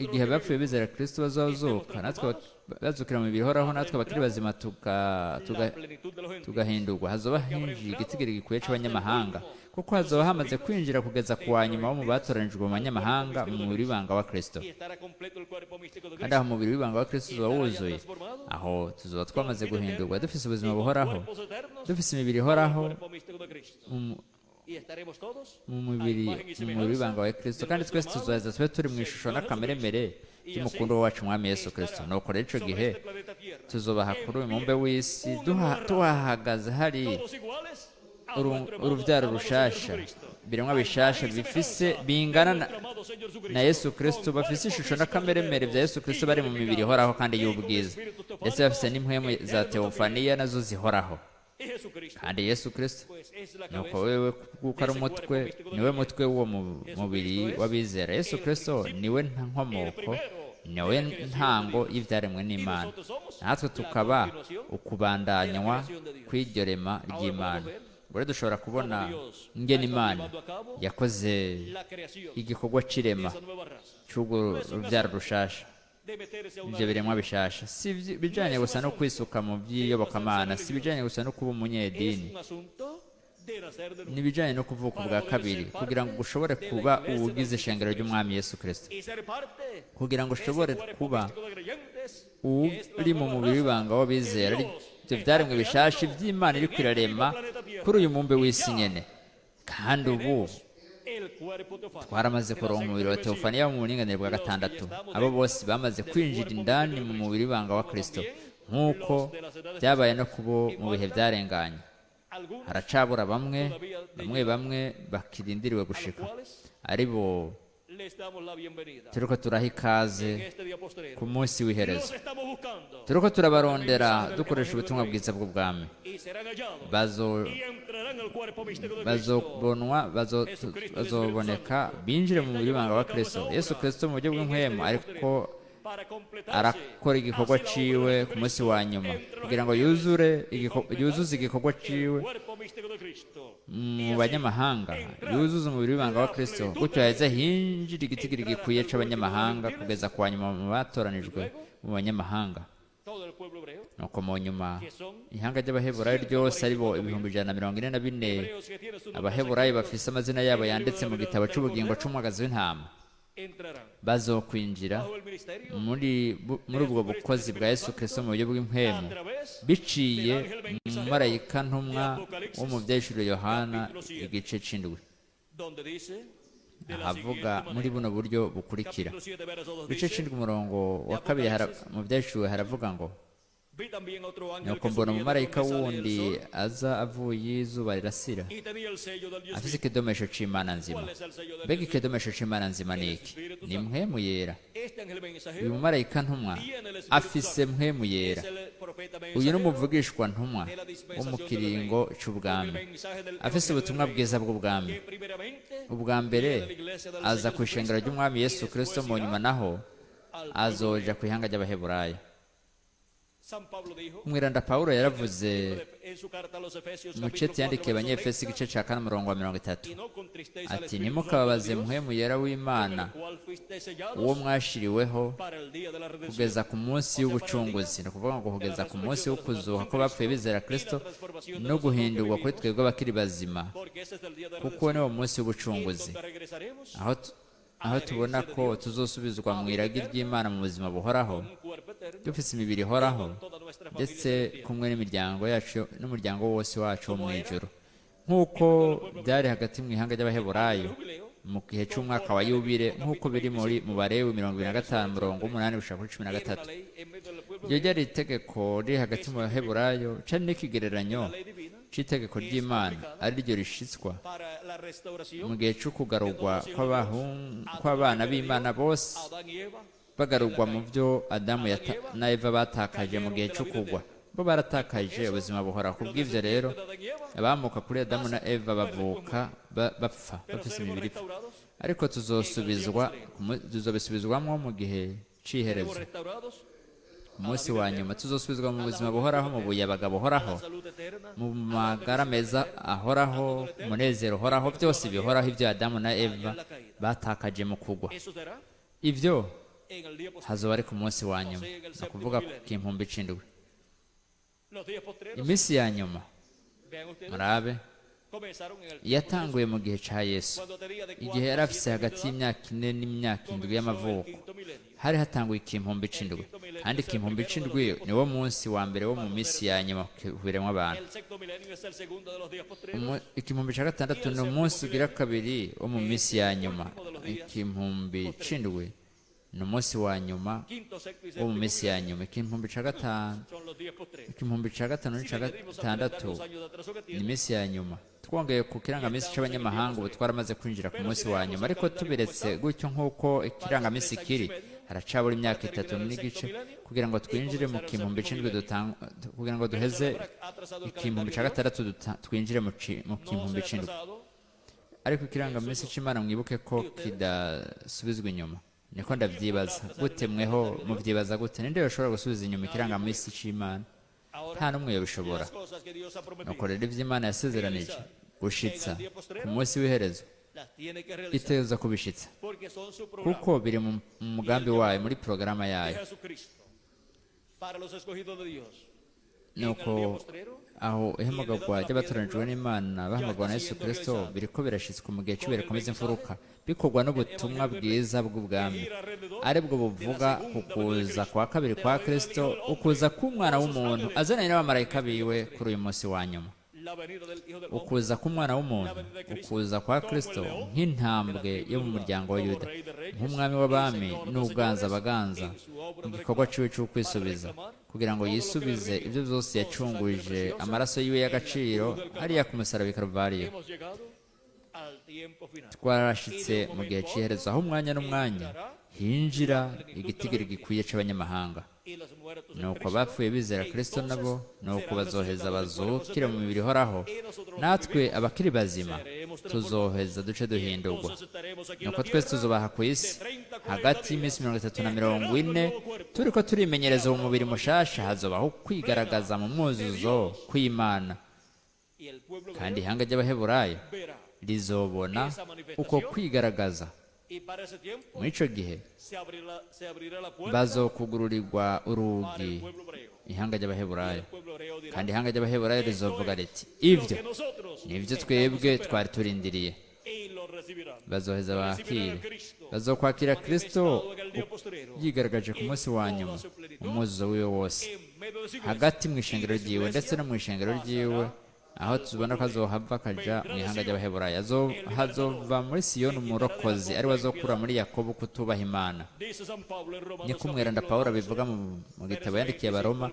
igihe abapfuye bizera Kristo bazazuka, natwe bazukira mu mibiri ihoraho, natwe abakiri bazima tugahindurwa, hazoba hinjiye igitigiri gikwiye c'abanyamahanga, kuko hazoba hamaze kwinjira kugeza ku wa nyuma wo mu batoranijwe mu banyamahanga mu mubiri w'ibanga wa Kristo. Kandi aho umubiri w'ibanga wa Kristo uzoba wuzuye, aho tuzoba twamaze guhindurwa, dufise ubuzima buhoraho, dufise imibiri ihoraho mu mubiri w'ibanga wa Kristo. Kandi twese tuzoheza tube turi mu ishusho n'akameremere y'umukundo wacu Umwami Yesu Kristo. Nuko rero ico gihe tuzobaha kuri uyu mubumbe w'isi tuhahagaze hari uruvyaro rushasha, biremwa bishasha bifise bingana na Yesu Kristo, bafise ishusho n'akameremere bya Yesu Kristo, bari mu mibiri ihoraho kandi y'ubwiza, ndetse bafise n'impwemu za teofaniya nazo zihoraho. Kandi Yesu Kristo nuko wewe kuko ari umutwe, niwe mutwe w'uwo mubiri w'abizera. Yesu Kristo niwe nkomoko, niwe ntango y'ibyaremwe n'Imana, natwe tukaba ukubandanywa kw'iryo rema ry'Imana. Ubu rero dushobora kubona Cómo Dios ha ingene estado Imana llevando a cabo yakoze la creación igikorwa de c'irema esa nueva raza, c'urwo rubyaro rushasha, de meterse a una ibyo biremwa bishasha. Si bijanye gusa no kwisuka mu by'iyobokamana, si bijanye gusa no kuba Es umunyedini, un asunto de nacer de ni nuevo ibijanye no kuvuka ubwa kabiri, kugira ngo ushobore kuba uwugize ishengero ry'Umwami Yesu Kristo, y ser parte kugira ngo de ese ushobore cuerpo kuba místico de creyentes que es la uri mu nueva mubiri raza w'ibanga w'abizera, que ari Dios ibyo está byaremwe bishasha creando iby'Imana iri en este kwirarema mismo planeta Tierra. kuri uyu mubumbe Y w'isi ya nyene. Kandi ubu tenemos el cuerpo teofánico twaramaze de la kuronka secta umubiri wa del Mesías. teofaniya mu buringanire bwa Los que ya gatandatu, estamos abo bose dentro bamaze del kwinjira cuerpo indani místico mu de mubiri Cristo, w'ibanga wa como Kristo, también nk'uko los de las edades byabaye no pasadas. kubo Y mu bihe faltan byarenganye. algunos Haracabura bamwe todavía de bamwe llegar, bamwe bakirindiriwe a los gushika, cuales ari bo les damos la bienvenida turiko turaha ikaze en este día postrero. ku munsi w'iherezo. Los estamos buscando Turiko con el turabarondera mensaje del dukoresha Evangelio del ubutumwa Reino bwiza bw'ubwami. y serán hallados Bazo y entrarán al cuerpo místico de Cristo. bazobonwa Jesucristo, el Espíritu bazoboneka Santo, binjire mu está mubiri w'ibanga llevando wa a cabo esa Kristo. Yesu obra Kristo mu buryo en este bw'impwemu día ariko postrero para completarse arakora igikorwa así la obra de ciwe ku munsi Jesucristo wa nyuma, entre los kugira ngo gentiles yuzure y yuzuze completarse igikorwa el ciwe cuerpo místico de Cristo y mu así banyamahanga, entrar yuzuze umubiri en w'ibanga wa la Kristo, plenitud gutyo de haheze los gentiles, hinjira igitigiri entrar hasta gikwiye el último de los c'abanyamahanga, gentiles kugeza ku wa nyuma mu y batoranijwe luego mu banyamahanga. todo el pueblo hebreo, Nuko mu nyuma que son ihanga ry'Abaheburayo ryose, ari bo 144,000, hebreos que tienen su nombre Abaheburayo escritos bafise amazina yabo en el libro de yanditse la mu vida gitabo del c'ubugingo Cordero, c'umwagazi w'intama, entrarán bazokwinjira bajo el ministerio muri de ubwo Jesucristo el bukozi bwa Espíritu Yesu Kristo Santo mu buryo a bw'impwemu, través del biciye ángel mu mensajero marayika de ntumwa wo mu Apocalipsis byahishuriwe Yohana capítulo 7, igice c'indwi, donde dice de la ahavuga siguiente muri manera. buno buryo bukurikira. Capítulo 7, verso 2 Igice dice c'indwi umurongo de wa kabiri Apocalipsis: mu byahishuriwe haravuga ngo: Vi también otro ángel Nuko que mbona subía de umumarayika donde sale el wundi sol aza avuye izuba rirasira, y tenía el sello del Dios afise vivo. ikidomesho c'Imana nzima. ¿Cuál es el sello del Mbega Dios vivo? ikidomesho c'Imana nzima El ni iki? Espíritu Ni Santo. mpwemu yera. Este ángel Uyu mensajero mumarayika ntumwa tiene el Espíritu afise Santo. mpwemu yera. Es el profeta Uyu ni mensajero umuvugishwa ntumwa de la wo mu dispensación del kiringo reino, con el c'ubwami, mensaje del afise Evangelio del ubutumwa Reino, bwiza bw'ubwami. que primeramente Ubwa mbere viene a la iglesia del aza Señor ku ishengero Jesucristo ry'Umwami y Yesu Kristo, después mu nyuma irá naho al pueblo azoja hebreo. ku ihanga ry'Abaheburayo. San Pablo dijo Umwiranda Pawulo en el yaravuze libro en su carta a los Efesios mu capítulo cete 4 yandikiye verso Abanyefeso 30 igice ca kane umurongo wa 30 y no contristéis al ati: Espíritu Santo de Ntimukababaze Dios, mpwemu yera con w'Imana, el cual fuisteis sellados uwo mwashiriweho para el día de la redención, kugeza ku munsi o sea, para el día w'ubucunguzi. Ni ukuvuga ngo de la kugeza ku munsi resurrección wo de los muertos kuzuka en kw'abapfuye Cristo bizera y la Kristo transformación de no nosotros que guhindurwa kuri vivimos, twebwe abakiri bazima, porque ese es el día de kuko niwo redención munsi en w'ubucunguzi, donde regresaremos aho a la tubona herencia de ko Dios, tuzosubizwa a mu vida iragi eterna, ry'Imana mu buzima buhoraho, con un cuerpo eterno dufise imibiri y ihoraho, con toda nuestra familia ndetse celestial. kumwe n'imiryango yacu n'umuryango wose wacu wo mu Como era ijuru, en nk'uko medio del pueblo byari hebreo, hagati mu ihanga en el año del ry'Abaheburayo jubileo, mu gihe c'umwaka conforme wa a yubile, Levítico nk'uko capítulo biri muri mu 25, Balewi mirongo ibiri na verso gatanu 8 al umurongo 13. w'umunani gushika kuri cumi na Era una gatatu. ley en medio del pueblo Iryo hebreo ryari itegeko riri hagati mu que Baheburayo, cari la n'ikigereranyo ley divina c'itegeko es ry'Imana aplicada ari ryo rishitswa para la mu restauración gihe de c'ukugarurwa todos los hijos de Dios, a todo el kw'abana que b'Imana perdió bose, Adán y Eva en la bagarurwa mu caída. byo Adamu Adán y Eva na Eva batakaje mu cayeron gihe de la vida c'ukugwa. eterna. Bo baratakaje Eso, ubuzima buhoraho. los Kubw'ivyo rero, descendientes de Adán y Eva abamuka kuri Adamu na nacen, Eva pero después bavuka mueren. bapfa Pero bafise seremos imibiri ipfa, restaurados ariko en el día tuzosubizwa postrero. tuzobisubizwamwo mu gihe Seremos c'iherezo, restaurados ku a la munsi vida wa nyuma eterna, tuzosubizwa mu a la buzima juventud buhoraho, mu eterna, buyabaga a la buhoraho, salud eterna, mu a la magara felicidad meza eterna, a ahoraho, todo lo eterno umunezero que uhoraho, perdió byose Adán y bihoraho Eva ibyo Adamu na allá Eva en la caída. batakaje mu kugwa. Eso será Ivyo en el día postrero, hazoba ari ku munsi wa o nyuma, sea, en el ni séptimo ukuvuga ku milenio. kimpumbi c'indwi. Los días postreros, Iminsi ya nyuma, vean ustedes, murabe, comenzaron en el tiempo de yatanguye Jesús. mu gihe ca Yesu, Cuando tenía de igihe 4 yari a afise 7 años de hagati edad, y'imyaka 4 n'imyaka 7 comenzó el y'amavuko, quinto milenio. hari hatanguye ikimpumbi El c'indwi, quinto milenio kandi es el ikimpumbi primero de los c'indwi tiempos niwo munsi wa mbere wo mu para los minsi seres ya humanos. nyuma kuviremwo abantu. El sexto milenio es el segundo de los días postreros Ikimpumbi ca y gatandatu el ni séptimo umunsi ugira milenio kabiri wo mu es minsi ya el nyuma. último de los días Ikimpumbi postreros. c'indwi ni umunsi wa nyuma Quinto, sexto y wo mu séptimo minsi ya milenio nyuma. Ikimpumbi ca gatanu, son los días postreros. ikimpumbi ca gatanu Si n'ica le añadimos al calendario gatandatu los años de atraso que ni tiene, iminsi ya nyuma. Twongeye ku y kirangamisi estamos en el día c'abanyamahanga, ubu postrero. twaramaze kwinjira ku Pero si munsi wa dejamos nyuma, el ariko calendario como tubiretse está, gutyo nk'uko faltan ikirangamisi 3 años y kiri, medio haracabura para imyaka 3 terminar el sexto n'igice milenio kugira ngo y twinjire mu comenzar el kimpumbi séptimo c'indwi, milenio. kugira ngo Pero se duheze le habrá atrasado el ikimpumbi calendario ca Dios, gatandatu twinjire mu no se kimpumbi le ha c'indwi. atrasado Ariko en ikirangamisi suyo. c'Imana mwibuke ko ¿Y ustedes? kidasubizwa inyuma, niko ¿Quién podrá ndavyibaza. atrasar Gute el mweho calendario de Dios? muvyibaza gute? Ninde yoshobora gusubiza inyuma Nadie ikirangamisi puede. c'Imana? Ahora Nta n'umwe yabishobora. Las cosas que Dios ha prometido Nuko rero ibyo Imana yasezeranije gushitsa ku munsi w'iherezo, las tiene que realizar itegereza kubishitsa, porque son su programa kuko biri mu mugambi wayo, muri porogaramu de yayo. Jesucristo para los escogidos de Dios. Nuko aho ihamagarwa ry'abatoranijwe n'Imana, bahamagarwa na Yesu Kirisito, biriko birashitswa mu gihe cy'ibere rikomeza imfuruka, bikorwa n'ubutumwa bwiza bw'ubwami, aribwo buvuga ku kuza kwa kabiri kwa Kirisito, ukuza k'Umwana w'umuntu azananye n'abamarayika biwe kuri uyu munsi wa nyuma. La venida del Hijo del Hombre, Ukuza k'Umwana w'umuntu, ukuza kwa Kirisito nk'intambwe yo mu muryango wa Yuda, nk'Umwami w'abami n'Uganza abaganza, mu gikorwa ciwe c'ukwisubiza, kugira ngo yisubize ibyo byose yacunguje amaraso yiwe y'agaciro hariya ku musaraba i Karuvariyo. Hemos llegado al tiempo final. Twarashitse mu gihe c'iherezo, aho umwanya n'umwanya hinjira igitigiri gikwiye c'abanyamahanga. Y los muertos en Nuko Cristo abapfuye bizera Kristo nabo nuko bazoheza bazukire mu mibiri ihoraho, natwe abakiri bazima tuzoheza duce duhindurwa. entonces estaremos aquí en Nuko la twese tierra tuzobaha ku isi hagati y'iminsi 30 na 40, turiko turimenyereza uwo mubiri mushasha. Hazobaho kwigaragaza mu mwuzuzo kw'Imana, y el pueblo kandi ihanga ry'Abaheburayo verá. rizobona uko kwigaragaza. Y para ese tiempo Muri ico gihe se abrirá la puerta bazokugururirwa para el urugi pueblo hebreo. ihanga ry'Abaheburayo, El pueblo hebreo dirá: kandi ihanga ry'Abaheburayo rizovuga riti: "Lo "Ibyo que nosotros nibyo estamos twebwe esperando", twari turindiriye. Y lo recibirán. Bazoheza Recibirán bakire, a Cristo bazokwakira Kristo manifestado en el día postrero, yigaragaje ku munsi wa nyuma, umwuzuzo wiwe wose, en medio de su iglesia, hagati mu ishengero y de su ryiwe, ndetse iglesia no mu ishengero ryiwe, aho tubona ko azohava akaja mu ihanga ry'Abaheburayo. Hazova muri Siyoni umurokozi, ari we azokura muri Yakobo kutubaha Imana. Dice San Pablo en Romanos Niko umweranda capítulo Pawulo 11, abivuga mu gitabo yandikiye Abaroma,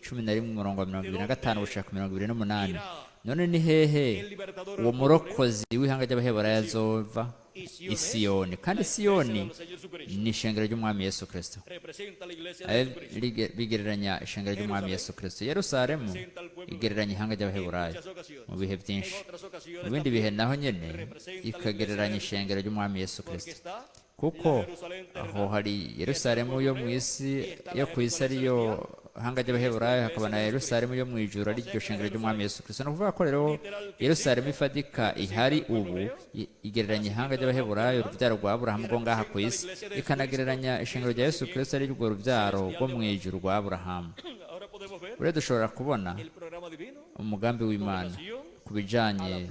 11, umurongo wa 25 gushika ku 28. None ni hehe uwo murokozi w'ihanga ry'Abaheburayo azova? I Siyoni. Kandi Siyoni del Señor Jesucristo. ni ishengero ry'Umwami Yesu Kristo. Representa la iglesia de Ayo Jesucristo. bigereranya ishengero ry'Umwami Yesu Kristo. Yerusalemu igereranya ihanga ry'Abaheburayo Muchas ocasiones. mu bihe byinshi. En otras ocasiones Mu bindi bihe naho nyene representa la ikagereranya iglesia de ishengero ry'Umwami Yesu Porque Kristo, está kuko la Jerusalén aho terrenal, hari Yerusalemu yo mu isi, yo ku isi, ariyo hanga ry'Abaheburayo, hakaba na Yerusalemu yo mu ijuru, ari ryo shengero ry'Umwami Yesu Kristo. Ni ukuvuga ko rero Yerusalemu ifadika ihari ubu igereranya ihanga ry'Abaheburayo, urubyaro rwa Aburahamu rwo ngaha ku isi, ikanagereranya ishengero rya Yesu Kristo, ari rwo rubyaro rwo mu ijuru rwa Aburahamu. Ahora podemos ver Rero dushobora kubona el programa divino umugambi w'Imana ku bijanye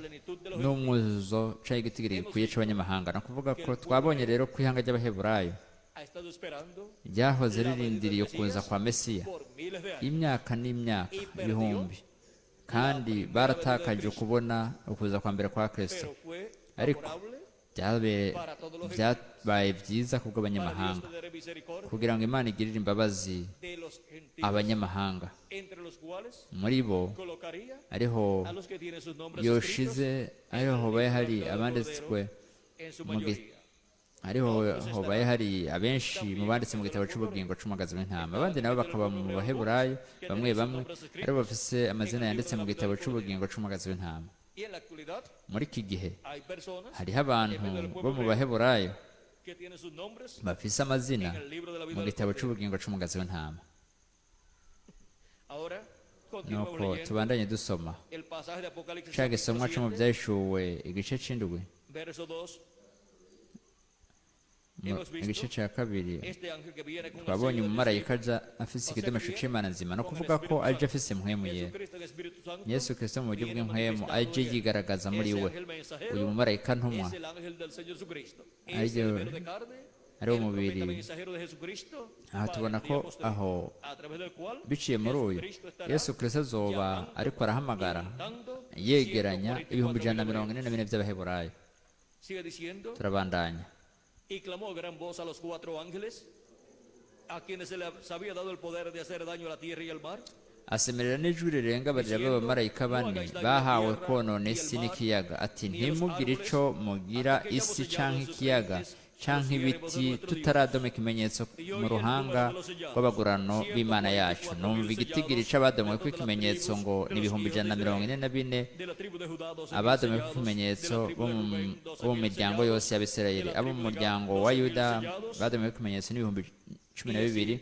n'umwuzuzo canke igitigiri gikwiye c'abanyamahanga. Ni ukuvuga ko twabonye rero ko ihanga ry'Abaheburayo ha estado esperando ryahoze ririndiriye ukuza kwa Mesiya por miles de años. imyaka n'imyaka ibihumbi, kandi baratakaje ukubona ukuza kwa mbere kwa Kristo. Pero fue Ariko favorable byabaye byiza para Dios kubw'abanyamahanga, tener misericordia kugira ngo Imana igirire imbabazi de los gentiles, abanyamahanga, entre los cuales muri bo colocaría ariho a los que tienen sus nombres escritos yoshize, ariho hobaye hari abanditswe en su mu gi- mayoría. ariho hobaye hari abenshi mu banditse mu gitabo c'ubugingo c'umwagazi w'intama. Abandi nabo bakaba mu Baheburayo bamwe bamwe, aribo bafise amazina yanditse mu gitabo c'ubugingo c'umwagazi w'intama. Y en la actualidad Muri iki gihe hay personas hariho abantu bo mu Baheburayo que tienen sus nombres bafise amazina en el libro de la vida mu del gitabo Cordero. c'ubugingo c'umwagazi w'intama. Ahora continuamos Nuko leyendo tubandanye dusoma el pasaje de Apocalipsis ca capítulo gisomwa co mu 7, Vyahishuwe igice c'indwi, verso 2. mu gice ca kabiri. Este ángel que viene con el Twabonye sello del umumarayika discípulo, aja afise ikidomesho c'Imana nzima, no kuvuga ko aje afise mpwemu yera. Jesucristo en Espíritu Santo, Yesu Kristo mu buryo viene bw'impwemu manifestado aje en él. yigaragaza muri Ese we. ángel mensajero Uyu mumarayika ntumwa es el ángel del Señor Jesucristo. Es ariryo el velo de carne, ari wo el mubiri. profeta mensajero de Jesucristo Aha para tubona el ko día postrero, aho a través del cual biciye muri uyu Jesucristo estará Yesu Kristo azoba llamando ariko arahamagara y juntando yegeranya 144 ibihumbi mil 144 by'Abaheburayo. Sigue diciendo: Turabandanya. Y clamó a gran voz a los cuatro ángeles, a quienes se les había dado el poder de hacer daño a la tierra y al mar, Asemerera n'ijwi rirenga, barira b'abamarayika bane bahawe konona isi n'ikiyaga, ati: "Ntimugire ico mugira isi canke ikiyaga canke ibiti, tutaradomeka ikimenyetso mu ruhanga rw'abagurano b'Imana yacu." Numva igitigiri c'abadomweko ikimenyetso ngo ni 144,000, de la tribu de Judá, 12 mil abadomweko sellados, de ikimenyetso la tribu bo de mu Rubén, 12 bo mu mil miryango sellados, yose y'Abisirayeli, de la abo mu tribu de Gad, muryango wa 12 mil Yuda sellados. badomweko ikimenyetso n'ibihumbi 12.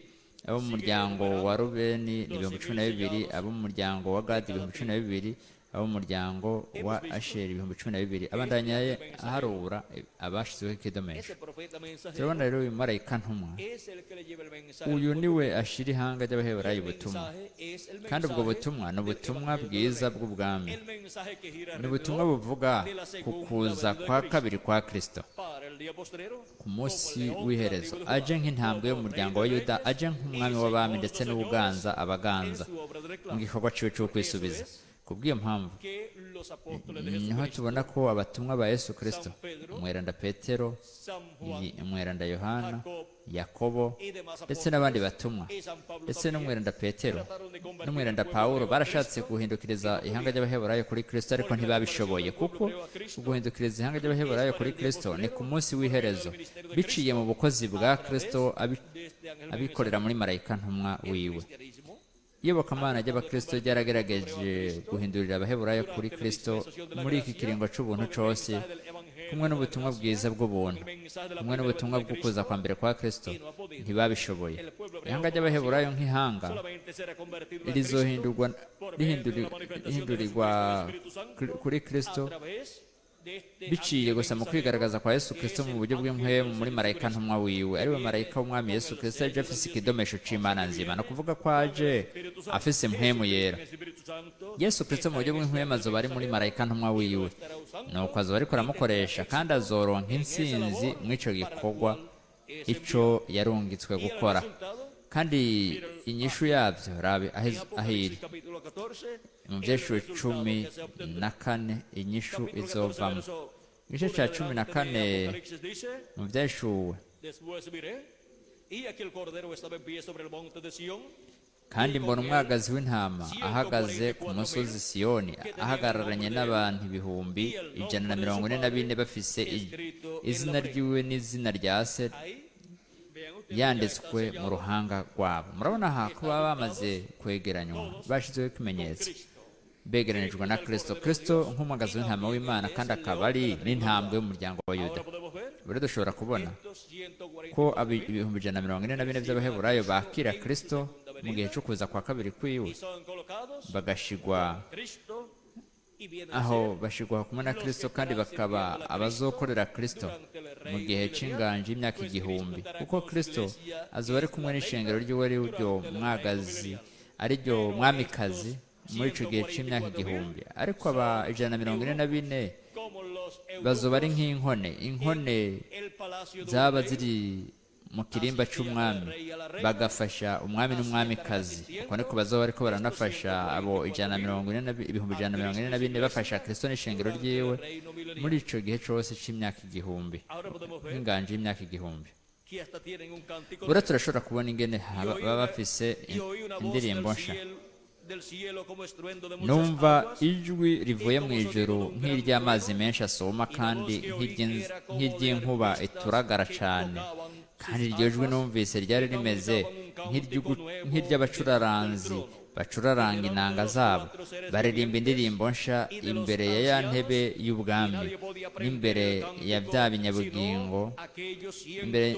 Abo mu muryango wa Rubeni ni 12,000, abo mu muryango wa Gadi 12,000, abo mu muryango wa Asheri 12,000. Abandanya aharura abashizweho ikidomesho. Ese profeta mensajero Turabona rero uyu marayika ntumwa, es el que le lleva el mensaje al uyu pueblo. niwe ashira ihanga ry'Abaheburayo El ubutumwa, mensaje es el kandi ubwo mensaje butumwa ni del ubutumwa Evangelio del bwiza Reino. bw'ubwami, El mensaje que gira ni ubutumwa alrededor buvuga de la ku segunda kuza venida de kwa Cristo. kabiri kwa Kristo Para el día postrero, ku como munsi león de la w'iherezo, tribu de aje Judá, nk'intambwe como y'umuryango rey wa de Yuda, reyes aje y nk'umwami w'abami señor de ndetse señores n'ubuganza en abaganza su obra de mu reclamo. gikorwa ciwe cyo Porque eso kwisubiza. es Kubw'iyo mpamvu que los apóstoles de niho Jesucristo, tubona ko abatumwa ba Yesu Kristo, San Pedro, umweranda Petero, San Juan umweranda Yohana, Jacob Yakobo y demás ndetse n'abandi apóstoles batumwa, y San Pablo ndetse también, n'umweranda Petero trataron de convertir al n'umweranda pueblo Pawulo hebreo a barashatse Cristo guhindukiriza y no ihanga pudieron. ry'Abaheburayo kuri Kristo, ariko Porque la conversión ntibabishoboye, del pueblo kuko hebreo a Cristo guhindukiriza ihanga es ry'Abaheburayo para kuri el día Kristo ni ku postrero munsi por medio del w'iherezo, ministerio de biciye Cristo mu bukozi a bwa través Kristo de este ángel abikorera mensajero. muri marayika ntumwa El wiwe. cristianismo Iyobokamana ha tratado de ry'Abakristo convertir al pueblo hebreo a ryaragerageje Cristo guhindurira Abaheburayo kuri durante la Kristo dispensación de la muri iki gracia, kiringo c'ubuntu con el cose, mensaje del Evangelio kumwe de la n'ubutumwa gracia, bwiza con bw'ubuntu, el mensaje de la kumwe primera n'ubutumwa venida de bw'ukuza Cristo, kwa mbere kwa Kristo, y no ha podido. ntibabishoboye. El pueblo hebreo Ihanga como ry'Abaheburayo nación nk'ihanga solamente será convertido a Cristo rizohindurwa por medio de la manifestación de rihindurirwa Jesucristo del Espíritu Santo kuri a Kristo través de este biciye ángel gusa mu mensajero kwigaragaza kwa Yesu que Kristo es mu el buryo ángel del bw'impwemu muri Señor marayika Jesucristo ntumwa wiwe, que ariwe viene marayika w'umwami con Yesu el Kristo aje sello del afise Dios vivo, ikidomesho o sea c'Imana que nzima, ni viene ukuvuga ko con el aje Espíritu Santo. afise mpwemu Jesucristo en yera. Espíritu Santo Yesu Kristo está mu buryo en este bw'impwemu ángel azoba ari muri mensajero marayika ntumwa y lo wiwe, estará usando nuko azoba ariko y tendrá aramukoresha kandi éxito azoronka en esa intsinzi labor mw'ico para la gikorwa cual es ico enviado. yarungitswe Y el gukora. resultado, Kandi mira el inyishu página yavyo rabe en aho iri Apocalipsis capítulo 14, mu el vyeshuwe resultado cumi que se obtendrá. na kane, inyishu Capítulo 14, izovamwo. verso Igice 1 ca en cumi na adelante de kane Apocalipsis dice: mu vyashuwe, Después miré, y aquí el Cordero estaba en pie sobre el monte de Sión, kandi y mbona con él umwagazi w'intama ahagaze ku musozi 144.000 Siyoni, que tenían el ahagararanye nombre de él n'abantu ibihumbi y el ijana na nombre de su mirongo ine na bine Padre bafise escrito en la izina frente. ryiwe n'izina rya se Ahí, vean ustedes, ya está yanditswe mu sellado, ruhanga rwabo. Murabona aha ko están baba juntados bamaze kwegeranywa, todos bashizeho con ikimenyetso, Cristo. begeranijwe Cristo na es el Kristo. Cordero de Kristo Dios nk'umwagazi y w'intama también w'Imana, es kandi el akaba león de ari la tribu de n'intambwe Judá. y'umuryango wa Yuda. Ahora podemos ver Rero dushobora kubona estos ko 144.000 144,000 reciben a by'Abaheburayo Cristo bakira en su Kristo segunda mu gihe venida cyo kuza kwa kabiri kwiwe, y son colocados bagashigwa con Cristo y vienen a aho ser bashigwa kumwe na los que Kristo, kandi estarán bakaba sirviendo a Cristo abazokorera Kristo durante el mu reino gihe milenial, c'inganji y'imyaka pues Cristo 1000, estará kuko con su Kristo iglesia azoba que ari es kumwe la n'ishengero reina ryiwe ari ryo durante el reino mwagazi, milenial. ari ryo Pero mwamikazi estos muri ico gihe c'imyaka 144.000 1000. Ariko aba son 144,000 eunucos, como los bazoba ari eunucos nk'inkone, inkone en el palacio de un zaba rey ziri mu kirimba asistían al c'umwami, rey y a la reina, bagafasha umwami así estarán n'umwamikazi. Uko niko asistiendo bazoba bariko estos baranafasha abo ijana na 144.000 mirongo ine na ibihumbi a ijana na mirongo ine Cristo na y su bine bafasha iglesia Kristo n'ishengero durante el ryiwe reino muri milenial. ico gihe cose c'imyaka 1000, Ahora podemos ver nk'inganji y'imyaka 1000. que hasta tienen un cántico Bura nuevo. turashobora kubona ingene Y oí baba una, bafise y oí una voz del indirimbo nsha. cielo, del cielo como estruendo de muchas Numva aguas ijwi y rivuye mu como sonido ijuru de un gran nk'iry'amazi trueno, menshi asuma y la voz kandi que oí era como de nk'iry'inkuba arpistas ituragara que cane, tocaban kandi sus iryo jwi arpas numvise ryari y rimeze cantaban un cántico nuevo delante del nk'iry'abacuraranzi trono y bacuraranga delante de inanga los zabo, cuatro seres baririmba vivientes indirimbo nsha y de los imbere ya ya ancianos, ntebe y y'ubwami nadie podía aprender n'imbere el ya cántico bya sino binyabugingo, aquellos imbere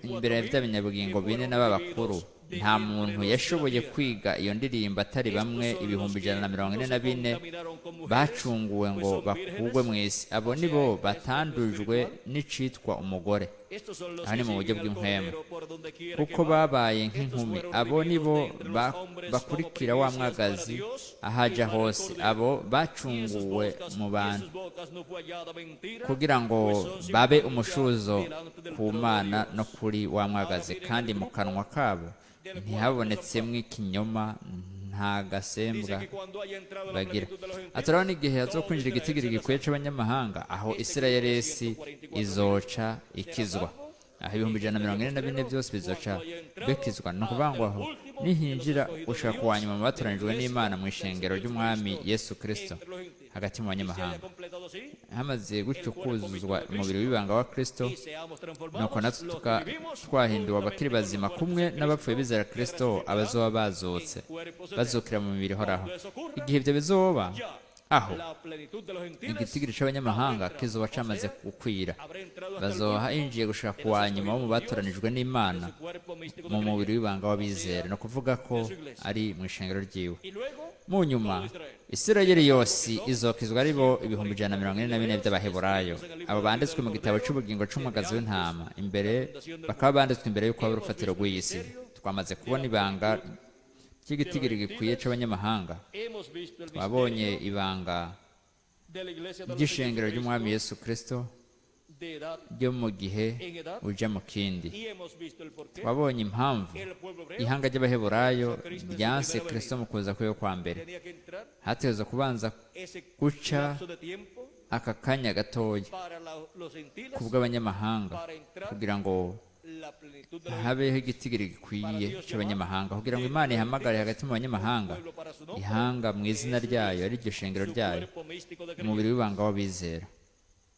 imbere ya bya 144.000 que binyabugingo bine fueron n'ab'abakuru. redimidos de Nta entre muntu los de la yashoboye tierra. kwiga iyo ndirimbo atari Estos bamwe son los ibihumbi ijana que na mirongo no ine se na bine contaminaron con mujeres, bacunguwe pues ngo son bakugwe vírgenes, mu isi. Abo o ni sea, bo en aspecto batandujwe espiritual. n'icitwa umugore. Estos son los Aha que ni mu buryo siguen al bw'impwemu, Cordero por donde quiera que kuko van. babaye Estos nk'inkumi. fueron Abo ni redimidos bo de entre los hombres como bakurikira wa primicias para mwagazi Dios aho y aja para el hose. Cordero. Abo Y en sus bacunguwe bocas, mu y en bantu sus bocas no fue hallada mentira, kugira ngo pues son sin babe mancha umushuzo delante del ku trono de Mana no Dios. kuri wa Ahora mwagazi, miren kandi el mu grupo kanwa kabo del cuarto San ntihabonetsemwo Pablo. ikinyoma, nta Dice gasembwa que cuando haya entrado la bagira. plenitud de los Aturabona gentiles, igihe todo hazokwinjira Israel igitigiri será gikwiye salvo. c'abanyamahanga, aho Este grupo de Isirayeli 144.000 izoca será ikizwa, salvo aho en ibihumbi ijana na este mirongo día ine na bine postrero, byose bizoca cuando haya entrado bikizwa. Ni ukuvuga hasta ngo el aho último de los nihinjira escogidos de gushika ku wa Dios nyuma mu de la batoranijwe iglesia n'Imana mu del ishengero Señor ry'Umwami Jesucristo Yesu Kristo entre los gentiles. hagati mu Y se haya banyamahanga, completado así hamaze gutyo el cuerpo kuzuzwa místico de umubiri Cristo w'ibanga wa Kristo, y seamos nuko transformados natwe los que vivimos twahinduwe abakiri juntamente con los bazima muertos kumwe en n'abapfuye Cristo bizera que Kristo, resucitarán abazoba en bazutse cuerpos eternos. bazukira mu mibiri ihoraho. Cuando eso ocurra, Igihe ibyo bizoba, ya Aho La plenitud de los gentiles igitigiri c'abanyamahanga kizoba camaze gukwira, habrá entrado hasta el bazoba último hinjiye gushika de ku los wa nyuma wo mu escogidos de Dios batoranijwe n'Imana de su cuerpo místico de mu mubiri creyentes. w'ibanga w'abizera, ni ukuvuga ko ari mu ishengero ryiwe. Y luego Mu nyuma todo Israel. Isirayeli yose izokizwa ari bo 144,000 by'Abaheburayo, abo banditswe mu gitabo c'ubugingo c'umwagazi w'intama imbere, bakaba banditswe imbere y'uko haba urufatiro rw'iyi si. Twamaze kubona ibanga ry'igitigiri gikwiye c'abanyamahanga. Hemos visto el Twabonye misterio ibanga de la iglesia de ry'ishengero ry'Umwami Yesu Kristo de edad ryo mu gihe en edad uja mu kindi. y hemos visto el porqué Twabonye impamvu el pueblo hebreo ihanga ry'Abaheburayo ryanse Kristo mu kuza kwiwe kwa mbere. tenía que entrar Hategerezwa kubanza ese guca lapso de tiempo aka kanya gatoya para los gentiles kubw'abanyamahanga, para entrar kugira ngo la plenitud de los habeho igitigiri gikwiye c'abanyamahanga, kugira ngo Imana ihamagare hagati mu banyamahanga pueblo para su nombre, ihanga mu izina ryayo, ari ryo shengero su ryayo, cuerpo místico de umubiri creyentes. w'ibanga w'abizera.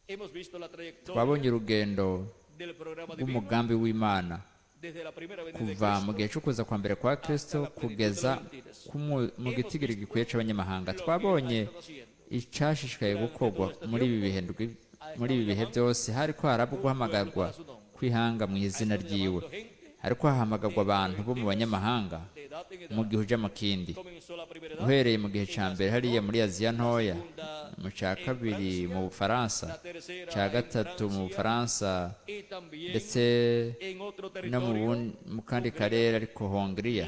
Hemos visto la trayectoria Twabonye urugendo del programa divino rw'umugambi w'Imana desde la primera venida de kuva mu Cristo gihe cyo kuza kwa mbere kwa Kristo kugeza mu gitigiri gikwiye c'abanyamahanga. Twabonye icashishikaye gukorwa muri ibi bihe ndwi, muri ibi bihe byose hariko haraba guhamagarwa kw'ihanga mu izina ryiwe, hariko hahamagarwa abantu bo mu banyamahanga de edad en mu edad. gihe uja mu kindi. Comenzó la primera edad, Uhereye mu gihe ca mbere hariya muri Aziya ntoya, mu ca kabiri mu Bufaransa, la tercera ca en gatatu mu Francia Bufaransa, y también ndetse en otro no mu territorio, mu kandi karere ariko Hongiriya.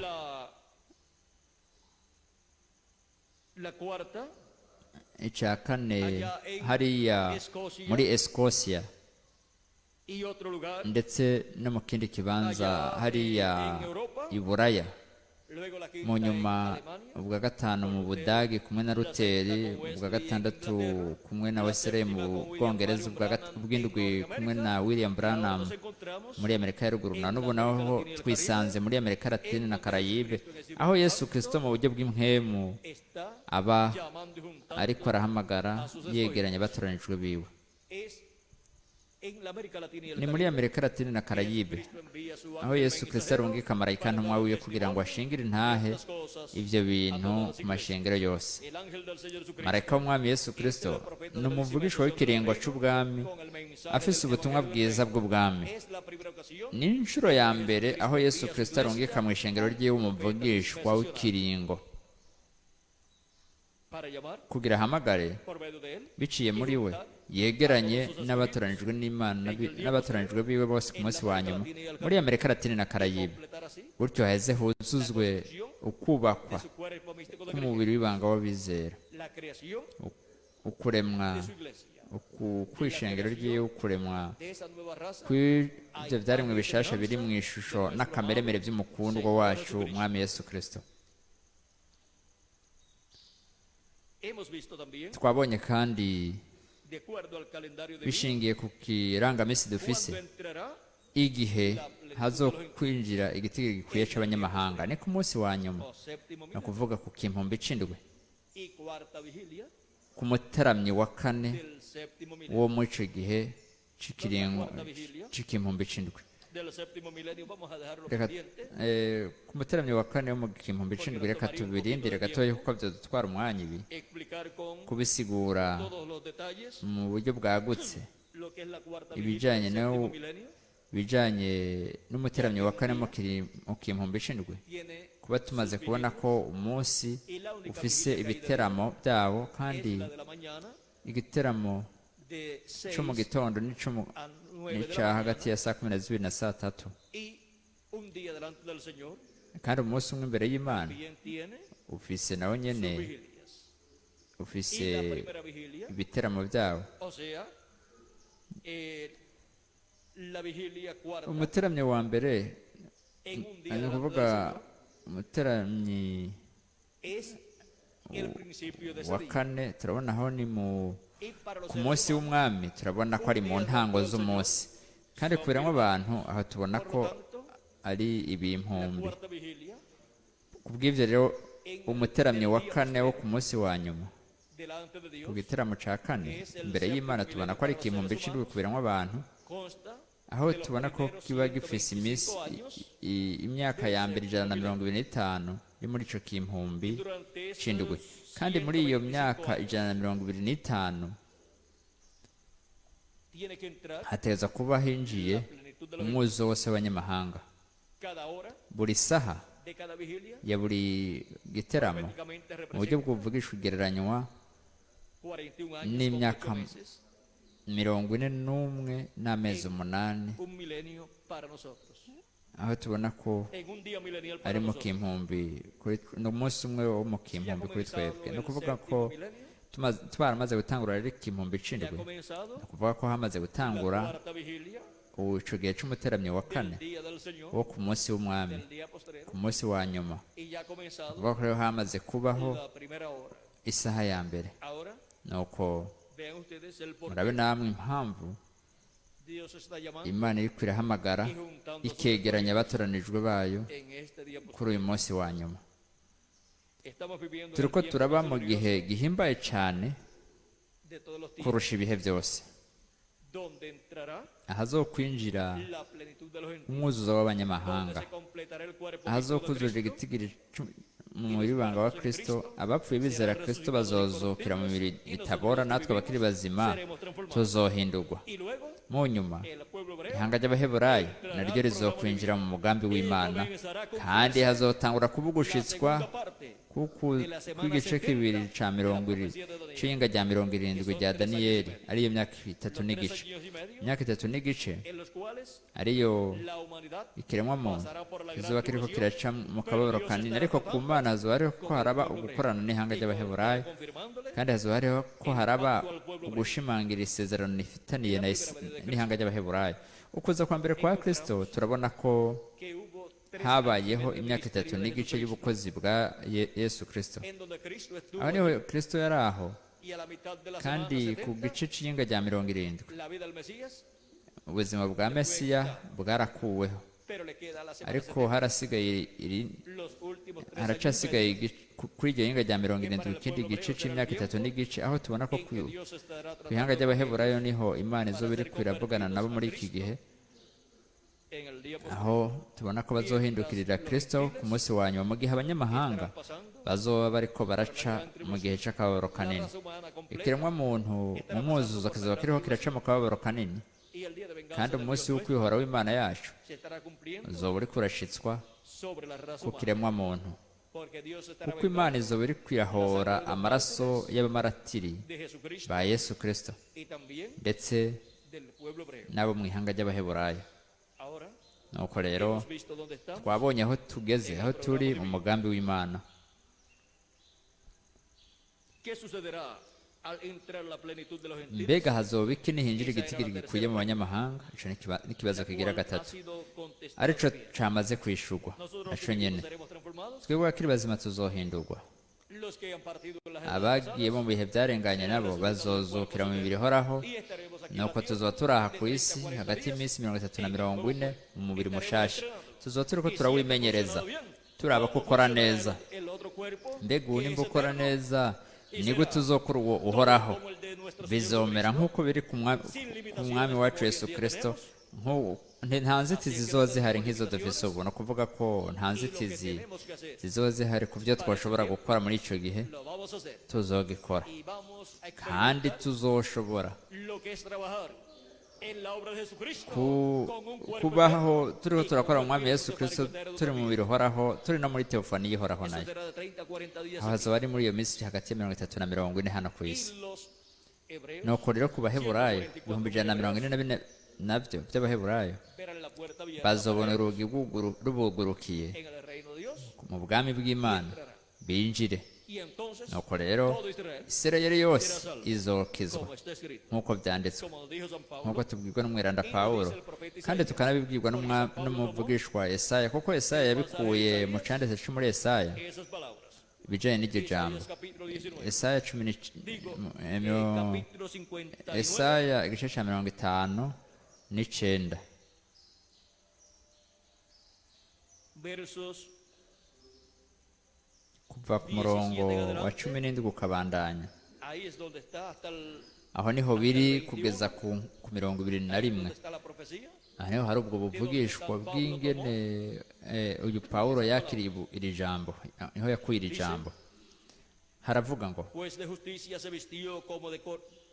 La cuarta Ica kane allá en hariya Escocia muri Escocia y otro lugar, ndetse no mu kindi kibanza allá hariya en Europa, i Buraya. luego la Mu quinta en nyuma Alemania, ubwa gatanu mu con Lutero, Budagi kumwe na la sexta Luteri, con ubwa Wesley en gatandatu Inglaterra, kumwe na la Wesley mu séptima con William Bwongereza, Marion ubwa Branham en ubw'indwi kumwe Norteamérica, na William y ahora Branham nos encontramos muri Amerika ya ruguru, na en la n'ubu América naho Latina y el Caribe, twisanze muri Amerika Latine en na donde Karayibe, Jesucristo en ese aho Yesu impacto Kristo mu buryo bw'impwemu está aba llamando y juntando ariko arahamagara a sus yegeranya escogidos. abatoranijwe biwe. Es en la América Latina y el Ni muri Caribe Amerika Latine na que Karayibe Jesucristo envía su aho ángel Yesu Kristo mensajero arungika marayika para ntumwa dar wiwe kugira ngo testimonio ashingire de intahe estas cosas ivyo a bintu todas las ku iglesias. mashengero yose. El ángel del Señor Jesucristo Marayika w'Umwami Yesu es Kristo el profeta ni de la décima umuvugishwa estación del w'ikiringo reino c'ubwami, con el mensaje afise del ubutumwa Evangelio del bwiza reino. bw'ubwami. Es la primera ocasión Ni inshuro ya que mbere Jesucristo aho Yesu envía a su Kristo arungika iglesia mu ishengero un ryiwe profeta umuvugishwa dispensacional w'ikiringo para llamar kugira ahamagare por medio de él biciye y muri we juntar a yegeranye todos sus escogidos n'abatoranijwe n'Imana en el día n'abatoranijwe postrero biwe bose ku en la munsi wa América nyuma Latina y el muri Caribe Amerika Latine na y Karayibe, completar así gutyo haheze la huzuzwe construcción ukubakwa de su cuerpo místico de k'umubiri creyentes, w'ibanga w'abizera, la creación ukuremwa de su iglesia, la kw'ishengero ryiwe, creación ukuremwa de esa nueva raza kw'ivyo a vyaremwe imagen y bishasha biri semejanza mu de ishusho nuestro n'akameremere amado vy'umukundwa Señor wacu Jesucristo. Umwami Yesu Kristo. Hemos visto también, Twabonye kandi de acuerdo al calendario divino, bishingiye ku kirangamisi dufise cuando entrará igihe la plenitud de los hazokwinjira igitigiri gikwiye en el día c'abanyamahanga, postrero ni ku munsi wa nyuma, o séptimo ni milenio ukuvuga ku kimpumbi c'indwi, y cuarta vigilia ku muteramyi wa kane del séptimo wo milenio. muri ico gihe Entonces la c'ikiringo cuarta vigilia c'ikimpumbi c'indwi. del séptimo milenio vamos a dejarlo Reka pendiente ku muteramyi wa kane wo mu kimpumbi porque c'indwi nos reka tomaría un poquito tubirindire de gatoya tiempo kuko vyodutwara umwanya ibi explicar con kubisigura todos los detalles mu buryo bwagutse lo que es la cuarta vigilia ibijanye del no séptimo milenio, ibijanye ya n'umuteramyi que wa un kane día mu kimpumbi c'indwi, tiene kuba tumaze sus kubona vigilias ko umunsi y la única ufise vigilia que hay de día ibiteramo byawo, es kandi la de la mañana igiteramo de co mu 6 gitondo n'ico a 9 de la n'ica hagati mañana ya saa 12 na saa 3, y un día delante del Señor kandi umunsi umwe imbere y'Imana también tiene ufise nawo sus nyene vigilias. ufise Y la primera vigilia, ibiteramo byawo. o sea, eh, la vigilia cuarta Umuteramyi wa mbere, en un día ni delante del ukuvuga Señor, umuteramyi es el principio de ese wa día. kane, turabona aho ni mu Y para los ku seres munsi humanos, w'umwami, turabona ko ari un mu día delante ntango del Señor z'umunsi, kandi son kubiramwo 1000 abantu aho tubona Por lo ko tanto, ari la ibimpumbi. cuarta vigilia Ku bw'ivyo rero en umuteramyi el wa día kane wo postrero ku munsi wa nyuma delante de ku Dios, giteramo ca kane que es el imbere séptimo y'Imana, tubona milenio ko ari para los ikimpumbi seres c'indwi humanos, kubiramwo abantu, consta aho de los tubona ko primeros kiba gifise iminsi 125 años imyaka del ya mbere séptimo ijana na milenio. mirongo ibiri n'itanu yo muri ico Y kimpumbi durante c'indwi, esos Kandi muri iyo 125 myaka años 125 tiene que entrar hategerezwa kuba hinjiye la plenitud de los umwuzo wose w'abanyamahanga. Cada hora Buri saha de cada vigilia ya buri giteramo prácticamente mu buryo representa bwuvugishwa igereranywa 41 años con n'imyaka 8 meses, 41 n'amezi 8, un milenio para nosotros. aho tubona ko En un día milenial para ari mu nosotros. kimpumbi kuri ni umunsi umwe wo mu Ya ha kimpumbi kuri comenzado twebwe. Ni el ukuvuga ko séptimo milenio, twaramaze gutangura rero ikimpumbi ya ha c'indwi, comenzado ni ukuvuga ko hamaze la gutangura cuarta vigilia ubu ico gihe c'umuteramyi wa del kane día del Señor, wo ku munsi w'umwami, del día postrero, ku munsi wa nyuma. y ya ha comenzado Kuvuga ko rero hamaze kubaho la primera hora. isaha ya mbere. Ahora Nuko vean ustedes el por murabe namwe impamvu Dios está llamando Imana iriko irahamagara y juntando a sus ikegeranya abatoranijwe bayo en este día postrero. kuri uyu munsi wa nyuma. Estamos viviendo en el Turiko tiempo turaba más mu gihe glorioso gihimbaye cane de todos los tiempos, kurusha ibihe byose, donde entrará ahazokwinjira la plenitud de los gentiles, umwuzuzo donde w'abanyamahanga, se completará el cuerpo místico de ahazokuzurira Cristo, igitigiri mu mubiri w'ibanga wa Kristo. Abapfuye bizera Kristo bazozukira mu mibiri itabora, natwe abakiri bazima seremos transformados. tuzohindurwa. Y luego Mu nyuma el pueblo hebreo ihanga ry'Abaheburayo naryo rizokwinjira mu mugambi w'Imana, kandi hazotangura kuba la ugushitswa segunda parte kw'igice kibiri ca mirongo iri c'iyinga rya 70 rya Daniyeli, ariyo myaka itatu los tres n'igice, años y medio imyaka itatu n'igice en los cuales ariyo la humanidad ikiremwamuntu pasará por la gran kizoba kiriko tribulación, kiraca mu pero kababaro Dios kanini. estará Ariko ku tratando Mana hazoba hariho ko con el haraba pueblo hebreo ugukorana n'ihanga y ry'Abaheburayo, confirmándole kandi hazoba hariho ko el haraba pacto al pueblo hebreo. ugushimangira isezerano rifitaniye En na la Isi- primera venida de n'ihanga ry'Abaheburayo. Ukuza kwa mbere kwa Kristo Encontramos turabona ko que hubo 3 años y habayeho medio de imyaka itatu ministerio de n'igice Jesucristo, y'ubukozi bwa Yesu Kristo, en donde Cristo estuvo aho niho allí, Kristo yari aho, y a la mitad de la semana kandi ku 70 gice c'iyinga rya 70 la vida del Mesías, ubuzima bwa le fue Mesiya quitada, bwarakuweho, pero le queda la semana ariko 70, harasigaye iri los últimos 3 años y haracasigaye medio kuri iryo yinga rya mirongo que irindwi para el ikindi pueblo gice hebreo será el c'imyaka itatu tiempo n'igice, aho tubona ko en ku que Dios estará ku ihanga tratando con ry'Abaheburayo ellos niho Imana para izoba ser iriko iravugana convertidos nabo a muri iki Cristo gihe, en el día postrero. aho tubona ko Mientras bazohindukirira los Kristo ku gentiles munsi wa nyuma, mu gihe abanyamahanga estarán pasando bazoba bariko por la baraca gran mu gihe tribulación, c'akababaro la kanini. raza humana completa Ikiremwa muntu mu estará pasando mwuzuzo por la kizoba gran kiriho kiraca tribulación mu kababaro kanini, y el día de venganza kandi del umunsi Dios nuestro w'ukwihora w'Imana yacu se estará cumpliendo uzoba uriko urashitswa sobre la raza ku humana, kiremwa muntu, porque Dios estará kuko Imana vengando izoba iriko la irahora sangre de los amaraso mártires y'abamaratiri de Jesucristo ba Yesu Kristo y también ndetse del pueblo hebreo. n'abo mu ihanga ry'Abaheburayo. Ahora Nuko rero hemos visto dónde estamos twabonye aho tugeze, en aho el turi programa mu divino. mugambi w'Imana. ¿Qué sucederá al entrar la plenitud de los gentiles? Mbega hazoba iki nihinjira Esa era la igitigiri gikwiye tercera mu pregunta, banyamahanga? Ico n'ikibazo la kigira cual ha gatatu, sido contestada arico también. camaze kwishurwa Nosotros los naco que vivimos nyene. seremos transformados, Twebwe abakiri bazima tuzohindurwa, los que han partido en las edades abagiye mu pasadas bihe byarenganye serán nabo resucitados en cuerpos bazozukira mu mibiri eternos ihoraho. y estaremos aquí en la Nuko tierra tuzoba turi aha de ku 30 a isi 40 hagati días y'iminsi 30 na en el mirongo nuevo ine cuerpo. mu mubiri Estaremos mushasha, entrenándonos. tuzoba turiko Y si esto turawimenyereza funcionado bien, turaba ko ¿cómo ukora funcionará neza. el otro cuerpo Mbega ubu que es nimba ukora eterno? neza, Y ni gute será uzokora uwo todo uhoraho? como el de nuestro Señor Bizomera Jesucristo, nk'uko biri ku sin mwami limitaciones wacu como hoy en Yesu día Kristo. tenemos. Nta Así nzitizi que zizoba nuestras zihari nk'izo dufise modificaciones ubu. Ni ukuvuga ko nta y lo que nzitizi tenemos que hacer zizoba zihari ku byo para ese twashobora tiempo, gukora muri ico gihe, lo vamos a hacer. tuzogikora, Y vamos a kandi experimentar tuzoshobora lo que es trabajar en la obra de Jesucristo con un cuerpo kubaho eterno turiho y con turakora un mu mwami espíritu Yesu que Kristo, para encontrar turi otra mu vida. mubiri uhoraho, turi no muri teofani ihoraho Eso nayo. será de 30 a 40 días Aho aquí. hazoba ari muri iyo minsi hagati ya 30 na 40 hano ku Y isi. los hebreos, Nuko rero ku Baheburayo 144 ibihumbi mil ijana na mirongo hebreos, ine na bine nabyo by'Abaheburayo verán la puerta abierta para bazobona ellos urugi rubugurukiye en el reino de Dios mu bwami y bw'Imana entrarán. binjire. Y entonces Nuko rero todo Israel Isirayeli yose será salvo, izokizwa como está escrito, nk'uko byanditswe, como dijo San nk'uko Pablo tubwirwa n'umweranda y lo Pawulo, dice el profeta kandi Isaías, tukanabibwirwa porque San Pablo tomó n'umuvugishwa Yesaya, kuko Yesaya del pasaje de yabikuye mu Isaías canditse co muri Yesaya esas palabras. ibijanye n'iryo jambo. Isaías capítulo 19. Yesaya cumi Digo, n'ic- capítulo 59, Yesaya igice ca 59, versos kuva ku murongo 17 en wa adelante. 17 ukabandanya. Ahí es donde está hasta el, Aho niho hasta el biri 21. kugeza ku mirongo ibiri na Ahí es rimwe. donde está la profecía Aha niho hari ubwo de donde buvugishwa San Pablo tomó bw'ingene uyu Pawulo esas yakiriye palabras. iri jambo, niho yakuye iri Dice jambo. Haravuga ngo Pues de justicia se vistió como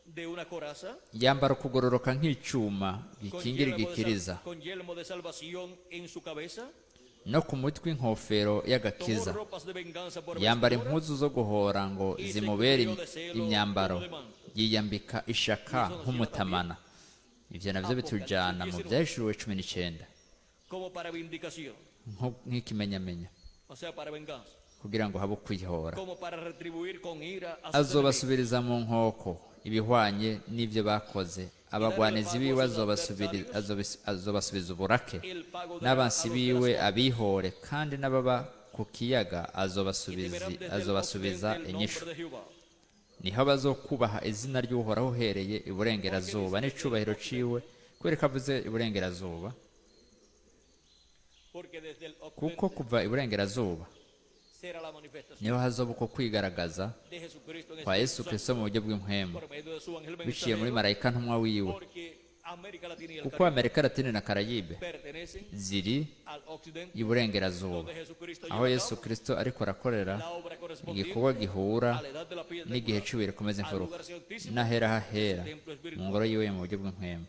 de una coraza, yambara ukugororoka nk'icyuma con gikingira yelmo de, igikiriza con yelmo de salvación en su cabeza, no ku mutwe inkofero tomó y'agakiza ropas de venganza por yambara vestidura, impuzu zo guhora ngo zimubere imyambaro yiyambika ishaka nk'umutamana. Ibyo nabyo bitujyana mu Byahishuwe 19 como para vindicación, nk'ikimenyamenya o sea, para venganza, kugira ngo habe ukwihora. como para retribuir con ira a sus enemigos. Azobasubiriza mu nkoko ibihwanye n'ibyo bakoze. Abagwanizi biwe azobasubiza uburake El pago dará n'abansi a los de biwe las abihore kandi n'ababa ku kiyaga y temerán desde el azobasubiza occidente el inyishu. nombre de Jehová. Niho bazokubaha izina ry'Uhoraho uhereye iburengerazuba n'icubahiro ciwe. Kubera ko avuze iburengerazuba Porque desde el kuko occidente kuva iburengerazuba será la manifestación niho hazoba uko kwigaragaza de Jesucristo en kwa Espíritu Yesu Santo Kristo mu buryo bw'impwemu por medio de su ángel biciye muri mensajero, marayika ntumwa wiwe. porque América Latina y el Kuko Caribe Amerika Latine na Karayibe pertenecen ziri al occidente, iburengerazuba donde Jesucristo aho lleva a Yesu cabo Kristo ariko arakorera la obra correspondiente igikorwa gihura a la edad de la piedra n'igihe angular, cy'ubuye rikomeza al imfuruka lugar santísimo, n'ahera hahera templo mu espiritual. ngoro yiwe mu buryo bw'impwemu.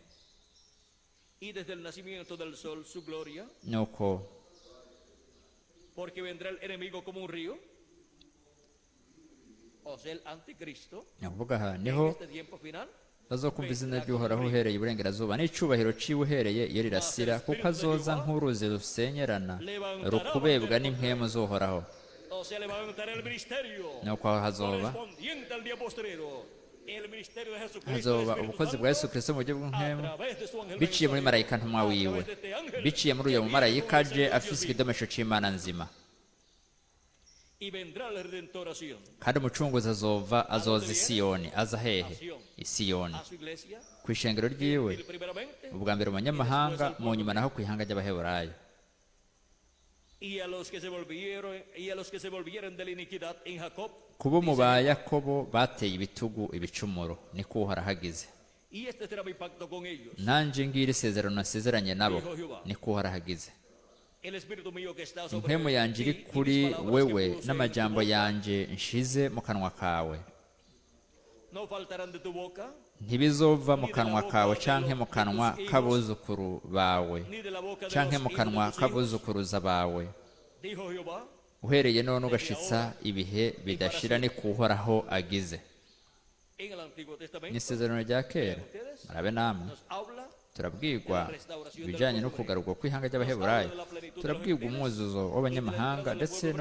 Y desde el nacimiento del sol su gloria, Nuko porque vendrá el enemigo como un río, o sea, el anticristo, ni ukuvuga aha en niho este tiempo final, bazokumva izina ry'Uhoraho uhereye iburengerazuba n'icubahiro ciwe uhereye iyo rirasira kuko azoza nk'uruzi rusenyerana rukubebwa n'impwemu z'Uhoraho. O sea, levantará el ministerio Nuko aho hazoba correspondiente al día postrero, el ministerio de Jesucristo, el hazoba Espíritu ubukozi bwa Yesu Santo, Kristo mu buryo a bw'impwemu través de su ángel biciye muri mensajero, marayika ntumwa a wiwe través de este ángel biciye muri uyo que viene mumarayika con el aje Señor afise Dios vivo. ikidomesho c'Imana nzima. Y vendrá la Redentora a Sion, Kandi umucunguzi azova azoza i Siyoni. Aza hehe? I Siyoni a su iglesia, ku ishengero ryiwe y primeramente, ubwa mbere mu banyamahanga mu nyuma naho ku ihanga ry'Abaheburayo. Y a los que se volvieron, y a los que se volvieron de la iniquidad en Jacob, Kubo mu dice ba Jehová, Yakobo bateye ibitugu ibicumuro niko Uhoraho agize. Y este será mi pacto con ellos, Nanje ngira isezerano nasezeranye nabo niko Uhoraho agize. El espíritu mío que está sobre Impwemu yanje ti iri y mis kuri palabras que wewe puse en tu n'amajambo boca, yanje nshize mu kanwa kawe no faltarán de tu boca, ntibizova mu kanwa kawe canke mu kanwa k'abuzukuru bawe ni de la boca de canke los mu hijos de kanwa tus hijos, k'abuzukuruza bawe dijo Jehová, uhereye none ugashitsa ibihe bidashira ni Uhoraho agize. En el Antiguo Mu Testamento isezerano rya kera murabe namwe nos habla turabwirwa ibijyanye no kugarurwa kw'ihanga ry'Abaheburayo turabwirwa umwuzuzo w'abanyamahanga ndetse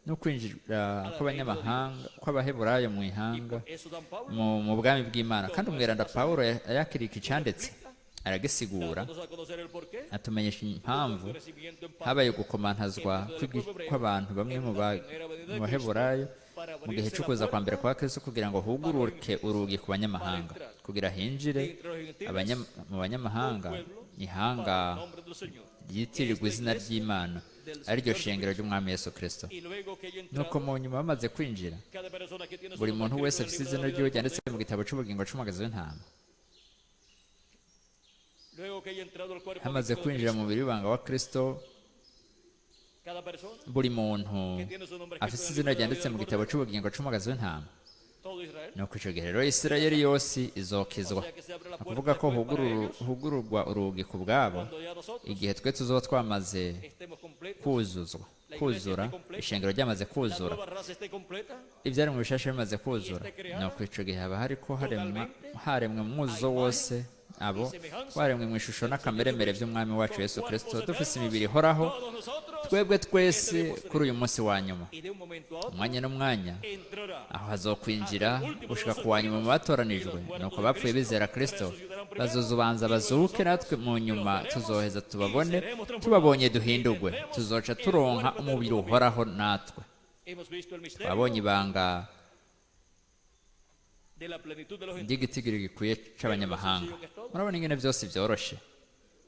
no kwinjira kw'abanyamahanga kw'Abaheburayo mu y ihanga por eso San Pablo mu bwami bw'Imana. Kandi umweranda Pawulo yakiriye iki cyanditse aragisigura dándonos a conocer el porqué atumenyesha impamvu del crecimiento en parte habaye gukomantazwa kw'abantu bamwe mu Baheburayo mu gihe cyo kuza kwa mbere kwa Kristo kugira ngo huguruke urugi ku banyamahanga kugira hinjire entre los gentiles mu banyamahanga pueblo ihanga para el nombre del Señor. ryitirirwa izina ry'Imana ariryo shengero ry'Umwami Yesu Kristo. Y luego que haya Nuko entrado, mu nyuma bamaze kwinjira cada persona que tiene su buri nombre muntu wese escrito en afite el libro izina de la ryiwe vida del ryanditse Cordero, mu gitabo c'ubugingo c'umwagazi w'intama luego que haya entrado al cuerpo hamaze místico de kwinjira mu Cristo, mubiri w'ibanga wa Kristo cada persona buri muntu que tiene su nombre escrito afite en el izina libro de la vida ryanditse del mu gitabo Cordero, c'ubugingo c'umwagazi w'intama. todo Israel, Nuko ico gihe rero Isirayeli yose izokizwa o sea que se abre la ni puerta ukuvuga ko después para ellos, hugururwa urugi ku bwabo cuando ya nosotros igihe twe tuzoba twamaze estemos completos, kuzuzwa kuzura ishengero ryamaze la kuzura nueva raza esté completa, ibyari mu bishasha bimaze kuzura nuko ico gihe haba hariko haremwa umwuzuzo wose abo waremwe mu ishusho n'akameremere by'Umwami wacu Yesu con Kristo cuerpos dufise eternos, imibiri ihoraho todos nosotros, twebwe twese este día postrero, kuri uyu munsi wa nyuma y de un momento a otro umwanya n'umwanya entrará aho hazokwinjira gushika ku wa nyuma mu batoranijwe nuko abapfuye bizera Kristo bazozubanza bazuke natwe mu nyuma tuzoheza tubabone tubabonye duhindurwe tuzoca turonka umubiri uhoraho natwe. Hemos visto el misterio Twabonye ibanga de la plenitud de los gentiles ry'igitigiri gikwiye c'abanyamahanga. Murabona ingene byose byoroshe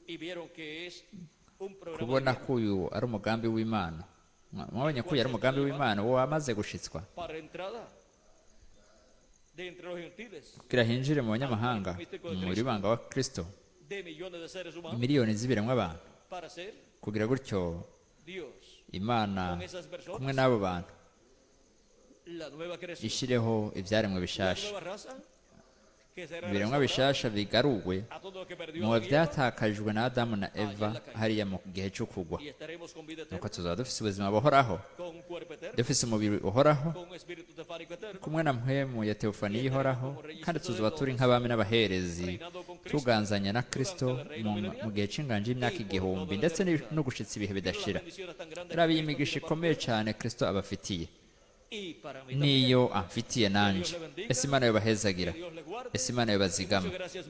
y vieron que es un programa kubona divino ko uyu ari umugambi w'Imana. Mwabonye ko uyu ari umugambi w'Imana uwo wamaze gushitswa para entrada de entre los gentiles kugira hinjire mu banyamahanga mu mubiri w'ibanga wa Kristo de millones de seres humanos miliyoni z'ibiremwa abantu para ser kugira gutyo Dios Imana con esas personas kumwe n'abo bantu La nueva creación, Ishireho ibyaremwe la bishasha, nueva raza que será ibiremwa restaurada bishasha bigaruwe a todo lo que perdió mu Adán y Eva, byatakajwe na Adamu na Eva hariya mu gihe cyo kugwa. Y estaremos con vida Nuko eterna, tuzaba dufise ubuzima buhoraho, con un cuerpo eterno, dufise umubiri uhoraho, con un espíritu teofánico eterno, kumwe na mpwemu ya teofaniya ihoraho, kandi tuzoba turi nk'abami n'abaherezi, reinando con Cristo tuganzanya na Kristo mu gihe c'inganji y'imyaka 1000, ndetse no gushitsa ibihe Mira las bidashira. Bendiciones tan grandes que Raba iyi Cristo migisha tiene para ikomeye ustedes cyane Kristo abafitiye y para mí también. niyo amfitiye nanje. Ese Imana yobahezagira, Que Dios les guarde ese Imana yobazigama.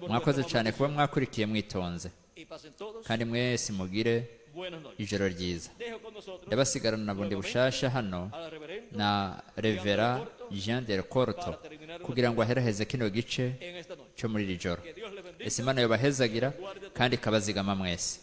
Mwakoze cyane kuba mwakurikiye mwitonze, y pasen todos kandi mwese mugire buenas noches. ijoro ryiza. Dejo con nosotros Ndabasigarana bundi bushasha hano al reverendo na Revera Jean del Corto kugira ngo aheraheze kino gice en esta noche. cyo muri iri joro. Que Dios les bendiga. Ese Imana yobahezagira kandi ikabazigama mwese.